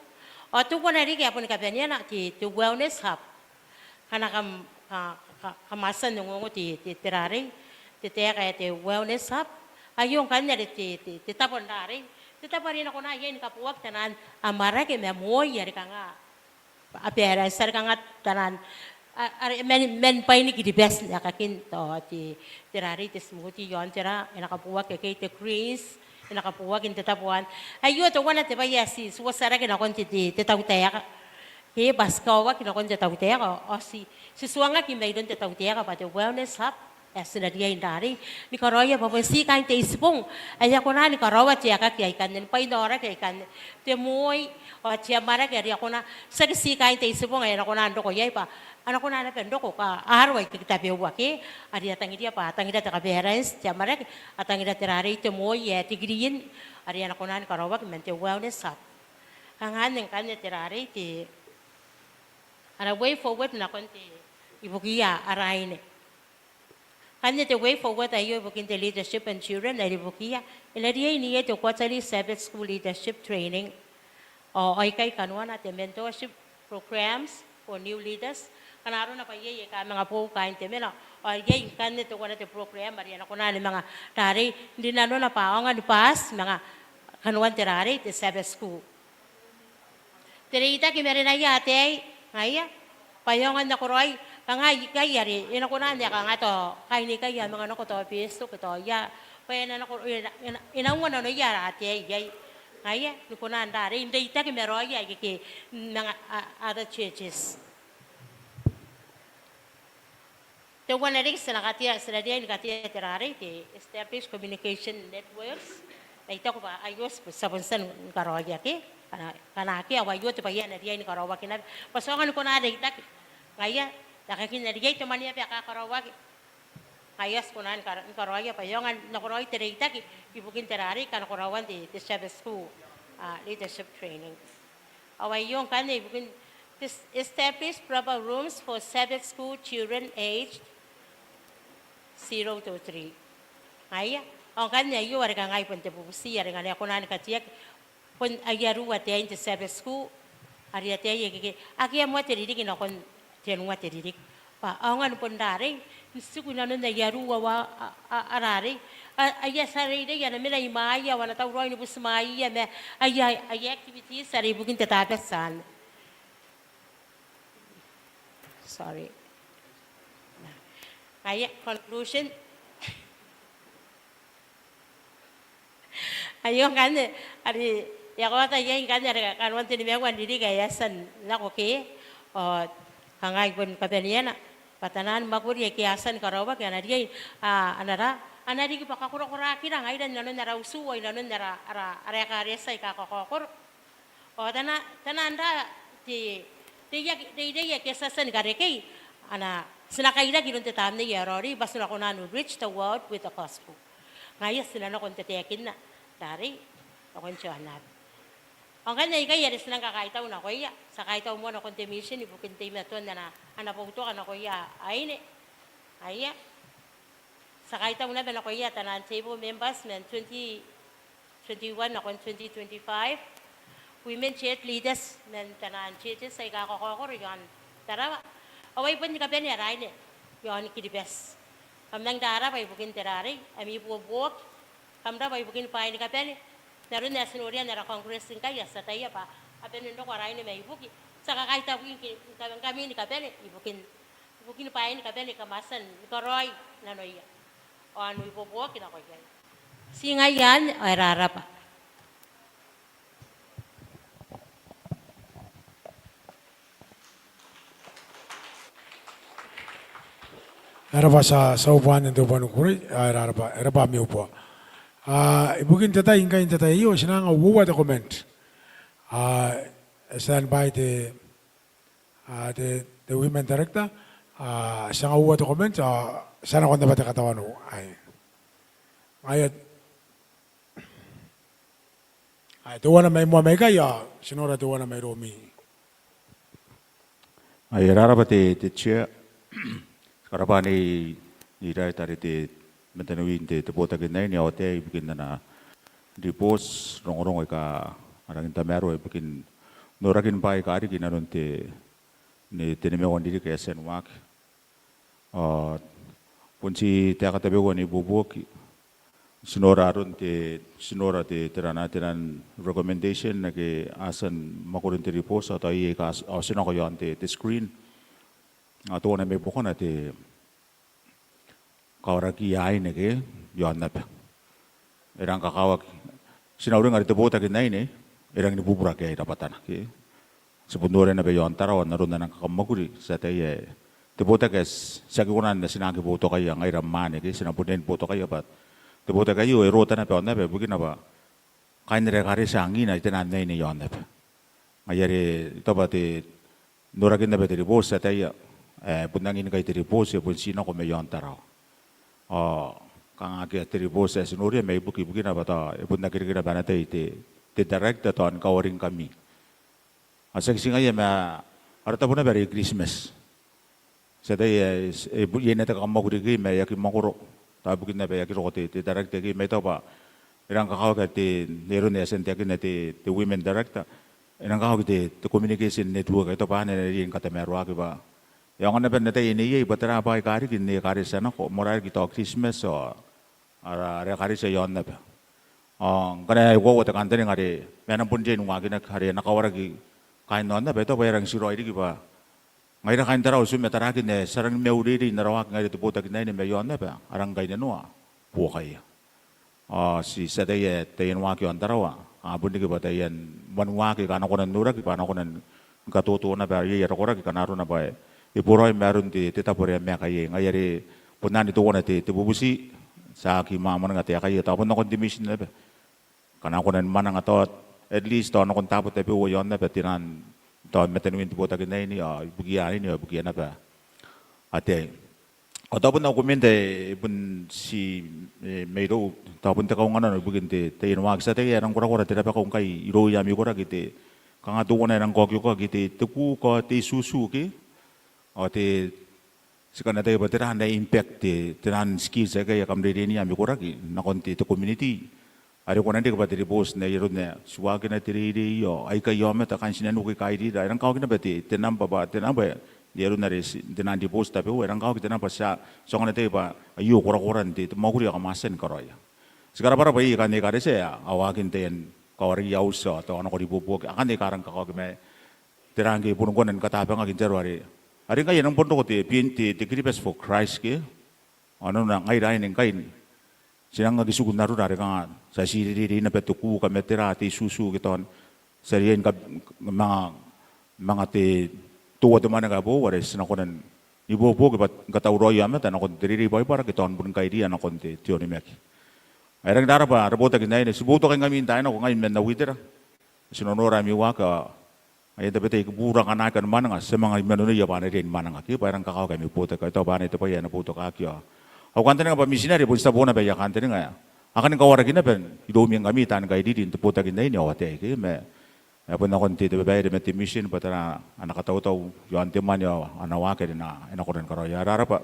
Ao teuana riki ae boni kabaneana te, te wellness hub. Ngkana kam, ka, ka, kam a tia n ongongo te, te, te ara arei, te taeka ae te wellness hub. Aio ngkanne are te, te, te tabo n ara arei, te tabo are e na kona iai ni kaboaki taian amwarake ma moi are kanga a bwaranti, are kanga taian, a, are man, man bwain Kiribati n aekakin tao te, te ara arei, te smoothie iaon te ara, e na kaboaki ke te greens, e na kaboaki n te tabo anne. Aio teuana te bwai ae ti, ti uotarake nakon te, te, te tautaeka. Ke bwa ti kaoaki nakon te tautaeka ao ti, ti tuangaki mairoun te tautaeka bwa te wellness hub ae ti na riai n ara arei ni karaoia bwa bon ti kaain te Itibong ae a kona ni karaoa te aekaki aikanne, ni bwainaoraki aikanne, te moi ao te amwarake are a kona, tiaki ti kaain te Itibong ae a na kona n roko iai bwa a na kona naba n roko kaaro aika tabeua ke, are a tangiria bwa a tangira te kabwaranti, te amwarake, a tangira te ara arei, te moi ae te green, are a na kona ni karaoaki man te wellness hub. Kanga anne ngkanne te ara arei, te, ara way forward nakon te, ibukiia ara aine. Ngkanne te way forward aio ibukin te leadership and children are ibukiia, e na riai n iai te quarterly Sabbath School leadership training. Ao, ao aikai kanoana te mentorship programs for new leaders. Ngkana arona bwa iai aika manga boou kaain te mena, ao iai ngkanne teuana te program are a na kona ni manga ara arei n rinanona bwa a aonga ni bati manga kanoan te ara arei, te Sabbath School. Te reitaki marenaia ataei, ngaia, bwa e aonga n nakoraoi, kanga ikai are e na kona n ae kanga tao kaain ikai a manga nako tao Betio ke tao ia, bwa e na nako, e na, e na, e na unga nanoia ara ataei iai. Ngaia, ni kona n ara arei n reitaki ma raoia aike ke, manga, a, other churches. Teuana riki ti na katea, ti na riai ni katea te ara arei, te established communication networks. Ma I taku bwa aio ti a bon tia ni karaoia ke, ngkana, ngkana akea ao aio te bwai ae na riai ni karaoaki naba bwa ti aonga ni kona n reitaki. Ngaia, n aekakin are iai te mwaneaba ae kakaraoaki, ngaia ti kona ni kara, ni karaoia bwa e aonga n nakoraoi te reitaki ibukin te ara arei, kanakoraoan te, te Sabbath School, a, leadership training. Ao aio ngkanne ibukin te, establish proper rooms for Sabbath School children aged zero to three. Ngaia, ao ngkanne aio are kangai bon te bubuti are ngkana e kona ni kateaki, bon aia ruu ataein te Sabbath School, are ataei akekei, akea moa te ririki nakon tenua te ririki. Bwa aonga ni bon rarei n tiku inanon aia ruu ao a, a, a rarei. A, aia tia reirei a na mena imwaia ao a na tauraoi ni butimwaeia ma aia, aia activities are ibukin te Tabati anne. Sorry. Ngaia, conclusion. Aio ngkanne, are e a kaota iai ngkanne are kanoan te nimaua n ririki ae a tia n nako ke, ao kangai bon kabaneana bwa taian mwakuri aike a tia ni karaoaki a na riai, a, a na ra, a na riki bwa kakorakoraakira ngaira inanon ara utu ao inanon ara, ara, ara ekaretia aika kakaokoro. Ao taian, taian ra, te, te, reirei ake ti a tia ni karekei, a na, ti na kairaki iroun te Tamnei ae Raoiroi bwa ti na kona n reach the world with the gospel. Ngaia ti na nako n tataekinna rarei nakon te aonnaba. Ao ngkanne aikai are ti nang kakaitau nakoia, ti a kaitau moa nakon te mission ibukin teimatoan ana, ana boutoka nakoia aine. Ngaia, ti a kaitau naba nakoia taian table members man twenty twenty-one nakon twenty twenty-five. Women church leaders man taian churches aika kakaokoro i aon Tarawa. Ao ai bon ni kabane ara aine i aon Kiribati. Kam nang rarabwa ibukin te rarei, ami ibuobuoki. Kam rabwa ibukin bwaai ni kabane. N aron ae ti noria n ara congress ngkai, a tia n ataia bwa a bane n roko ara aine mai buki. Ti a kakaitau ngkami ni kabane ibukin, ibukin bwaai ni kabane aika kam a tia ni karaoi nanoia. Ao n ibuobuoki nako iai. Ti ngaia anne, ao e rarabwa. E rarabwa, ti a, ti a uboa n te uboa ni kukurei, ao e rarabwa, e rarabwa ami uboa. A, ibukin te tai ngkai n te tai aio, ti na anga uoua te comment. A, e tia n bwai te a, te, te women director, a, ti anga uoua te comment, a, ti a nakon naba te katawanou. Ai. Ngaia, ai, teuana mai moa mai ikai, a, ti nora teuana mairoumi. Ai, e rarabwa te, te chair. Ti karabwa Nei, Nei Raet are te mataniwin te, te botaki n aine ao ataei ibukin ana ribooti, rongorongo aika a rangi n tamaroa ibukin norakin bwaai aika riki inanon te, n te nimaua n ririki ae e tia ni waaki. Ao bon ti taeka tabeua n ibuobuoki. Ti nora aron te, ti nora te, tera, taian recommendation ake a tia ni mwakuri n te ribooti, ao tao iai aika a otinako i aon te, te screen. Ao teuana mai buakona te kawaraki aine ke i aon aba. E rang kakawaki. Ti na uringa are te botaki n aine e rangi ni bubura ke ai rabwatana ke. Ti bon noria naba i aon Tarawa n aron ae a nang kakamwakuri, ti ataia ae te botaki ae ti aki kona n atinaaki boutokaia ngaira mwaane ke, ti na bon riai ni boutokaia bwa te botaki aio e rota naba i aon aba ibukina bwa kaain ara ekaretia angina e tena n aine i aon aba. Ngaia are I taku bwa te norakin naba te ribooti, ti ataia ae bon angin ngkai te ribooti e bon tii nako mai aon Tarawa. Ao kanga akea te ribooti ae ti noria mai buki, ibukina bwa tao e bon aki reke naba ana tai te, te director tao ni kawaringkami. Ao tiaki ti ngaia ma ara tabo naba are Kiritimati. Ti ataia ae, e, iai naba te kakamwakuri ikekei ma e aki mwakoro. Tao ibukin naba e aki roko te, te director ikekei, ma I taku bwa e rang kakawaki ae te, n aron ae e a tia n taekinna te, te women director, e rang kakawaki te, te communication network, I taku bwa anne ae riai ni katamaroaki bwa e aonga naba n ataia neiei bwa tera bwaai aika riki n ekaretia nako, moarara riki tao Kiritimati ao ara, ara ekaretia i aon aba. Ao ngkana e koaua te kantaninga are ma e na bon riai ni waakinaki are e na kawaraki kaain aon aba, I taku bwa e rangi n tiraoi riki bwa ngaira kaain Tarawa ti uoman tarakin ae ti a rangi ni maiureirei n ara waaki ngaira te botaki n aine mai aon aba, a rangi ni kainnanoa buokaia. Ao ti, ti ataia ae taian waaki i aon Tarawa a bon riki bwa taian moan waaki aika a na kona n noraki bwa a na kona ni katoto naba iai ara koraki ngkana arona bwa e boraoi ma aron te, te tabo are a maeka iai. Ngaia are bon anne teuana te, te bubuti, ti aki mwananga taekaia, tao bon nakon te mission naba. Ngkana a kona ni mwananga tao, at least tao nakon taabo tabeua i aon aba, taian tao mataniwin te botaki n aine, ao ibukiia aine, ao ibukiia naba ataei. Ao tao bon au comment ae e bon ti, e, mairou, tao bon te kaunganano ibukin te, taian waaki, ti ataia ae e rang korakora te rabakau ngkai irouia ami koraki, te, kanga teuana ae e rang kaokiokoaki te, te kuuka, te itutu ke, ao te, ti kan ataia bwa tera ana impact te, tera ana skills aikai ae kam reireinia ami koraki nakon te, te community. Are ko na riki bwa te ribooti n ai aron ae ti waakina te reirei ao aikai aomata kaain tinaniku aika kairira. E rang kakawaki naba te, te namba bwa, te namba n ai aron are ti, te nang ribooti tabeua, e rang kakawaki te namba, ti a, ti aonga n ataia bwa aio korakoran te, te mwakuri ae kam a tia ni karaoia. Ti karabwarabwa ikanne aika a tia, a waaki n taian kawariia auti ao tao a nako n ibuobuoki, akanne aika a rang kakawaki ma tera ngke e bon kona ni katabangaki n te aro are, are ngkai e nang bon roko te, te, te Kiribati for Christ ke? Ao nanona ngaira aine ngkai ti nang aki tiku n arora are kanga ti a tii reirei naba te kuuka ma tera, te itutu ke tao ti a riai ni ka, manga, manga te, toua te mwaneka ae boou are ti na kona n ibuobuoki bwa ni katauraoia aomata nakon te reirei Baibara ke tao ni boni kairiia nakon te, te onimaki. Ae rangi n rarabwa ara botaki n aine, ti boutokaingkami n taai nako ngai man au itera. Ti nonora ami waaki ao ngaia n tabetai, I bura ngkana aki kan mwananga, ti a manga imanona bwa a na riai ni mwananga ke, bwa e rang kakawaki ami botaki, ao I taku bwa anne te bwai ae na boutokaaki. Ao au kantaninga bwa mitinare bon ti tabo naba aia kantaninga ae a kani kawaraki naba iroumi ngkami taan kairiri n te botaki n aine ao ataei ke, ma e bon nakon te, te babaire ma te mission bwa tera ana katautau iaon te mwane ao ana waaki are e na, e na kona ni karaoia. Rarabwa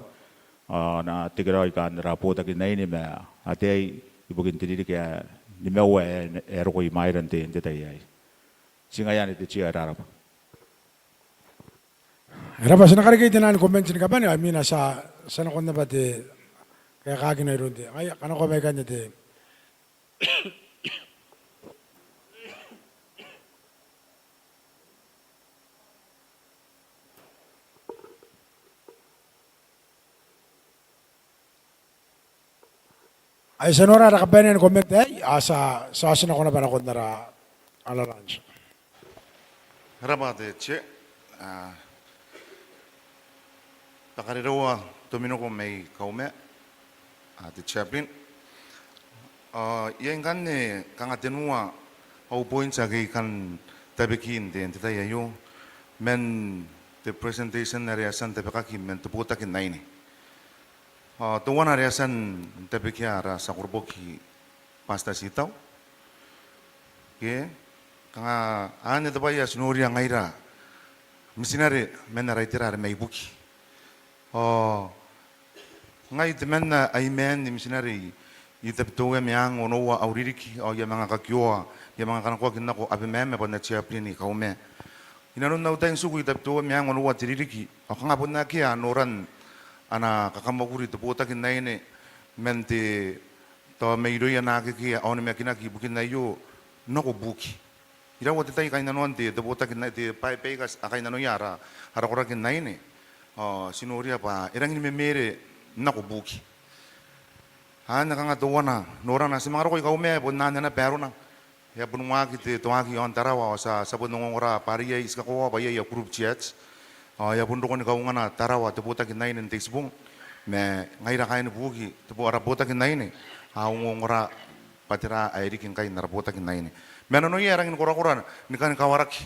ao n na tekeraoi kaain ara botaki n aine ma ataei ibukin te ririki ae nimaua ae, ae e roko imwaira n te, n te tai aei. Ti ngaia anne te Chair, rarabwa. E raba, ti na karekei te naan comment ni kabane, ao imwina ti a, ti a nakon naba te kaekaaki n aron te, ngaia, kanakoa mai ikanne te. Ai ti a nora ara kabanean comment aei, ao ti a, ti a oti nako naba nakon ara, ara lunch. Raba te Chair, a, takarereua Tominoko mai Kauma, a, te Chaplain. A, iai ngkanne kanga tenua au points ake I kan tabeki n te, n te tai aio, man te presentation are e a tia n tabekaki man te botaki n aine. A, teuana are e a tia n tabekia ara tia koroboki Pastor Titau. Ke, kanga anne te bwai ae ti noria ngaira mitinare man ara itera are mai buki. Ao ngai temanna ai maan ni mitinare i, i Tabiteuea Meang onoua au ririki, ao I a manga kakioa, I a manga kanakoaki nako Abemama bwa N na chaplain i Kauma. Inanon au tai n tiku i Tabiteuea Meang onoua te ririki, ao kanga bon akea noran ana kakamwakuri te botaki n aine man te, tao mairouia naake a onimakinaki ibukin aio nako buki. Iraua te tai kainnanoan te, te botaki n aine, te bwai, baika a kainnanoia ara, ara koraki n aine. Ao ti noria bwa e rangi ni memere nako buki. Anne kanga teuana norana. Ti manga roko i Kauma, bon anne naba arona. E a bon waaki te, te waaki iaon Tarawa, ao ti a, ti a bon ongongora bwa are iai, ti kakoaua bwa iai aia group chat. Ao e a bon roko ni kaungana Tarawa te botaki n aine n te Itibong. Ma ngaira kaain buki, te bo, ara botaki n aine a ongongora bwa tera ae riki ngkai n ara botaki n aine. Ma nanoia e rangi ni korakora ni kani kawaraki.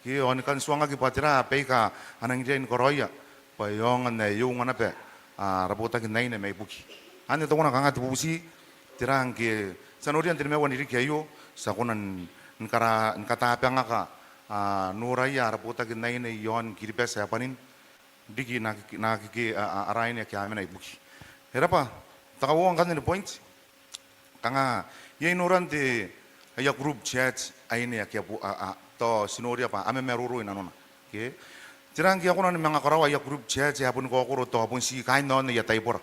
Ke ao ni kan tuangaki bwa tera baika a nangi riai ni karaoia bwa e aonga n ae e unga naba ara botaki n aine mai buki. Anne teuana kanga te bubuti, tera ngke ti a noria n te nimaua n ririki aio ti a kona n, ni kara, ni katabangaka noraia ara botaki n aine iaon Kiribati ae bwanin riki naake, naake a, a, ara aine ake a mena i buki. E raba, te kauoua ngkanne ni point. Kanga iai noran te, aia group chat aine ake a bu, a, a, tao ti noria bwa a mamaroro inanona. Ke? Tera ngke a kona ni manga karaoa aia group chat ae a boni kaokoro tao bon ti kaain aon aia taibora.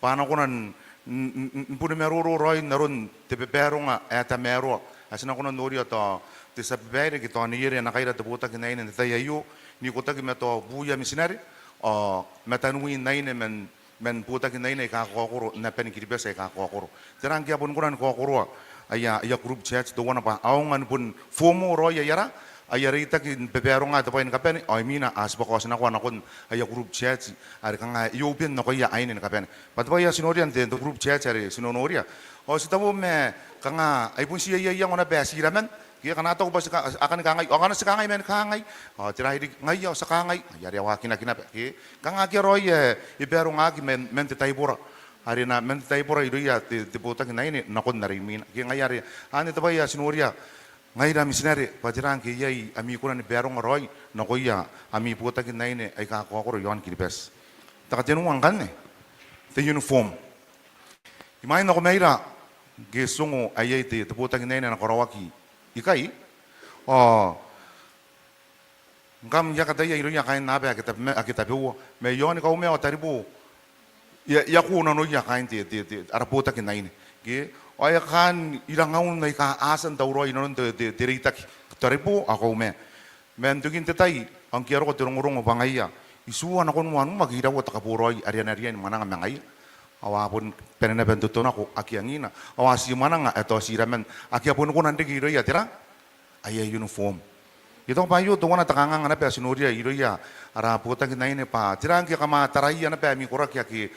Bwa a na kona n, n, n, n boni maroro raoi n aron te babaronga ae tamaroa. Ae ti na kona n noria tao te tia babaire ke tao neiere ana kaira te botaki n aine n te tai aio, n ikotaki ma tao buia mitinare ao mataniwin aine man, man botaki n aine aika kakaokoro, n abani Kiribati aika kakaokoro. Tera ngke a boni kona ni kaokoroa aia, aia group chat teuana bwa a aonga ni bon formal raoi aia ra, aia reitaki ni babaronga te bwai ni kabane, ao imwina a tibwa kaotinakoa nakon aia group chat are kanga e open nakoia aine ni kabane. Bwa te bwai ae ti noria n te, te group chat are ti nonoria, ao ti tabo ma kanga ai bon ti aia iango naba ae ti iraman. Ke ngkana a taku bwa ti ka, a kani kangai, ao ngkana ti kangai ma ni kangai, ao tera ae riki, ngaia ao ti a kangai, ngaia are a waakinaki naba. Ke kanga akea raoi ae e barongaki man, man te taibora are na, man te taibora irouia te, te botaki n aine nakon are imwina. Ke ngaia are anne te bwai ae ti noria ngaira mitinare bwa tera ngke iai ami kona ni baronga raoi nakoia ami botaki n aine aika kakaokoro iaon Kiribati. te katenua ngkanne, te uniform. Imwain nako maira ngke ti ongo ae iai te, te botaki n aine ae na karaoaki ikai, ao ngkam I a kataia irouia kaain aaba ake tabe-, ake tabeua, ma iaoni Kauma ao Taribo, I a, I a ko nanoia kaain te, te, te, ara botaki n aine. Ke, ao e kaan irangaun aika a tia n tauraoi inanon te, te, te reitaki, Taribo ao Kauma. Ma n tokin te tai, ao ngke e a roko te rongorongo bwa ngaia, itiua nakon wanua ke iraua te kaboraoi are a na riai ni mwananga ma ngaia. Ao a bon bane naba n totonako aki angina. Ao a ti mwananga ae tao ti iraman ake a boni kona n reke irouia tera, aia uniform. I taku bwa aio teuana te kanganga naba ae ti noria irouia ara botaki n aine bwa tera ngke kam a taraia naba ami koraki ake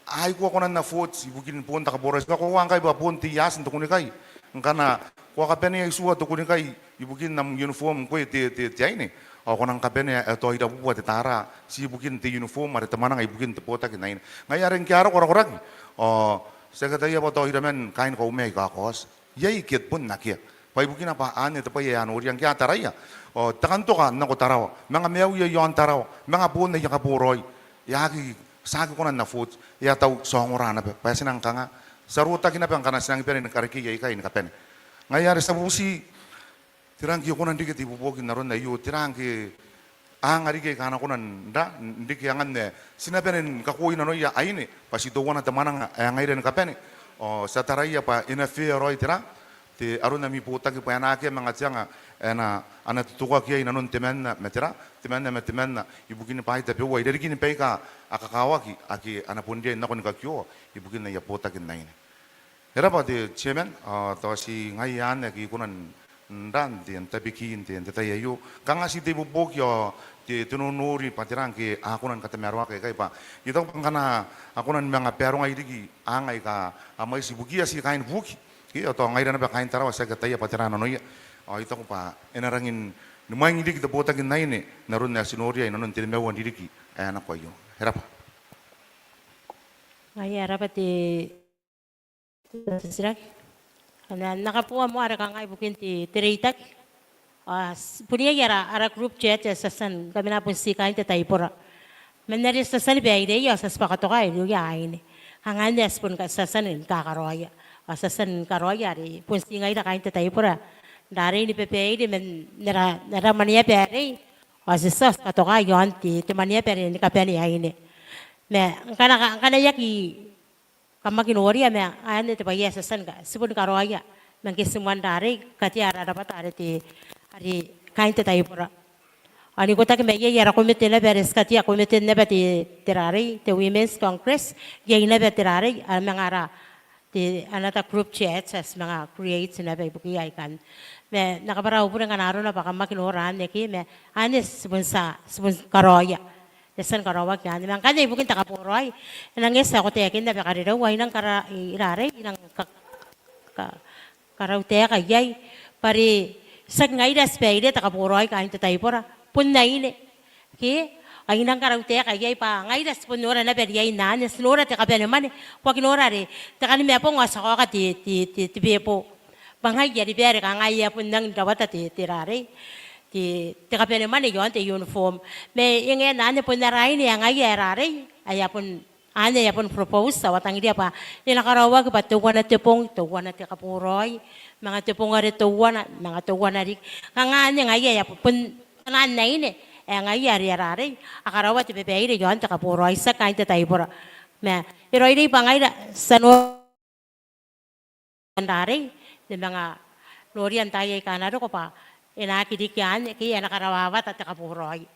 a aki kona n afford ibukin boon te kaboraoi. Ti kakoaua ngkai bwa boon te iati n te kunnikai, ngkana ko a kabanea itiua te kunnikai ibukin am uniform ngkoe te, te, te aine, ao ko nang kabanea ae tao irabubua te tara, ti ibukin te uniform are te mwananga ibukin te botaki n aine. Ngaia are ngke a roko ara koraki, ao ti aki ataia bwa tao iraman kaain Kauma aika a kaoti. Iai ake bon akea. Bwa ibukina bwa anne te bwai ae a noria ngke a taraia. Ao te kantoka nako Tarawa, manga maiuia iaon Tarawa, manga boon aia kaboraoi, e aki, ti aki kona n afford, e a tau ti a ongora naba bwa e a tia n kanga, ti a rotaki naba ngkana ti nangi bane ni karekei aikai ni kabane. Ngaia are ti a bubuti, tera ngke e kona n reke te ibuobuoki n aron aio, tera ngke a anga riki aika a na kona n ra, n reke angan ae ti na bane ni kakoi nanoia aine, bwa ti teuana te mwananga ae ngaira ni kabane. Ao ti a taraia bwa e na fair raoi tera, te aron ami botaki bwa e na akea manga te anga ae na, a na totokoaki iai inanon temanna ma tera, temanna ma temanna, ibukin bwaai tabeua irarikini baika a kakawaki ake a na bon riai n nako ni kakioa ibukin aia botaki n aine. E rab'a te chairman, ao tao ti ngaia anne ake I kona n, n ra n te, n tabeki n te, n te tai aio. Kanga ti te ibuobuoki ao te, te nonori bwa tera ngke a kona ni katamaroaki aikai bwa I taku bwa ngkana a kona ni manga barongai riki anga aika a mwaiti ibukiia ti kaain Buki, ke, ao tao ngaira naba kaain Tarawa ti aki ataia bwa tera nanoia. Ao I taku bwa e na rangi ni mwaing riki te botaki n aine n aron ae ti noria inanon te nimaua n ririki ae nako aio. E rab'a. Ngaia, e rab'a te titiraki. Ao N na, N na kabooa moa are kanga ibukin te, te reitaki. Ao ti, bon iai ara, ara group chat ae ti a tia ni kamena bon ti kaain te taibora. Man are ti a tia ni bairei ao ti a tib'a katoka irouia aine. Kanga anne ae ti bon ka, ti a tia ni kakaraoia. Ao ti a tia ni karaoia are bon ti ngaira kaain te taibora n rarei ni babaire man ara, ara mwaneaba arei. Ao ti a tia ti katoka iaon te, te mwaneaba are ni kabane aine. Ma ngkana, ngkana I aki kam aki noria, ma anne te bwai ae ti a tia ni ka, ti bon karaoia. Ma ngke ti moan rarei, katea ara rabwata are te, are kaain te taibora. Ao n ikotaki ma iai ara komete naba are ti katea, komete naba te, te rarei, te Women's Congress, iai naba te rarei, a manga ara, te another group chat ae ti manga create naba ibukiia aikanne. Ma N na kabwara au bure ngkana arona bwa kam aki nora anne ke, ma anne ti bon tia, ti bon karaoia. E a tia ni karaoaki anne. Ma ngkanne ibukin te kaboraoi, e nang eti ae ko taekinna bwa karereua, I nang kara, I rarei, I nang ka, ka, karautaeka iai. Bwa are tiaki ngaira ti baire te kaboraoi kaain te taibora, bon aine. Ke, ao I nang karautaeka iai bwa ngaira ti bon nora naba riain anne, ti nora te kabanemwane, ko aki nora are te kanimabong ao ti a kaoka te, te, te, te bebo. Bwa ngaia are bwa are kanga e a bon nangi n rawata te, te rarei, te, te kabanemwane iaon te uniform. Ma e ngae n anne bon ara aine ae ngaia ae rarei, ae a bon, anne ae a bon propose, ao a tangiria bwa e na karaoaki bwa teuana te bong, teuana te kaboraoi, manga te bong are teuana, manga teuana riki. Kanga anne ngaia ae a bon, bon taan aine ae ngaia are a rarei, a karaoa te babaire iaon te kaboraoi, tiaki kaain te taibora. Ma e raoiroi bwa ngaira ti a no n rarei ni manga noria n taai aika a na roko bwa e na aki riki anne ke e na karawawata te kaboraoi.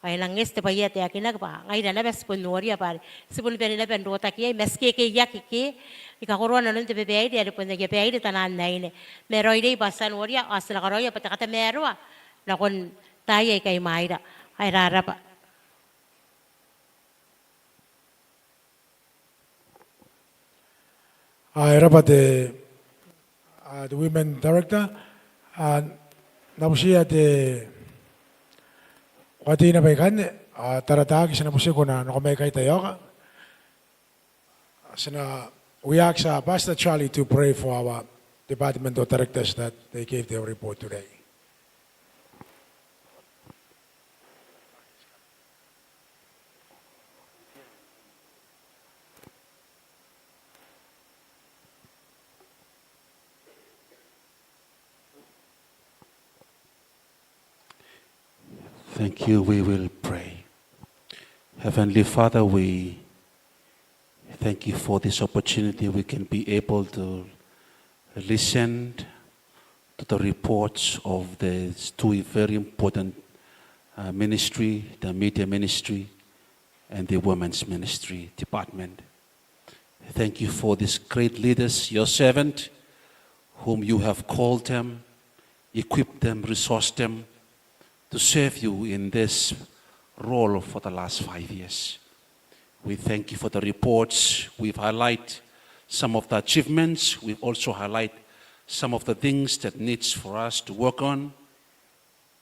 Ao e nang eti te bwai ae taekinaki bwa ngaira naba ti bon noria bwa are ti bon bane naba n rotaki iai, ma ti kekeiaki ke, ni kakoroa nanon te babaire are bon aia baire taan aine. Ma e raoiroi bwa ti a noria ao ti na karaoia bwa te katamaroa nakon taai aika imwaira. Ao e rarab'a. Ao e raba te, a, te Women Director, a, N na butiia te, ko a tei naba ikanne, a, Tarataki, ti na butiko n na nako mai ikai Taioka. Ti na, we ask, uh, Pastor Charlie to pray for our departmental directors that they gave their report today. Thank you. We will pray. Heavenly Father, we thank you for this opportunity we can be able to listen to the reports of the two very important, uh, ministry, the media ministry and the women's ministry department. Thank you for these great leaders, your servant, whom you have called them, equipped them, resourced them to serve you in this role for the last five years. We thank you for the reports. We've highlighted some of the achievements. We've also highlighted some of the things that needs for us to work on.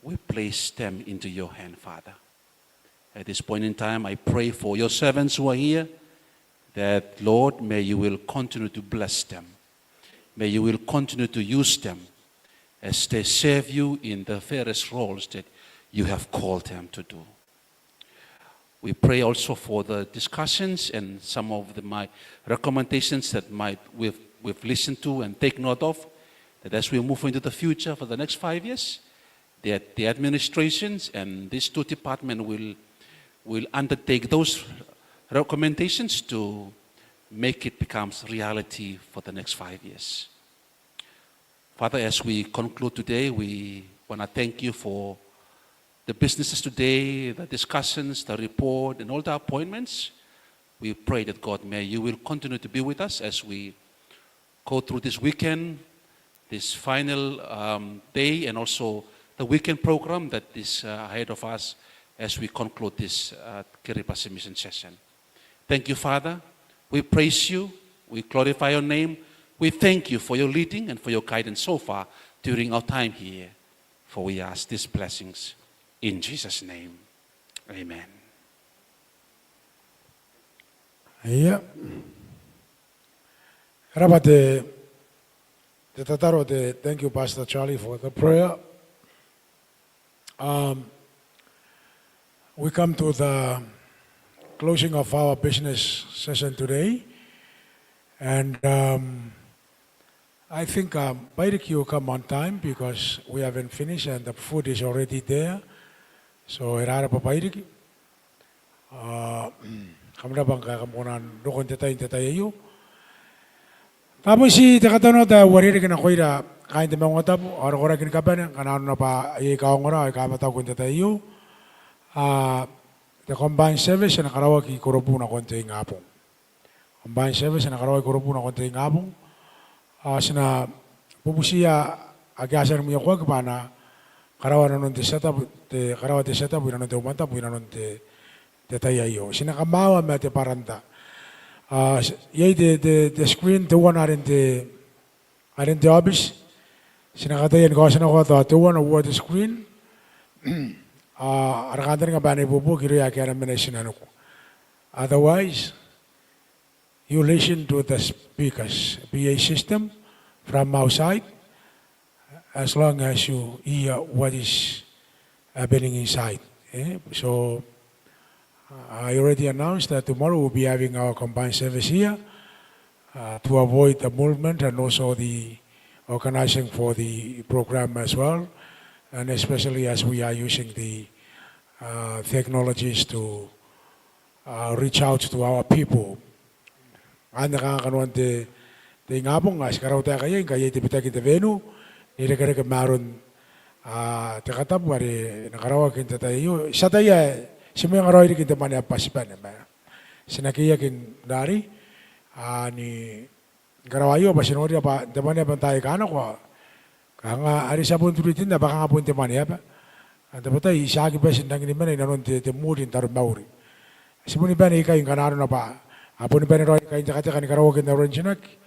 We place them into your hand, Father. At this point in time, I pray for your servants who are here, that, Lord, may you will continue to bless them. May you will continue to use them as they serve you in the various roles that you have called them to do. We pray also for the discussions and some of the, my recommendations that might we've, we've listened to and take note of, that as we move into the future for the next five years, that the administrations and these two departments will, will undertake those recommendations to make it becomes reality for the next five years. Father, as we conclude today, we wanna thank you for the businesses today, the discussions, the report, and all the appointments. We pray that, God, may you will continue to be with us as we go through this weekend, this final, um, day, and also the weekend program that is, uh, ahead of us as we conclude this, uh, Kiribati mission session. Thank you, Father. We praise you. We glorify your name. We thank you for your leading and for your guidance so far during our time here. For we ask these blessings in Jesus' name. Amen. Ia. E rab'a te, te tataro, te, thank you, Pastor Charlie, for the prayer. Um, we come to the closing of our business session today. And, um, I think, um, Bairiki, you come on time because we haven't finished and the food is already there. So, e rab'a Bairiki. A, kam rab'a ngkai kam kona n roko n te tai, n te tai aio. Tao bon ti te katanoata ae uarereke nakoira kaain te maungatabu, ao ara koraki ni kabane, ngkana arona bwa iai aika ongora, aika mataku n te tai aio. A, te combined service e na karaoaki i Korobu nakon te ingabong. Combined service e na karaoaki i Korobu nakon te ingabong. A, ti na bubutiia ake a tia ni mwiokoaki bwa a na karaoa nanon te tia tabu, te karaoa te tia tabu inanon te umwantabu inanon te, te tai aio. Ti na kamawa ma te baranta. A, iai te, te, te screen teuana are n te, are n te aobiti. Ti na kataia ni kaotinakoa tao teuana, uoua te screen. A, ara kantaninga bwa a na ibuobuoki irouia ake a na mena i tinaniku. Otherwise, you listen to the speakers, P A system from outside, as long as you hear what is happening inside. Eh? So, I already announced that tomorrow we'll be having our combined service here, uh, to avoid the movement and also the organizing for the program as well, and especially as we are using the, uh, technologies to, uh, reach out to our people. Anne kanga kanoan te, te ingabong, a, ti karautaeka iai, ngkai iai te bitaki n te venue n irekereke ma aron, a, te katabu are e na karaoaki n te tai aio. Ti ataia ae ti mwenga raoi riki n te mwaneaba bwa ti bane, ma ti na keiaki n rari, a, ni karaoa aio bwa ti noria bwa n te mwaneaba n taai aika nako, a, kanga are ti a bon treat-na bwa kanga bon te mwaneaba. N tabetai ti aki bati n rangi ni mena inanon te, te mood n taromauri. Ti boni bane ikai ngkana arona bwa a boni bane raoi kaain te kateka ni karaoaki n aron tiaki.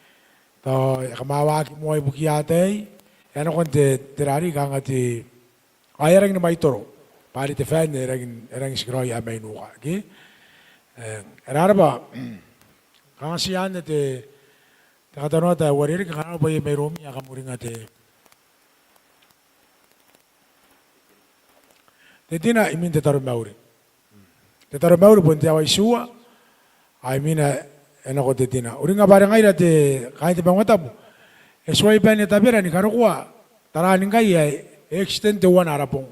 Tao e kamawaki moa ibukia ataei. E a nakon te, te rari kanga te, ao e a rangi ni mwaitoro bwa are te fan e rangi, e rangi n tikiraoi ae mai nuka, ke? E, e rab'a. Kanga ti anne te, te katanoata ae uarereke, ngkana arona bwa iai mairoumi ae kam uringa te, te dinner imwin te taromauri. Te taromauri bon te aoa itiua, ao imwina e nako te dinner. Uringa bwa are ngaira te, kaain te maungatabu, e tuai bane tabera ni karokoa taraan ngkai ae e extend teuana ara bong.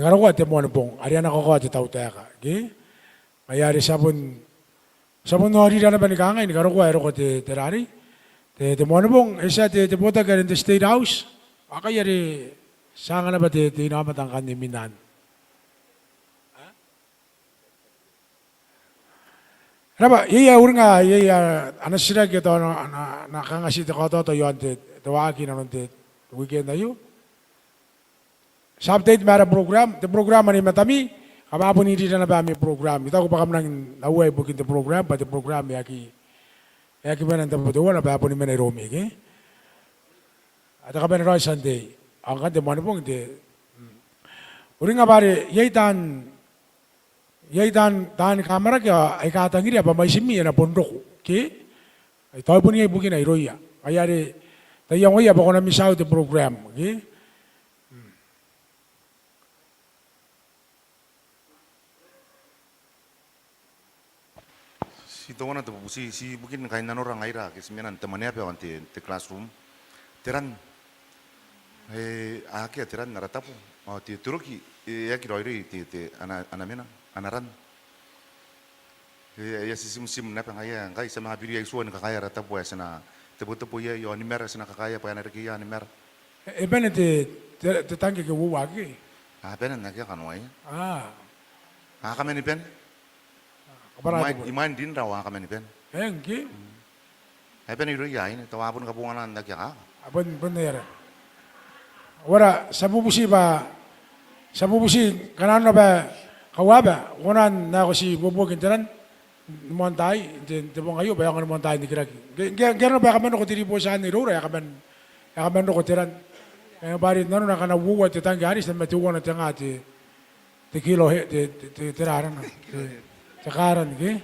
ni karokoa te Moanibong are a na kakaoa te tautaeka, ke? Ngaia are ti a bon, ti a bon noria naba ni kangai ni karokoa e roko te, te rarei, te, te Moanibong, e tia te, te botaki are n te State House, ao ngkai are ti a anga naba te, te inaomata ngkanne imwin anne. Raba, iai ae uringa, iai ae ana titiraki ke tao ana, ana, ana kangati te kaotiota iaon te, te waaki inanon te weekend aio? Ti a update ma ara program, te program are i matami, kam a bon irira naba ami program. I taku bwa kam nangi n uaia ibukin te program, bwa te program e aki, e aki mena n tabo teuana bwa e boni mena iroumi, ke? Ao te kabanea raoi Sunday. Ao ngkanne te Moanibong te, mm. Uringa bwa are iai taan, iai taan, taan kamaraki ao aika tangiria bwa mwaitimi e na bon roko, ke? Ai tao bon iai bukina irouia. Ngaia are, tao iangoia bwa ko na miss out te program, ke? Mm. Ti teuana te bubuti, ti ibukin kainnanora ngaira ake ti mena n te Mwaneaba ao n te, te classroom. Te ran. E, akea te ran ara tabo. Ao te, te roki, e, e aki raoiroi te, te, ana, ana mena, ana ran. E, e a titimtim naba ngaia, ngkai ti a manga biri ae tua ni kakaea ara tabo ae ti na tebotebo iai, ao nimara ti na kakaea bwa e na reke ia nimara. E, e bane te, te, te tangke ke uoua ke? A bane n akea kanoaia. A. A kaman bane. Kabwara imwain, te imwain rinra ao a kaman bane. Eng ke? Mm. E bane irouia aine, tao a bon kabongana n akea kaka. A bon, bon era. Ao ara, ti a bubuti bwa, ti a bubuti kanga nanona bwa, kauaba, ko kona n nako ti buobuoki n te ran, ni moan tai, n te, n te bong aio, bwa e aonga ni moan tai n nikiraki. Ngke, ngke, ngke arona bwa e kaman roko te ribooti anne iroura, e kaman, e kaman roko te ran. E, bwa are nanona ngkana uoua te tangke arei, ti na ma teuana te nga te, te kilo he, te, te, te, te rarana, te, te karan ke.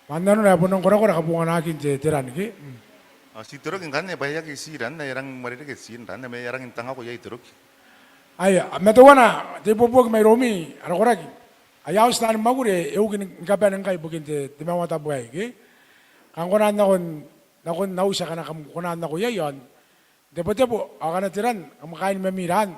Ma nanona e bon nang korakora kabonganakin te, te ran ke. Mm. Ao ti te roki ngkanne bwa e aki ti ran, e rangi n uarereke ti ran, ma e rangi n tangako iai te roki. Aia, ma teuana te ibuobuoki mairoumi, ara koraki. Aia auti taani mwakuri e uki ni, ni kabane ngkai ibukin te, te maungatabu aei ke. Kam kona n nako n, nako n auti akana kam kona n nako iai ao n tebotebo, ao akana te ran, kam kaai ni mami ran.